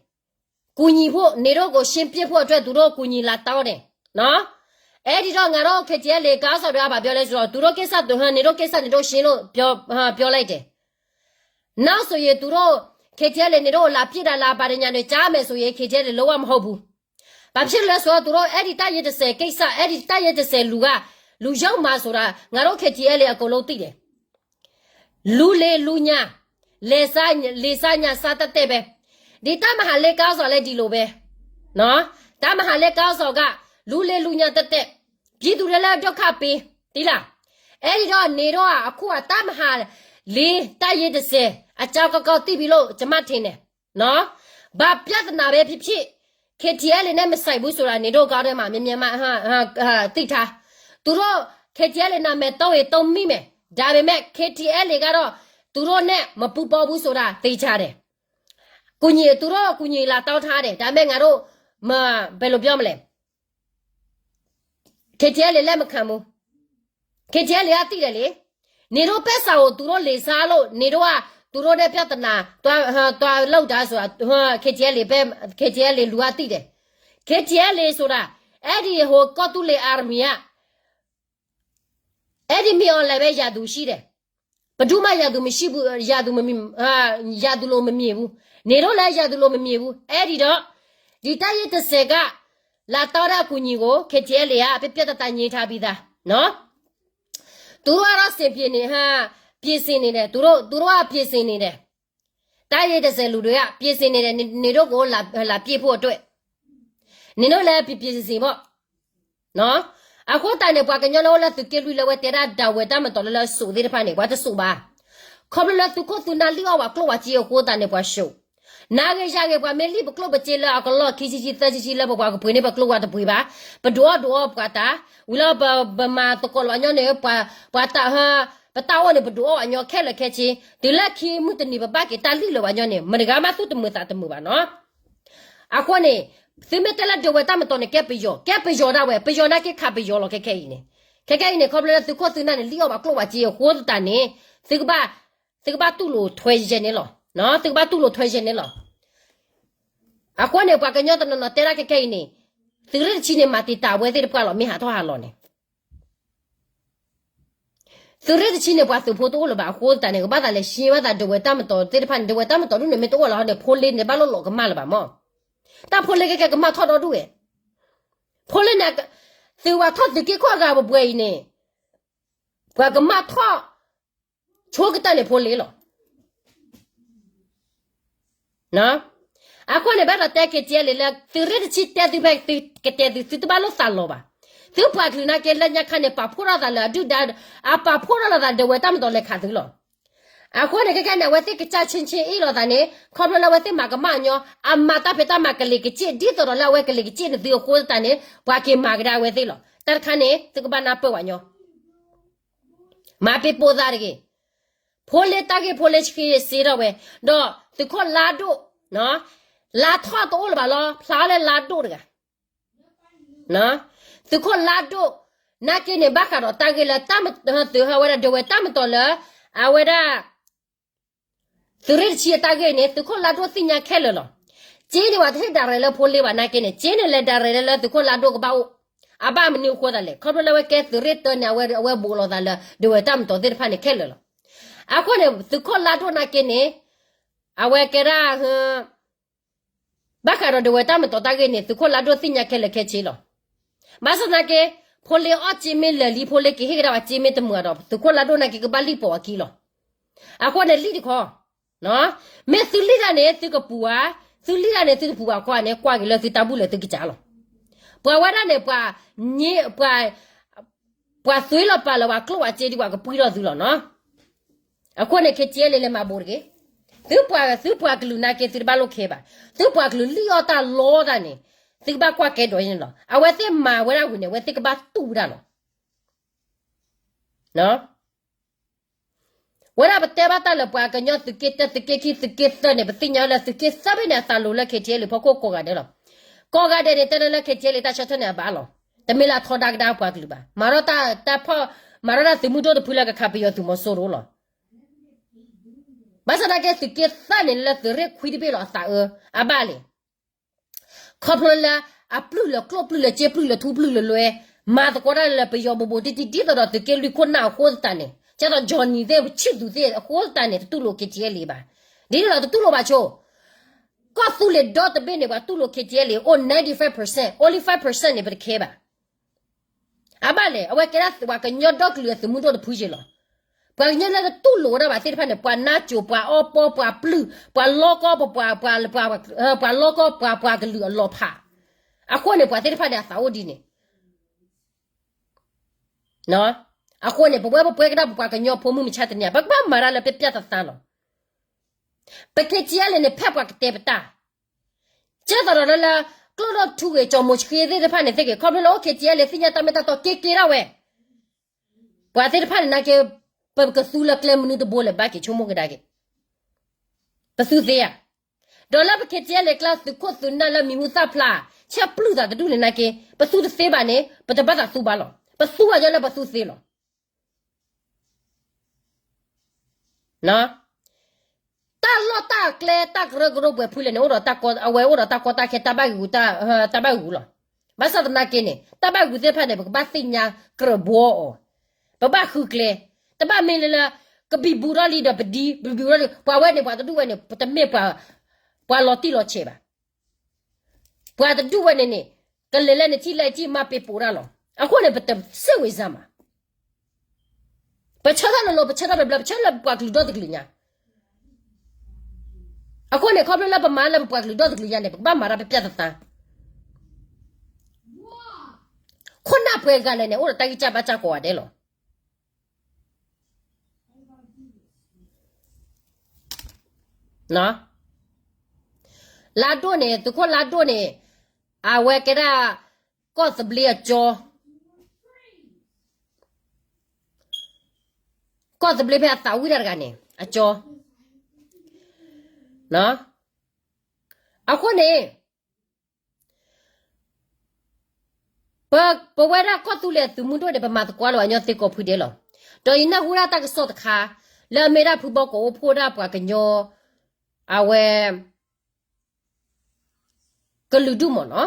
ကူညီဖို့, နင်တို့ကိုရှင်းပစ်ဖို့အတွက် သူတို့ကူညီလာတောင်းတယ်, နော်. အဲဒီတော့ ငါတို့ K T L A ခေါင်းဆောင်တွေက ဘာပြောလဲဆိုတော့, သူတို့ကိစ္စသူ, နင်တို့ကိစ္စနင်တို့ရှင်းလို့ ပြော, ပြောလိုက်တယ်. နောက်ဆိုရင် သူတို့ K T L A နင်တို့ကိုလာပစ်တာလား ဘာတွေညာတွေ ကြားမယ်ဆိုရင် K T L A လုံးဝမဟုတ်ဘူး. ဘာဖြစ်လို့လဲဆိုတော့ သူတို့ အဲဒီတပ်ရင်းတစ်ဆယ်ကိစ္စ, အဲဒီတပ်ရင်းတစ်ဆယ်လူက, လူရောက်မှာဆိုတာ ငါတို့ K T L A အကုန်လုံးသိတယ်. လူလီၤလူညၣ်, လီၤစား, လီၤစားညၣ်စားတတ်တတ်ပဲ. ဒီတၢ်မၤဟးလ့ခေါင်းဆောင်လည်းဒီလိုပဲ, နော်. တၢ်မၤဟးလ့ခေါင်းဆောင်က လူလီၤလူညၣ်တတ်တတ်, ပြည်သူတွေလည်းဒုက္ခပေး, သိလား. အဲဒီတော့ နင်တို့က အခုက တပ်မဟာလေး တပ်ရင်းတစ်ဆယ် အကြောင်းကောင်းကောင်းသိပြီလို့ ကျွန်မထင်တယ်, နော်. ဘာပြဿနာပဲဖြစ်ဖြစ်, K T L A နဲ့ မဆိုင်ဘူးဆိုတာ နင်တို့ခေါင်းထဲမှာ မြဲမြဲမှတ်, သိထား. သူတို့ K T L A နာမည်သုံးရင်သုံးမိမယ်, ဒါပေမဲ့ K T L A ကတော့ သူတို့နဲ့ မပူးပေါင်းဘူးဆိုတာ သေချာတယ်. ကူညီ, သူတို့ ကူညီလာတောင်းထားတယ်, ဒါပေမဲ့ ငါတို့ မ, ဘယ်လိုပြောမလဲ, K T L A လက်မခံဘူး. K T L A ကသိတယ်လေ. နင်တို့ပိုက်ဆံကို သူတို့လီၤစားလို့ နင်တို့က သူတို့နဲ့ ပြဿနာ သွား, သွားလုပ်တာဆိုတာ K T L A ပဲ, K T L A လူကသိတယ်. K T L A ဆိုတာ အဲဒီဟို ကီၢ်သူလ့ၤ army က အဲဒီမင်းအောင်လှိုင်ပဲ ရန်သူရှိတယ်. ဘယ်သူမှ ရန်သူမရှိဘူး, ရန်သူမမြင်, အာ, ရန်သူလိုမမြင်ဘူး. နင်တို့လည်း ရန်သူလိုမမြင်ဘူး. အဲဒီတော့ ဒီတပ်ရင်းတစ်ဆယ်က လာတောင်းတဲ့အကူအညီကို K T L A က ပြတ်ပြတ်သားသား ငြင်းထားပြီးသားနော်. သူတို့ကတော့ စင်ပြေနေ, ဟာ, ပြင်ဆင်နေတယ်, သူတို့, သူတို့က ပြင်ဆင်နေတယ်. တပ်ရင်းတစ်ဆယ်လူတွေက ပြင်ဆင်နေတယ်, နင်တို့ကို လာ, လာပစ်ဖို့အတွက်. နင်တို့လည်း ပြင်ပြင်ဆင်ဆင်ပေါ့နော်. အဃိသတးန့ၣ် ပှၤကညီလၢအိၣ်လၢသုးက့လွံၢ်လၢဝဲတဲဒၣ်ဒၣ်ဝဲတၢ်မတီၤလၢလၢစိာ်သ့ၣ်တဖၣ်န့ၣ် ပှၤတစိာ်ဘၣ်. ခီဖျိလၢသုးခိၣ်သုးနၢ်လံၣ်အီၣ်ပှၤကျိၣ်ပှၤစ့အဃိသတးန့ၣ် ပှၤစိာ်. နၤဂ့ၤယၤဂ့ၤ ပှၤမ့ၢ်လံၣ်ပကျိၣ်ပစ့လၢအကလီၢ်ခံဆံဆံသၢဆံဆံလၢပပှၤကပှ့ၤန့ၢ်ပကျိၣ်ပှၤတပှ့ၤဘၣ်. ပဒုးအီၣ်ဒုးအီပှၤတၢ်, ဝံၤလၢပ, ပမၤသကိးလီၤညီန့ၣ် ပှၤ, ပှၤတၢ်ဟၢ, ပတၢ်အိၣ်န့ၣ် ပဒုးအီၣ်အညီခဲလၢာ်ခဲဆ့, တုၤလၢခံမုၢ်တနံၤပဘၣ်က့ၤတၢ်လံၣ်လၢၤဘၣ်ညီန့ၣ် မတဂၤမးသူၣ်တမုာ်သးတမုာ်ဘၣ်နော်. အဃိန့ၣ်, သုမ့ၢ်တဲလၢဒၣ်ဝဲတၢ်မတီၤန့ၣ် ကဲပယီၤ, ကဲပယီၤဒၣ်ဝဲ, ပယီၤနာ်က့ခးပယီၤလီၤခဲခဲအံၤန့ၣ်. ခဲခဲအံၤန့ၣ် ခီဖျိလၢသုးခိၣ်သုးနၢ်န့ၣ် လံၣ်အီၣ်ပှၤကျိၣ်ပှၤစ့အဃိသတးန့ၣ်, သုကဘၣ်, သုကဘၣ်တူၢ်လိာ်ထွဲယဲၢ်န့ၣ်လီၤ. သုကဘၣ်တူၢ်လိာ်ထွဲယဲၢ်န့ၣ်လီၤ. အဃိန့ၣ် ပှၤကညီတနီၤနီၤတဲဒၣ်ခဲခဲအံၤန့ၣ်, သုးရ့ၣ်တဆံန့ၣ် မၤတံာ်တာ်ဝဲသ့ၣ်တဖၣ်လီၤ မ့ၢ်ဟးထီၣ်ဟးလီၤန့ၣ် သုးရ့ၣ်တဆံန့ၣ် ပှၤသုးဖိတအိၣ်လၢၤဘၣ်အဃိသတးန့ၣ် ကဘၣ်သးလဲၤရှင်းဘၣ်သးဒၣ်ဝဲတၢ်မတီၤသ့ၣ်တဖၣ်န့ၣ်, ဒၣ်ဝဲတၢ်မတီၤဒ်န့ၣ် မ့ၢ်တအိၣ်လၢၤဟီန့ၣ် ဖိလ့န့ၣ် ဘၣ်လိၣ်လီၤကမၣ်လၢၤဘၣ်မၢ်. တၢ်ဖိလ့ခဲခဲကမၣ်ထီၣ်ဒီဒူၣ်ဝဲ. ဖိလ့န့ၣ်, သုးဝဲထီၣ်သုးက့ခိၣ်အဂၤပှဲၤပှဲၤအံၤန့ၣ်, ပှၤကမၣ်ထီၣ်ဆိကတၢၢ်န့ၣ်ဖိလ့လီၤ. အဃိန့ၣ် ဘၣ်ဒီးတဲ K T L A လၢ သုးရ့ၣ်တဆံတဲသုဖဲသုကတဲသု သုတဘၣ်လိၣ်သးလီၤဘၣ်. သုပှၤကလုာ်နာ်က့လၢညါခါန့ၣ် ပာ်ဖှိၣ်ထီၣ်သးလၢအဒုၣ်ဒါ, အပာ်ဖှိၣ်ထီၣ်လိာ်သးဒၣ်ဝဲတၢ်မတီၤလဲၤခးသုလီၤ. အဃိန့ၣ် ခဲခဲန့ၣ် အဝဲသ့ၣ်ကစၢ်ဆ့ဆ့အ့ၣ်လိာ်သးန့ၣ် ခီဖျိလၢအဝဲသ့ၣ်မၤကမၣ်ညီ, အမၤတၢ်ဖံးတၢ်မၤကလံၤကစ့ၢ် ဒ်သိးဒီးလၢအဝဲကလံၤကစ့ၢ်န့ၣ်သုအဃိသတးန့ၣ် ပှၤက့ၤမၤကဒါအဝဲသ့ၣ်လီၤ. တၢ်တခါန့ၣ် သုကဘၣ်နၢ်ပၢၢ်ဝဲညီ, မၤပ့ၤပိာ်သးတဂ့ၤ. ဖိလ့တၢ်ဂ့ၢ်ဖိလ့ဆှံစ့ထီၣ်ဝဲ, ဒီးသုးခိၣ်လါဒိၣ်, လါထီၣ်တအိၣ်လၢၤဘၣ်လီၤ, ဖျါအီၤလၢလါဒိၣ်တဂၤ. သုးခိၣ်လါဒိၣ်, နာ်က့န့ၣ် ဘၣ်ဃးဒီးတၢ်ဂ့ၢ်လၢ သုးဟဝဲဒၣ်ဒဝဲၢ်တၢ်မၤတီၤလၢ အဝဲဒၣ် သုးရ့ၣ်တဆံအတၢ်ဂ့ၢ်န့ၣ် သုးခိၣ်လါဒိၣ်သ့ၣ်ညါခဲလၢာ်လီၤ. က့န့ၣ်ပှၤတဟ့ၣ်ဒၣ်ရဲၣ်လၢဖိလ့ဘၣ်နာ်က့န့ၣ်, က့န့ၣ်လဲၤဒၣ်ရဲၣ်လၢသုးခိၣ်လါဒိၣ်ကဘၣ်အိၣ်, အဘၣ်မနုၤအဃိသတးလဲၣ်, ခီဖျိလၢအဝဲကဲသုးရ့ၣ်တၢန့ၣ် အဝဲအဝဲဘူးလိာ်သးလၢ ဒဝဲၢ်တၢ်မၤတီၤသ့ၣ်တဖၣ်န့ၣ်ခဲလၢာ်လီၤ. အဃိန့ၣ် သုးခိၣ်လါဒိၣ်နာ်က့န့ၣ် အဝဲကဲဒၣ် ဘၣ်ဃးဒီးဒဝဲၢ်တၢ်မၤတီၤတၢ်ဂ့ၢ်န့ၣ် သုးခိၣ်လါဒိၣ်သ့ၣ်ညါခဲလၢာ်ခဲဆ့လီၤ. ဘၣ်ဆၣ်သနာ်က့ ဖိလ့အီၣ်က့မ့ၢ်လၢာ်လံ ဖိလ့က့ၤဟ့ၣ်ကဒါဝဲက့မ့ၢ်တမုာ်ဒီး သုးခိၣ်လါဒိၣ်နာ်က့ကဘၣ်လံၣ်ပိာ်အခံလီၤ. အဃိန့ၣ်လံၣ်တခီ, မ့ၢ်သုလံၣ်တၢ်န့ၣ် သုကပူၤဧါ, သုလံၣ်တၢ်န့ၣ် သုတပူၤဘၣ်ခီန့ၣ် ကွၢ်က့ၤလၢသုတၢ်ဘူၣ်လၢသုကစၢ်လီၤ. ပှၤဝဲဒၣ်န့ၣ် ပှၤ, ပှၤသွ့လီၤပာ်လၢပှၤကျိၣ်ပှၤစ့ဒ်ပှၤကပှံၢ်ထီၣ်သုလီၤနီၤ. အဃိန့ၣ် KTLA လဲၤမၤဘူးတဂ့ၤ. သုပှၤ, သုပှၤကလုာ်နာ်က့ သုတဘၣ်လိၣ်ခဲဘၣ်. သုပှၤကလုာ်လံၣ်အီၣ်တၢ်လီတၢ်န့ၣ် သုကဘၣ်ကွၢ်ကဲဒိးန့ၣ်လီၤ. အဝဲသ့ၣ်မၤဝဲဒၣ်ဝံၤန့ၣ် အဝဲသ့ၣ်ကဘၣ်တူၢ်ဝဲဒၣ်လီၤ. ဝဲဒၣ်ပတဲဘၣ်တၢ်လၢပှၤကညီသုးက့တၢ သုးက့ခံ သုးက့သၢန့ၣ် ပသ့ၣ်ညါလၢသုးက့သၢဘ့ၣ်န့ၣ် အသးလိၤလၢ KTLA ဖီခိၣ်ကိးဂၤဒဲးလီၤ. ကိးဂၤဒဲးန့ၣ် တဲလၢ KTLA တၢ်ဆၢထၢၣ်န့ၣ်အဘၣ်လီၤ. တမ့ၢ်လၢအထီဒါကဒါပှၤကလုာ်ဘၣ်. မၤထီၣ်တၢ်, မၤထီၣ်တၢ်သုးမုၢ်ဒိၣ်တဖုလၢကခးပယီၤသုးမီၤစိရိၤလီၤ. ဘၣ်ဆၣ်သနာ်က့သုးက့သၢန့ၣ်လၢသုးရ့ၣ်ခွံတဘ့ၣ်လီၤအသးအၢ, အဘၣ်လဲၣ်. ခီဖျိလၢအပျုၢ်လၢကျိၣ်ပျုၢ်လၢစ့ပျုၢ်လၢထူပျုၢ်လၢလွဲ, မၤသကိးတၢ်လၢပယီၤဘိးဘိးတံၢ်တံၢ်ဒ်သိးဒီးသုးက့လွံၢ်ခိၣ်နၢ်အဃိသတးန့ၣ်, ကဲသိး Johnny သ့ၣ် ဆံၣ်သူးသ့ၣ်အဃိသတးန့ၣ် တတူၢ်လိာ် KTLA ဘၣ်. ဒ်န့ၣ်ဒီးတတူၢ်လိာ်ဘၣ်ဆိ ကီၢ်သူလ့ၤဒီတဘ့ၣ်န့ၣ် ပှၤတူၢ်လိာ် KTLA အိၣ် ninety five percent, only five percent န့ၣ် ပတခဲဘၣ်. အဘၣ်လဲၣ်, အဝဲကဲဒၣ်ပှၤကညီဒီကလုာ်အသုးမုၢ်ဒိၣ်တဖုယ့လီၤ. ပှၤကညီလၢတတူၢ်လိာ်ဝဲဒၣ်ဘၣ်သ့ၣ်တဖၣ်န့ၣ် ပှၤနါစိၤ ပှၤအီပီ ပှၤပျုၢ် ပှၤလီကီ ပှၤ, ပှၤလီကီ ပှၤပှၤကလုာ်အလီၤဖး. အဃိန့ၣ် ပှၤသ့ၣ်တဖၣ်န့ၣ် အသးအိၣ်ဒ်န့ၣ် အဃိန့ၣ် ပဝဲပပှဲကဒါပပှၤကညီဖိမုၢ်မဆါတနံၤ ပကဘၣ်မၤတၢ်လၢပျၢ်ပျၢ်သးသးလီၤ. ပ KTLA န့ၣ် ဖဲပှၤကတဲပတၢ်, ကဲသိးဒီးလၢ ကျိၣ်ဒိၣ်ထူဂ့ၤ ကၠီၤမိၤဆှ့သ့ၣ်တဖၣ်န့ၣ်သ့ၣ်ဂ့ၤ ခီဖျိလၢအိၣ် KTLA သ့ၣ်ညါတၢ်မ့ၢ်တၢ်တီက့ၤက့ၤဒၣ်ဝဲ ပှၤသ့ၣ်တဖၣ်န့ၣ်နာ်က့ ပကသူလၢကျဲမနုၤတဘိလဲၣ် ဘၣ်က့ၤဆိကမိၣ်ကဒါက့ၤ, ပသူသ့ဧါ. ဒီးလၢပ KTLA ကျါ သုးခိၣ်သုးနၢ်လၢမံၤဟူသၣ်ဖျါ ဆဲးပျုၢ်သးတဒူၣ်န့ၣ်နာ်က့ ပသူတသ့ဘၣ်န့ၣ် ပတဘၣ်သးသူဘၣ်လီၤ. ပသူအီၤလၢပသူသ့လီၤ. တၢ်လီၢ်တၢ်ကျဲတၢ်ကရၢကရိပှဲၤဖုလဲၣ်န့ၣ် အိၣ်ဒီးတၢ်ကီ, အဝဲအိၣ်ဒီးတၢ်ကီတၢ်ခဲ တၢ်ဘၣ်ဂုာ်, တၢ်ဘၣ်ဂုာ်လီၤ. ဘၣ်ဆၣ်သနာ်က့န့ၣ် တၢ်ဘၣ်ဂုာ်သ့ၣ်တဖၣ်န့ၣ် ပကဘၣ်သ့ၣ်ညါကြၢးဘှီအီၤ, ပဘၣ်ဃုကျဲ, တဘၣ်မ့ၢ်လၢလၢ ကဘံဘူထီၣ်လံဒီးပဒံ, ပဘံဘူထီၣ်လံ ပှၤဝဲန့ၣ် ပှၤတဒူၣ်ဝဲန့ၣ် ပတမ့ၢ်ပှၤ, ပှၤလီၤတံၢ်လီၤဆဲးဘၣ်. ပှၤတဒူၣ်ဝဲန့ၣ်န့ၣ် ကလဲၤလၢနထံၣ်လၢအထံၣ်မၤပ့ၤပိာ်တၢ်လီၤ. အဃိန့ၣ် ပတစ့ၢ်ဝံၤစၢ်မး ပဆၢထၢၣ်လိၤလိၤ ပဆၢထၢၣ်ဘျၢဘျၢ ပဆၢလၢပပှၤကလုာ်ဒီတကလုာ်ညါ. အဃိန့ၣ် ခီဖျိလၢပမၤလၢပပှၤကလုာ်ဒီတကလုာ်ညါန့ၣ် ပကဘၣ်မၤတၢ်ပျၢ်ပျၢ်သးသး. ခိၣ်နၢ်ပှဲၤဂၤလဲၣ်န့ၣ် အိၣ်ဒီးတၢ်ဂံၢ်စၢ်ဘါစၢ်ကိးဂၤဒဲးလီၤ. လါဒိၣ်န့ၣ် သုးခိၣ်လါဒိၣ်န့ၣ် အဝဲကဲဒၣ် ကီၢ်သဘျ့အကၠီ, ကီၢ်သဘျ့ဖဲအသးဝံၣ်တၢ်တဂၤန့ၣ် အကၠီ. အဃိန့ၣ် ပ, ပဝဲဒၣ်ကီၢ်သူလ့ၤသုးမုၢ်ဒိၣ်န့ၣ် ပမၤသကိးလၢပှၤကညီသ့ကိးဖုဒဲးလီၤ. ဒီးယနၢ်ဟူဒၣ်တၢ်ကစီၣ်တခါ လၢအမ့ၢ်ဒၣ်ဖုဘီကီာ်အိၣ်ဖှိၣ်ဒၣ်ပှၤကညီ အဝဲ ကလုာ်ဒူၣ်မ့ၢ်နီၤ,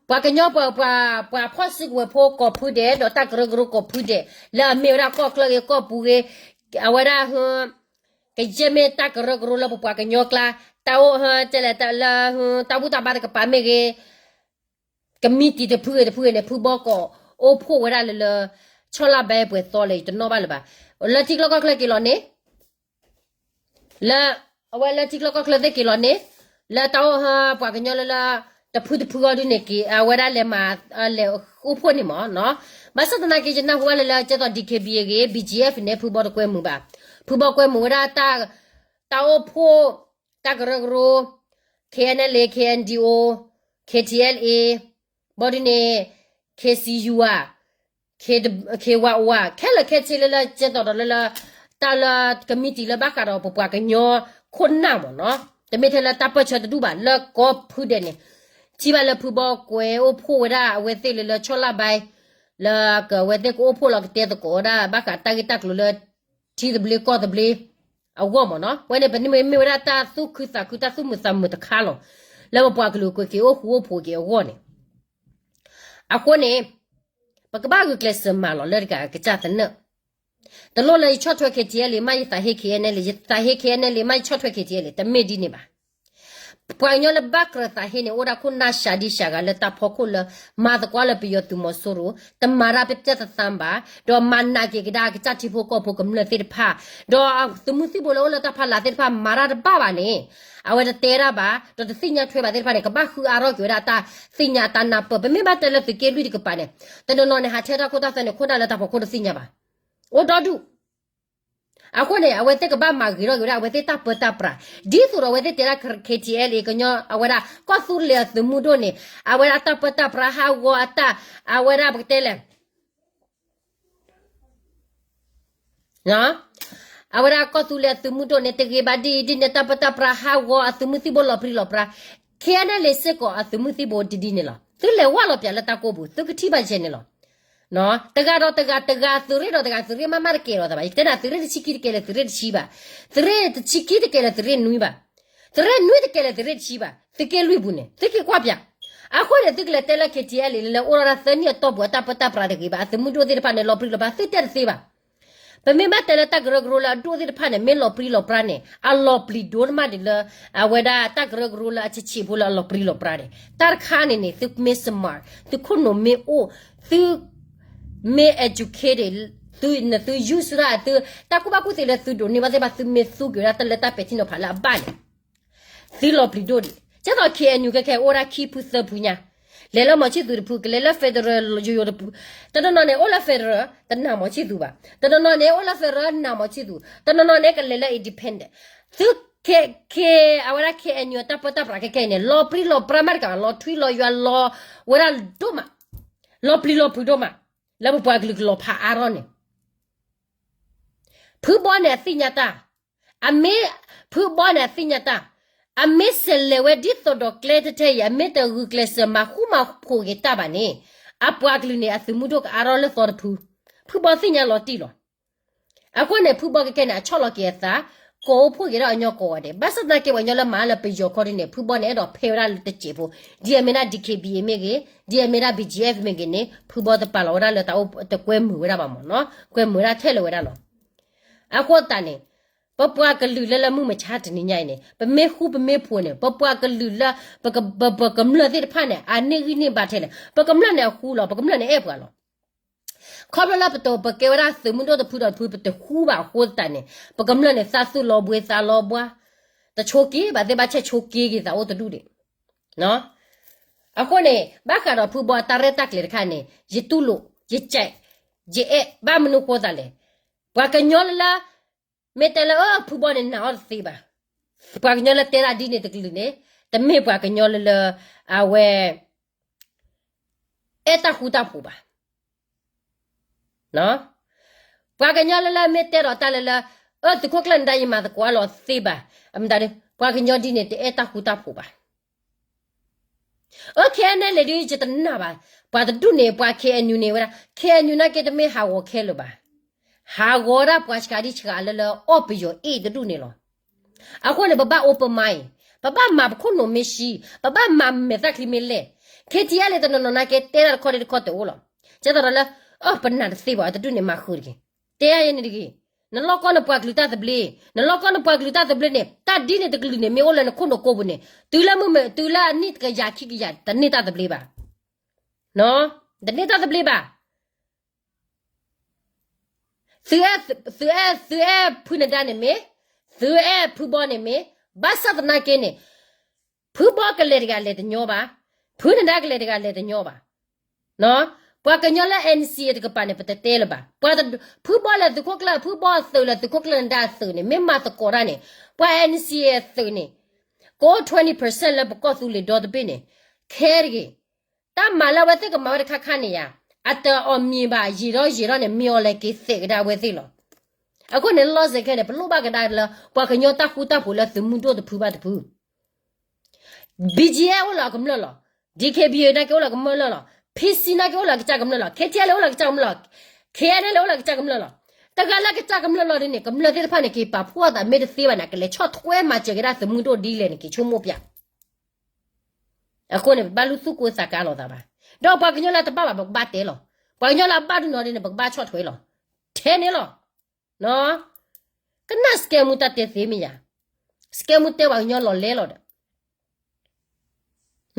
ပှၤကညီပှၤ, ပှၤဖီၣ်စုကဝဲၤဖိကိးဖုဒဲး ဒီးတၢ်ကရၢကရိကိးဖုဒဲး လၢအမ့ၢ်ဝဲဒၣ်ကီၢ်ချၢဂ့ၤ ကီၢ်ပူၤဂ့ၤ, အဝဲဒၣ် ကယဲၢ်မ့ၢ်တၢ်ကရၢကရိလၢပပှၤကညီကျါ, တၢ်အိၣ်ဟၢ ကဲလဲၣ် လၢ တၢ်ဘူၣ်တၢ်ဘါတကပၤမ့ၢ်ဂ့ၤ, ကမံးတံာ်တဖုဂ့ၤတဖုဂ့ၤန့ၣ် ဖုဘီကီာ်အိၣ်ဖှိၣ်ဝဲဒၣ်လၢလၢ ဆီၣ်လၢ်ဘဲပှဲၤသီလဲၣ် ယတနီၣ်ဘၣ်လၢၤဘၣ်. လၢထံချၢကီၢ်ချၢက့ၤလီၤန့ၣ် လၢ အဝဲလၢထံချၢကီၢ်ချၢသ့ၣ်က့ၤလီၤန့ၣ် လၢတၢ်အိၣ်ဟၢ ပှၤကညီလၢလၢ တဖုတဖုအီၤဒုန့ၣ်က့ၤ အဝဲဒၣ်လဲၤမၤ လဲၤအိၣ်ဖှိၣ်န့ၣ်မ့ၢ်နီၤ. ဘၣ်ဆၣ်သနာ်က့ ယနၢ်ဟူဝဲလၢလၢ ကဲသိး DKBA ဂ့ၤ BGF န့ၣ် ဖုဘီတကွဲမုာ်ဘၣ်. ဖုဘီကွဲမုာ်ဝဲဒၣ် တၢ်အိၣ်ဖှိၣ် တၢ်ကရၢကရိ KNLA KNDO KTLA ဘီဒုန့ၣ် K C U ဧါ, K, K Y O ဧါ, ခဲလၢာ်ခဲဆ့လၢလၢ ကဲသိးဒီးလၢလၢ တၢ်လၢကမံးတံာ်လၢဘၣ်ဃးဒီးပပှၤကညီခိၣ်နၢ်မ့ၢ်နီၤ, တမ့ၢ်ထဲလၢတၢ်ပၢၢ်ဆၢတဒူၣ်ဘၣ် လၢကီၢ်ဖုဒဲးန့ၣ်, ထံၣ်ဘၣ်လၢဖုဘီကွဲးအိၣ်ဖှိၣ်ဝဲဒၣ်အဝဲသ့ၣ်လၢလၢဆီၣ်လၢ်ဘဲ လၢကဝဲသ့ၣ်ကအိၣ်ဖှိၣ်လီၤကတဲသကိးဝဲဒၣ် ဘၣ်ဃးတၢ်ဂ့ၢ်တၢ်ကျိၤလၢ ထံသဘျ့ကီၢ်သဘျ့အဂီၢ်မ့ၢ်နီၤ, ဝဲန့ၣ်ပမ့ၢ်မ့ၢ်ဝဲဒၣ်တၢ်သူၣ်ခုသးခုတၢ်သူၣ်မုာ်သးမုာ်တခါလီၤ, လၢပပှၤကလုာ်ကွဲးက့ၤအိၣ်ဃူအိၣ်ဖိးက့ၤအဂီၢ်န့ၣ်, အဃိန့ၣ် ပကဘၣ်ဂုာ်ကျဲးစၢးမၤလီၤလၢတဂၤကစၢ်သနၢၣ်, တလိၣ်လၢယဆီၣ်ထွဲ K T L မး ယသးဟ့ K N L, ယသးဟ့ K N L မး ယဆီၣ်ထွဲ K T L တမ့ၢ်ဒ်န့ၣ်ဘၣ်. ပှၤကညီလၢဘၣ်ကြၢးသးဟ့န့ၣ် အိၣ်ဒၣ်ခိၣ်နၢ်စှၤဒံစှၤဂၤလၢတၢ်ဖီခိၣ်လၢ မၤသကိးလၢပယီၤသုးမီၤစိရိၤ, တမၤတၢ်ပျဲၢ်တၢ်သးဘၣ်, ဒီးမၤနာ်က့ၤကဒါကစၢ်ထံဖိကီၢ်ဖိကမျၢၢ်သ့ၣ်တဖၣ်, ဒီးသုးမုၢ်သံၣ်ဘိလၢအိၣ်လၢတၢ်ဖီလာ်သ့ၣ်တဖၣ် မၤတၢ်တဘၣ်ဘၣ်န့ၣ်, အဝဲတတဲတၢ်ဘၣ် ဒီးတသ့ၣ်ညါထွဲဘၣ်သ့ၣ်တဖၣ်န့ၣ် ကဘၣ်ဃုအါထီၣ်က့ၤဝဲဒၣ်တၢ်သ့ၣ်ညါအတၢ်နၢ်ပၢၢ်, ပမ့ၢ်ဘၣ်တဲလၢသုးက့လွံၢ်တကပၤန့ၣ်, တနီၤနီၤန့ၣ် ဟးထဲတၢ်ခိတၢ်သွဲန့ၣ် ခိၣ်နၢ်လၢတၢ်ဖီခိၣ်တသ့ၣ်ညါဘၣ်, အိၣ်ဒီဒူၣ် အဃိန့ၣ် အဝဲသ့ၣ်ကဘၣ်မၤဂ့ၤထီၣ်က့ၤဝဲဒၣ်အဝဲသ့ၣ်တၢ်ပၢတၢ်ပြး, ဒ်သိးဒီးအဝဲသ့ၣ်တဲဒၣ် K T L ကညီအဝဲဒၣ် ကီၢ်သူလ့ၤအသုးမုၢ်ဒိၣ်န့ၣ်, အဝဲဒၣ်တၢ်ပၢတၢ်ပြးဟးဂီၤအတၢ်, အဝဲဒၣ်ပကတဲလဲၣ် အဝဲဒၣ်ကီၢ်သူလ့ၤအသုးမုၢ်ဒိၣ်န့ၣ် တဂ့ၤဘၣ်ဒ်အံၤဒ်န့ၣ် တၢ်ပၢတၢ်ပြးဟးဂီၤအသုးမုၢ်သံၣ်ဘိလီၤပြံလီၤပြါ, K N L စ့ၢ်ကီးအသုးမုၢ်သံၣ်ဘိဒ်ဒ်န့ၣ်လီၤ. သုလဲၤဝဲလီၤပၠးလၢတၢ်ကိၢ်ပူၤ သုကထံၣ်ဘၣ်ယဲန့ၣ်လီၤ. တဂၤဒီးတဂၤ, တဂၤသုးရ့ၣ်ဒီးတဂၤ, သုးရ့ၣ်မးမးတကဲလီၤသးဘၣ်. ယတဲနၤ သုးရ့ၣ်တဆံခံတကဲလၢာ်သုးရ့ၣ်တဆံဘၣ်, သုးရ့ၣ်တဆံခံတကဲလၢာ်သုးရ့ၣ်နွံဘၣ်, သုးရ့ၣ်နွံတကဲလၢာ်သုးရ့ၣ်တဆံဘၣ်, သုးက့လွံၢ်ပူၤန့ၣ် သုက့ၤကွၢ်ပၠး. အဃိန့ၣ် သုကလဲၤတဲလၢ K T L လၢလၢအိၣ်ဒီးသၢနံၣ်အတီၢ်ပူၤ အတၢ်ပၢတၢ်ပြးတဂ့ၤဘၣ်, အသုးမုၢ်ဒိၣ်သ့ၣ်တဖၣ်န့ၣ် လီၤပြံလီၤပြါ သုတဲတသ့ဘၣ်. ပမ့ၢ်ဘၣ်တဲလၢတၢ်ကရၢကရိလၢအဒိၣ်သ့ၣ်တဖၣ်န့ၣ် မ့ၢ်လီၤပြံလီၤပြါန့ၣ် အလီၤပျံၤဒိၣ်မးဒံးလၢ အဝဲဒၣ်တၢ်ကရၢကရိလၢအဆံးဆံးဖိလၢအလီၤပြံလီၤပြါန့ၣ် တၢ်တခါန့ၣ်န့ၣ် သုမ့ၢ် smart, သုခိၣ်နူာ်မ့ၢ်အိၣ်, သုမ့ၢ် educated, သု သု use ဒၣ်သု တၢ်ကူၣ်ဘၣ်ကူၣ်သ့လၢသုဒိးန့ၢ်ဘၣ်သ့ၣ်တဖၣ် သုမ့ၢ်သူက့ၤဝဲဒၣ်တၢ်လၢတၢ်ပဲာ်ထံနီၤဖးလၢအဘၣ်န့ၣ် သုလီၤပျံၤဒိၣ်ဒံး. ကဲသိး K N U ခဲခဲအိၣ်ဒၣ်ခံဖုသၢဖုညါ, လဲၤလၢမီၤဆံၣ်သူးတဖု ကလဲၤလၢ federal ယိယိတဖု, တနီၤနီၤန့ၣ် အိၣ်လၢ federal တနာ်မီၤဆံၣ်သူးဘၣ်, တနီၤနီၤန့ၣ် အိၣ်လၢ federal နာ်မီၤဆံၣ်သူး, တနီၤနီၤန့ၣ် ကလဲၤလၢ independent. သု K, K, အဝဲဒၣ် K N U တၢ်ပၢတၢ်ပြးခဲခဲအံၤန့ၣ် လီၤပြံလီၤပြါမးတကး လီၤထွံလီၤယွၤလီၤဝဲဒၣ်ဒိၣ်မး, လီၤပျံၤလီၤဖုးဒိၣ်မး, လၢပပှၤကလုာ်ကလီၤဖးအါထီၣ်န့ၣ် ဖုဘီန့ၣ်အသ့ၣ်ညါတၢ်, အမ့ၢ်, ဖုဘီန့ၣ်အသ့ၣ်ညါတၢ်, အမ့ၢ်စဲးလဲၤဝဲဒ်သိးဒီးကျဲထဲထဲအံၤ အမ့ၢ်တဂုာ်ကျဲးစၢးမၤဃူမၤဖိးက့ၤတၢ်ဘၣ်န့ၣ်, အပှၤကလုာ်န့ၣ် အသုးမုၢ်ဒိၣ်ကအါထီၣ်လၢသီတဖု, ဖုဘီသ့ၣ်ညါလီၤတံၢ်လီၤ. အဃိန့ၣ် ဖုဘီကဲကဲန့ၣ် အဆီၣ်လီၤက့ၤအသး, ကိးအိၣ်ဖှိၣ်က့ၤဒီးအညီကိးဂၤဒဲး, ဘၣ်ဆၣ်သနာ်က့ ပှၤကညီလၢမၤလၢပယီၤခီဒ်န့ၣ် ဖုဘီန့ၣ် အဲၣ်ဒိးဖဲးဝဲဒၣ်လၢတစဲးဖိ, ဒ်အမ့ၢ်ဒၣ် D K B A မ့ၢ်ဂ့ၤ, ဒ်အမ့ၢ်ဒၣ် B G F မ့ၢ်ဂ့ၤန့ၣ် ဖုဘီတပာ်လီၤဝဲဒၣ်လၢတၢ်အိၣ်တကွဲမုာ်ဝဲဒၣ်ဘၣ်မ့ၢ်နီၤ, ကွဲမုာ်ဝဲဒၣ်ထဲလၢၤဝဲဒၣ်လီၤ. အဃိသတးန့ၣ် ပပှၤကလုာ်လၢလၢမုၢ်မဆါတနံၤညါအံၤန့ၣ် ပမ့ၢ်ဃူပမ့ၢ်ဖိးန့ၣ် ပပှၤကလုာ်လၢ ပက, ပ, ပကမျၢၢ်သ့ၣ်တဖၣ်န့ၣ် အန့ၢ်ဂံၢ်န့ၢ်ဘါထဲလဲၣ်, ပကမျၢၢ်န့ၣ်အဃူလီၤ, ပကမျၢၢ်န့ၣ်အဲၣ်ပှၤလီၤ. ခီဖျိလၢပတ, ပကဲဝဲဒၣ်သုးမုၢ်ဒိၣ်တဖုဒီးတဖု ပတဃူဘၣ်အဃိသတးန့ၣ် ပကမျၢၢ်န့ၣ် သးသူၣ်လီၤဘှံးသးလီၤဘှါ, တဆိးက့ဘၣ်သ့ၣ်ဘၣ်ဆဲးဆိးက့က့ၤသးအိၣ်တဒူၣ်ဒံး. အဃိန့ၣ် ဘၣ်ဃးဒီးဖုဘီအတၢ်ရဲၣ်တၢ်ကျဲၤတခါန့ၣ် ယတူၢ်လိာ်, ယကဲး, ယအဲၣ်, ဘၣ်မနုၤဃိသးလဲၣ်. ပှၤကညီလၢ မ့ၢ်တဲလၢ အၢ ဖုဘီန့ၣ်နာ်အီၤတသ့ဘၣ်. ပှၤကညီလၢတဲဒၣ်ဒ်န့ၣ်တကလုာ်န့ၣ် တမ့ၢ်ပှၤကညီလၢလၢ အဝဲ အဲၣ်တၢ်ဃူတၢ်ဖိးဘၣ်. ပှၤကညီလၢလၢမ့ၢ်တဲဒီးတၢ်လၢလၢ အၢ သုးခိၣ်ကျၢၢ်နဒါယမၤသကိးလီၤသ့ဘၣ်. အမတၤဒုး ပှၤကညီဒ်န့ၣ် တအဲၣ်တၢ်ဃူတၢ်ဖိးဘၣ်. အၢ ခဲအံၤန့ၣ်လဲၣ်ဒုး ယတနာ်ဘၣ်. ပှၤတဒူၣ်န့ၣ် ပှၤ K N U န့ၣ်ဝဲဒၣ် K N U နာ်က့တမ့ၢ်ဟးဂီၤခဲလၢာ်ဘၣ်. ဟးဂီၤဒၣ်ပှၤစှၤဒံစှၤလၢလၢအီၣ်ပယီၤအ့ၣ်တဒူၣ်န့ၣ်လီၤ. အဃိန့ၣ် ပဘၣ် open mind, ပဘၣ်မၤပခိၣ်နူာ်မ့ၢ်ဆှံ, ပဘၣ်မၤမဲာ်သၣ်ချံမ့ၢ်လဲၢ်. K T L တနီၤနီၤနာ်က့တဲတၢ်တခီဒ်တခီတအိၣ်လီၤ. ကဲသိးဒီးလၢ အၢ ပနာ်တသ့ဘၣ် တဒူၣ်န့ၣ်မၤဃုာ်တက့ၢ်. တဲယၤယဲန့ၣ်တဂ့ၤ. နလီၢ်ကီၢ်နပှၤကလုာ်တၢ်သဘျ့, နလီၢ်ကီၢ်နပှၤကလုာ်တၢ်သဘျ့န့ၣ် တၢ်ဒ်န့ၣ်တကလုာ်န့ၣ် မ့ၢ်အိၣ်လၢနခိၣ်နူာ်ကိးပူၤန့ၣ် တုၤလၢမုၢ်မ့ၢ် တုၤလၢအနံၣ်တကယၤခံကယၤ တန့ၢ်တၢ်သဘျ့ဘၣ်. တန့ၢ်တၢ်သဘျ့ဘၣ်. သုအဲၣ်, သုအဲၣ်, သုအဲၣ်ဖုနဒါန့ၣ်မ့ၢ်, သုအဲၣ်ဖုဘီန့ၣ်မ့ၢ်, ဘၣ်ဆၣ်သနာ်က့န့ၣ် ဖုဘီကလဲၤတဂၤလဲၤတညီဘၣ်, ဖုနဒါကလဲၤတဂၤလဲၤတညီဘၣ်. ပှၤကညီလၢ N C A တကပၤန့ၣ် ပတတဲလၢၤဘၣ်. ဖုဘီလဲၤသုးခိၣ်ကျၢၢ်, ဖုဘီအသုးလဲၤသုးခိၣ်ကျၢၢ်နဒါအသုးန့ၣ် မ့ၢ်မၤသကိးတၢ်န့ၣ် ပှၤ N C A အသုးန့ၣ် ကအိၣ် twenty percent လၢပကီၢ်သူလ့ၤဒီတဘ့ၣ်န့ၣ် ခဲတဂ့ၤ. တၢ်မၤလၢအဝဲသ့ၣ်ကမၤဝဲတခါခါန့ၣ်ယါ, အတအီၣ်မံၤဘၣ် ယံာ်ဒီးယံာ်ဒီးန့ၣ် မ့ၢ်အီၤလဲၤက့ၤသဲးကဒါအဝဲသ့ၣ်လီၤ. အဃိန့ၣ် လီၢ်စဲၤခဲန့ၣ် ပလိၣ်ဘၣ်ကဒါလၢ ပှၤကညီတၢ်ဃူတၢ်ဖိးလၢသုးမုၢ်ဒိၣ်တဖုဘၣ်တဖု BGF အိၣ်လၢအကမျၢၢ်လီၤ. DKBA နာ်က့အိၣ်လၢအကမျၢၢ်လီၤ. PC နာ်က့အိၣ်လၢအကစၢ်ကမျၢၢ်လီၤ. KTLA အိၣ်လၢအကစၢ်ကမျၢၢ်လီၤ. KNLA အိၣ်လၢအကစၢ်ကမျၢၢ်လီၤ. တဂၤလၢအကစၢ်ကမျၢၢ်လီၤဒ်န့ၣ် ကမျၢၢ်သ့ၣ်တဖၣ်န့ၣ် က့ၤပာ်ဖှိၣ်အသးမ့ၢ်တသ့ဘၣ်န့ၣ် ကလဲၤဆီၣ်ထွဲမၤစၢၤက့ၤဒၣ်သုးမုၢ်ဒိၣ်ဒ်လဲၣ်န့ၣ် က့ၤဆိကမိၣ်ပျၢ်. အဃိန့ၣ် ပဘၣ်လူၢ်သူၣ်ကိသးကါလိာ်သးဘၣ်. ဒီးပှၤကညီလၢတဘၣ်ဘၣ် ပကဘၣ်တဲလီၤ. ပှၤကညီလၢအဘၣ်ဒ်နီၢ်ဒ်န့ၣ် ပကဘၣ်ဆီၣ်ထွဲလီၤ. ထဲန့ၣ်လီၤ. ကနၣ်စကဲမူတၢ်တဲသ့မ့ၢ်ယါ, စကဲမူတဲပှၤကညီလီၤလဲလီၤဒီး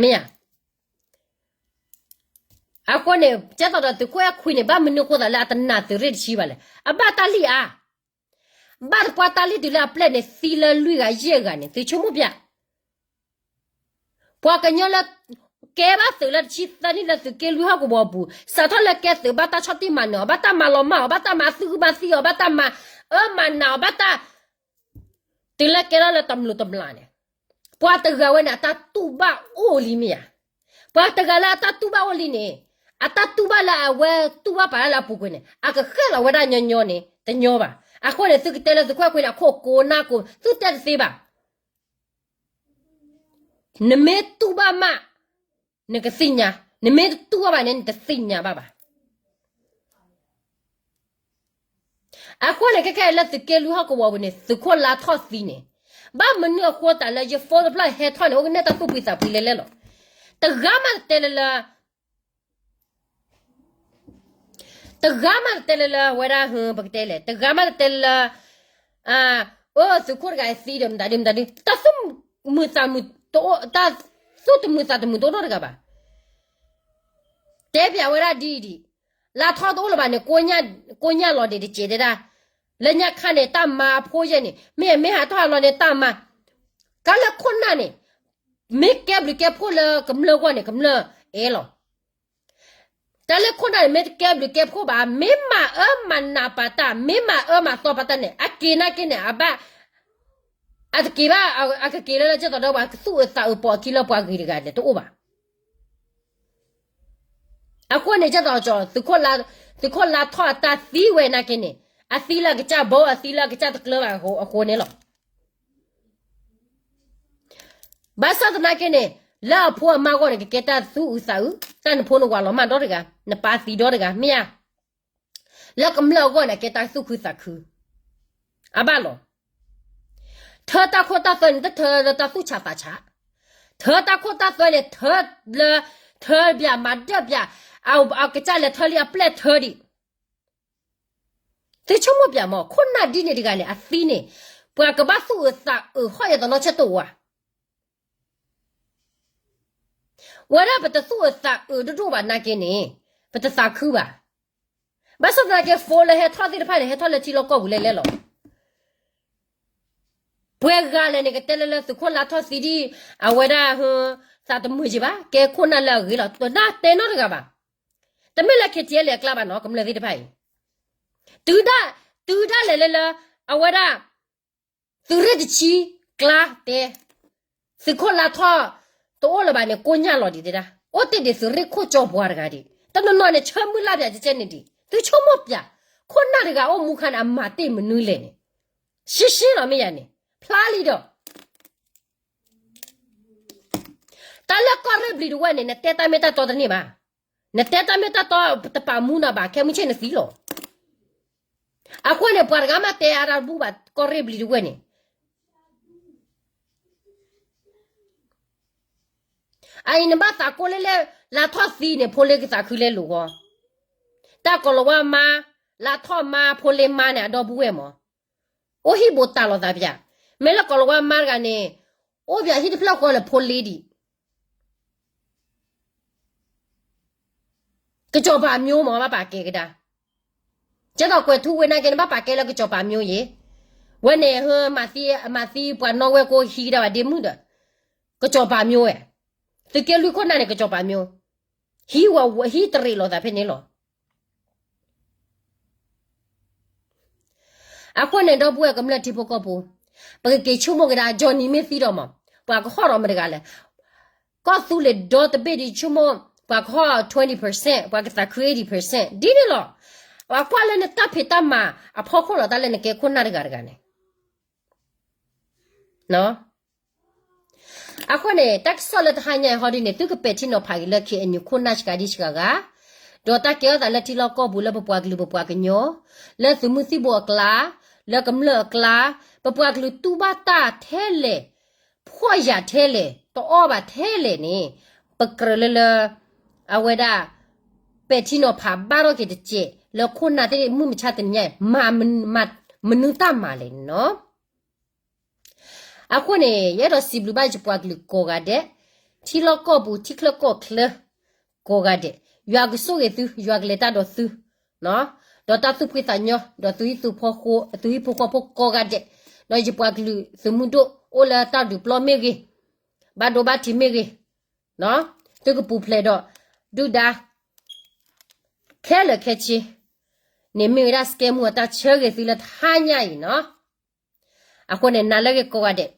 မ့ၢ်ယါ. အဃိန့ၣ် ကဲသိးဒီးသုးခိၣ်အဲၣ်ခွံန့ၣ် ဘၣ်မနုၤအဃိသးလၢအတနာ်သုးရ့ၣ်တဆံဘၣ်လဲၣ်. အဘၣ်တၢ်လံၣ်အါ, ဘၣ်တပှၢ်တၢ်လံၣ်တုၤလၢအပျဲၢ်န့ၣ် သံလၢလွံၢ်ဂၤယဲၢ်ဂၤန့ၣ် သုဆိကမိၣ်ပျၢ်. ပှၤကညီလၢ ကဲဘၣ်သုးလၢတဆံသၢနံၣ်လၢသုးက့လွံၢ်ဟီၣ်ကဝီၤပူၤ စးထီၣ်လၢကဲသုး ဘၣ်တၢ်ဆီၣ်တံၢ်မၤနၢၤအီၤ, ဘၣ်တၢ်မၤလီၤမၢ်အီၤ, ဘၣ်တၢ်မၤသုးမၤသံအီၤ, ဘၣ်တၢ်မၤအၢမၤနးအီၤ, ဘၣ်တၢ် တုၤလၢကဲထီၣ်လၢတမျုးတမျးန့ၣ် ပှၤတဂၤဝဲန့ၣ် အတၢ်တူၢ်ဘၣ်အိၣ်လံမ့ၢ်ဧါ. ပှၤတဂၤလၢအတၢ်တူၢ်ဘၣ်အိၣ်လံန့ၣ် အတၢ်တူၢ်ဘၣ်လၢအဝဲတူၢ်ဘၣ်ပာ်လၢအပူၤကွံာ်န့ၣ် အကဃဲၣ်လီၤဝဲဒၣ်ညီညီန့ၣ် တညီဘၣ်. အဃိန့ၣ် သုကတဲလၢသုးခိၣ်အဲ�်ခွံန့ၣ် အခိၣ်ကိးနၢ်ကိး သုတဲတသ့ဘၣ်. နမ့ၢ်တူၢ်ဘၣ်မး နကသ့ၣ်ညါ, နမ့ၢ်တတူၢ်ဘၣ်ဘၣ်န့ၣ် နတသ့ၣ်ညါဘၣ်ဘၣ်. အဃိန့ၣ် ခဲခဲအံၤလၢသုးက့လွံၢ်ဟီၣ်ကဝီၤပူၤန့ၣ် သုးခိၣ်လါထီၣ်သံန့ၣ် ဘၣ်မနုၤအဃိသးလၢယ phone တဖျၢၣ်ဟဲထီၣ်န့ၣ် အိၣ်ကနဲၣ်တၢ်သူၣ်ဖှံသးဖှံလဲၣ်လဲၣ်လီၤ. တဂၤမးတတဲလၢလၢ တဂၤမးတတဲလၢလၢ အဝဲဒၣ် ပကတဲလဲၣ် တဂၤမးတတဲလၢလၢ အၢ သုးခိၣ်တဂၤအသံဒီးမတၤဒုမတၤဒု တၢ်သူၣ်မုာ်သးမုာ်တအိၣ် တၢ်သူၣ်တမုာ်သးတမုာ်တအိၣ်နီတဂၤဘၣ်. တဲပျးဝဲဒၣ်ဒ်အံၤဒံး, လါထီၣ်တအိၣ်လၢၤဘၣ်န့ၣ် ကိညၢ်လီၤဒံးတစဲးတဲဒၣ်, လၢညါခါန့ၣ် တၢ်မၤအဖိယဲၢ်န့ၣ် မ့ၢ်မ့ၢ်ဟးထီၣ်ဟးလီၤန့ၣ် တၢ်မၤ ကါလၢခိၣ်နၢ်န့ၣ် မ့ၢ်ကဲဘျုးကဲဖှိၣ်လၢကမျၢၢ်ဂီၢ်န့ၣ် ကမျၢၢ်အဲၣ်လီၤ. တၢ်လၢခိၣ်နၢ်န့ၣ် မ့ၢ်တကဲဘျုးကဲဖှိၣ်ဘၣ် မ့ၢ်မၤအၢမၤနးပာ်တၢ် မ့ၢ်မၤအၢမၤသီပာ်တၢ်န့ၣ် အက့ၤနာ်က့န့ၣ် အဘၣ် အတက့ၤဘၣ် အကက့ၤလၢလၢကၠၢ်သီဒီးပှၤကသူၣ်အုးသးအုးပိာ်အခံလၢပှၤဂ့ၤတဂၤန့ၣ် တအိၣ်ဘၣ်. အဃိန့ၣ် ကၠၢ်သီကၠီ သုးခိၣ်လါထီၣ်အတၢ်သံဝဲနာ်က့န့ၣ် အသံလၢအကစၢ်ဘီ အသံလၢအကစၢ်တကျၢၤဘၣ်အဃိန့ၣ်လီၤ. ဘၣ်ဆၣ်သနာ်က့န့ၣ် လၢအဖိအမါအဂီၢ်န့ၣ် ကကဲတၢ်သူၣ်အုးသးအုး တၢ်နဖိနဝၤလီၤမၢ်ဒီတဂၤ နပၢ်သံဒီတဂၤ မ့ၢ်ဧါ. လၢကမျၢၢ်အဂီၢ်န့ၣ် ကဲတၢ်သူၣ်ခုသးခု အဘၣ်လီၤ. ထၢတၢ်ခိၣ်တၢ်သွဲန့ၣ် တထၢလၢတၢ်သူၣ်ဆးသးဆး, ထၢတၢ်ခိၣ်တၢ်သွဲန့ၣ် ထၢလၢ ထၢပျးမၤဒၢၣ်ပျး အကစၢ်လဲၤထၢလံအပျဲၢ်ထၢဒံး သုဆိကမိၣ်ပျးမး ခိၣ်နၢ်ဒ်န့ၣ်တဂၤန့ၣ် အသံန့ၣ် ပှၤကဘၣ်သူၣ်အုးသးအုးဟီၣ်ယဲၢ်သနီၣ်ဆၢၣ်တအိၣ်ဧါ. ဝဲဒၣ်ပတသူၣ်အုးသးအုးဒိၣ်ဒိၣ်ဘၣ်နာ်က့န့ၣ် ပတသးခုဘၣ်. ဘၣ်ဆၣ်သနာ်က့ phone လၢဟဲထီၣ်သ့ၣ်တဖၣ်န့ၣ် ဟဲထီၣ်လၢထံလီၢ်ကီၢ်ပူၤလဲၣ်လဲၣ်လီၤ. ပှဲၤဂၤလဲၣ်န့ၣ် ကတဲလၢလၢသုးခိၣ်လါထီၣ်သံဒံး အဝဲဒၣ် သးတမုာ်က့ဘၣ် ကဲခိၣ်နၢ်လၢအဂ့ၤလီၤ တနၢ်တဲနီတဂၤဘၣ်. တမ့ၢ်လၢ KTLA အကျါဘၣ်နီၤ ကမျၢၢ်သ့ၣ်တဖၣ်အံၤ တုၤဒၣ်လဲာ်လၢလၢ အဝဲဒၣ် သုးရ့ၣ်တဆံကျါတဲ သုးခိၣ်လါထီၣ်တအိၣ်လၢၤဘၣ်န့ၣ် ကိညၢ်လီၤဒံးတဲဒၣ် အိၣ်တ့ၢ်ဒံးသုးရ့ၣ်ခိၣ်ကၠီပှၤတဂၤဒံး တနီၤနီၤန့ၣ် ဆၢမုၢ်လၢ်ပျးကဲကဲန့ၣ်ဒံး သုဆိကမိၣ်ပျး ခိၣ်နၢ်တဂၤအိၣ်မူခါန့ၣ် အမၤတ့ၢ်မနုၤလဲၣ်န့ၣ် ရှင်းရှင်းလီၤမ့ၢ်ယၤန့ၣ် ဖျါလံဒီး တၢ်လၢကီၢ်ရ့ၣ်ဘျံးတဝဲၢ်န့ၣ် နတဲတၢ်မ့ၢ်တၢ်တီတန့ၢ်ဘၣ်. နတဲတၢ်မ့ၢ်တၢ်တီတပာ်မူနၤဘၣ် ခဲမုၢ်ဆ့ၣ်နသံလီၤ. အဃိန့ၣ် ပှၤတဂၤမးတဲအါတၢ်တဘူၣ်ဘၣ် ကီၢ်ရ့ၣ်ဘျံးတဝဲၢ်န့ၣ် အအံၤနဘၣ်သးကိးလၢလၢ လါထီၣ်သံန့ၣ် ဖိလ့ကသးခုလဲလိာ်ဂီၢ်, တၢ်ကိၤလၤဝါမါ, လါထီၣ်မါ ဖိလ့မါန့ၣ် အဒီပုၢ်ဝဲၢ်မး, အိၣ်ဟံၣ်ဘိးတၢ်လိာ်သးပျး, မ့ၢ်လၢကိၤလၤဝါမါတဂၤန့ၣ် အိၣ်ပျးဟံၣ်တဖျၢၣ်ဃီလၢဖိလ့ဒံး ကစီၤပၤမျိုးမး ဘၣ်ပာ်ကဲကဒါ, ကဲသိးကွဲၤထူဝ့ၢ်နာ်က့န့ၣ် ဘၣ်ပာ်ကဲလၢကစီၤပၤမျိုးယဲၤ, ဝဲန့ၣ် မၤသံပှၤနီၣ်ဝဲၢ်ကိးဟံးကဒါဘၣ်ဒ့မုၣ်ဒီး, ကစီၤပၤမျိုးဝဲ, သုးက့လွံၢ်ခိၣ်နၢ်န့ၣ် ကစီၤပၤမျိုး, ဟံးဝဲဟံးတရံးလိာ်သးဖဲန့ၣ်လီၤ. အဃိန့ၣ် ဒီပုၢ်ဝဲၢ်ကမျၢၢ်ထံဖိကီၢ်ဖိ, ပကက့ၤဆိကမိၣ်ကဒါ Johnny မ့ၢ်သံဒီးမး, ပှၤကဟီၣ်ဒီးမတၤတဂၤလဲၣ်, ကီၢ်သူလ့ၤဒီတဘ့ၣ်ဒံးဆိကမိၣ်, ပှၤကဟီၣ် twenty percent, ပှၤကသးခု eighty percent ဒ်န့ၣ်လီၤ. ပှၤကွၢ်လၢနတၢ်ဖံးတၢ်မၤအဖီခိၣ်လီၤ တၢ်လၢနကဲခိၣ်နၢ်တဂၤတဂၤန့ၣ် အဃိန့ၣ် တၢ်ကစီၣ်လၢတဟါညါအံၤဟီဒ်န့ၣ် သုကပဲာ်ထံနီၤဖးက့ၤလၢ ခ့ၣ်အဲၣ်ယူၣ် ခိၣ်နၢ်ဆှးဒံဆှးဂၤ, ဒီးတၢ်ကဲထီၣ်သးလၢထံလီၢ်ကီၢ်ပူၤလၢပပှၤကလုာ်ပပှၤကညီ, လၢသုးမုၢ်သံၣ်ဘိအကျါ, လၢကမျၢၢ်အကျါ, ပပှၤကလုာ်တူၢ်ဘၣ်တၢ်ထဲလဲၣ်, ဖှီၣ်ယာ်ထဲလဲၣ်, တအီၣ်ဘၣ်ထဲလဲၣ်န့ၣ်, ပကြၢးလၢလၢ အဝဲဒၣ် ပဲာ်ထံနီၤဖးဘၣ်ထီၣ်က့ၤတစဲး လၢခိၣ်နၢ်သ့ၣ်မုၢ်မဆါတနံၤညါအံၤ မၤမနုၤတၢ်မၤလဲၣ်န့ၣ်နီၤ. အဃိန့ၣ် ယအဲၣ်ဒိးစံးဘျုးဘၣ်ယပှၤကလုာ်ကိးဂၤဒဲး, ထံလီၢ်ကီၢ်ပူၤ ထံချၢကီၢ်ချၢ ကိးဂၤဒဲး, ယွၤကဆိၣ်ဂ့ၤသု, ယွၤကလဲၤတၢ်ဒီးသု, ဒီးတၢ်သူၣ်ဖှံသးညီ, ဒီးသုဟံၣ်ဖိဃီဖိ, သုဟံၣ်ဖိဃီဖိကိးဂၤဒဲး, ဒီးယပှၤကလုာ်သုးမုၢ်ဒိၣ် အိၣ်လၢတၢ်ဒုးပျီမ့ၢ်ဂ့ၤ, ဘၣ်ဒိဘၣ်ထံးမ့ၢ်ဂ့ၤ, သုကပူၤဖျဲးဒီး ဒုၣ်ဒါ ခဲလၢာ်ခဲဆ့န့ၣ် မ့ၢ်ဝဲဒၣ်စကဲမူအတၢ်ဆၢဂ့ၤသုလၢတဟါညါအံၤနီၤ. အဃိန့ၣ် နၤလၢအဂ့ၤကိးဂၤဒဲး,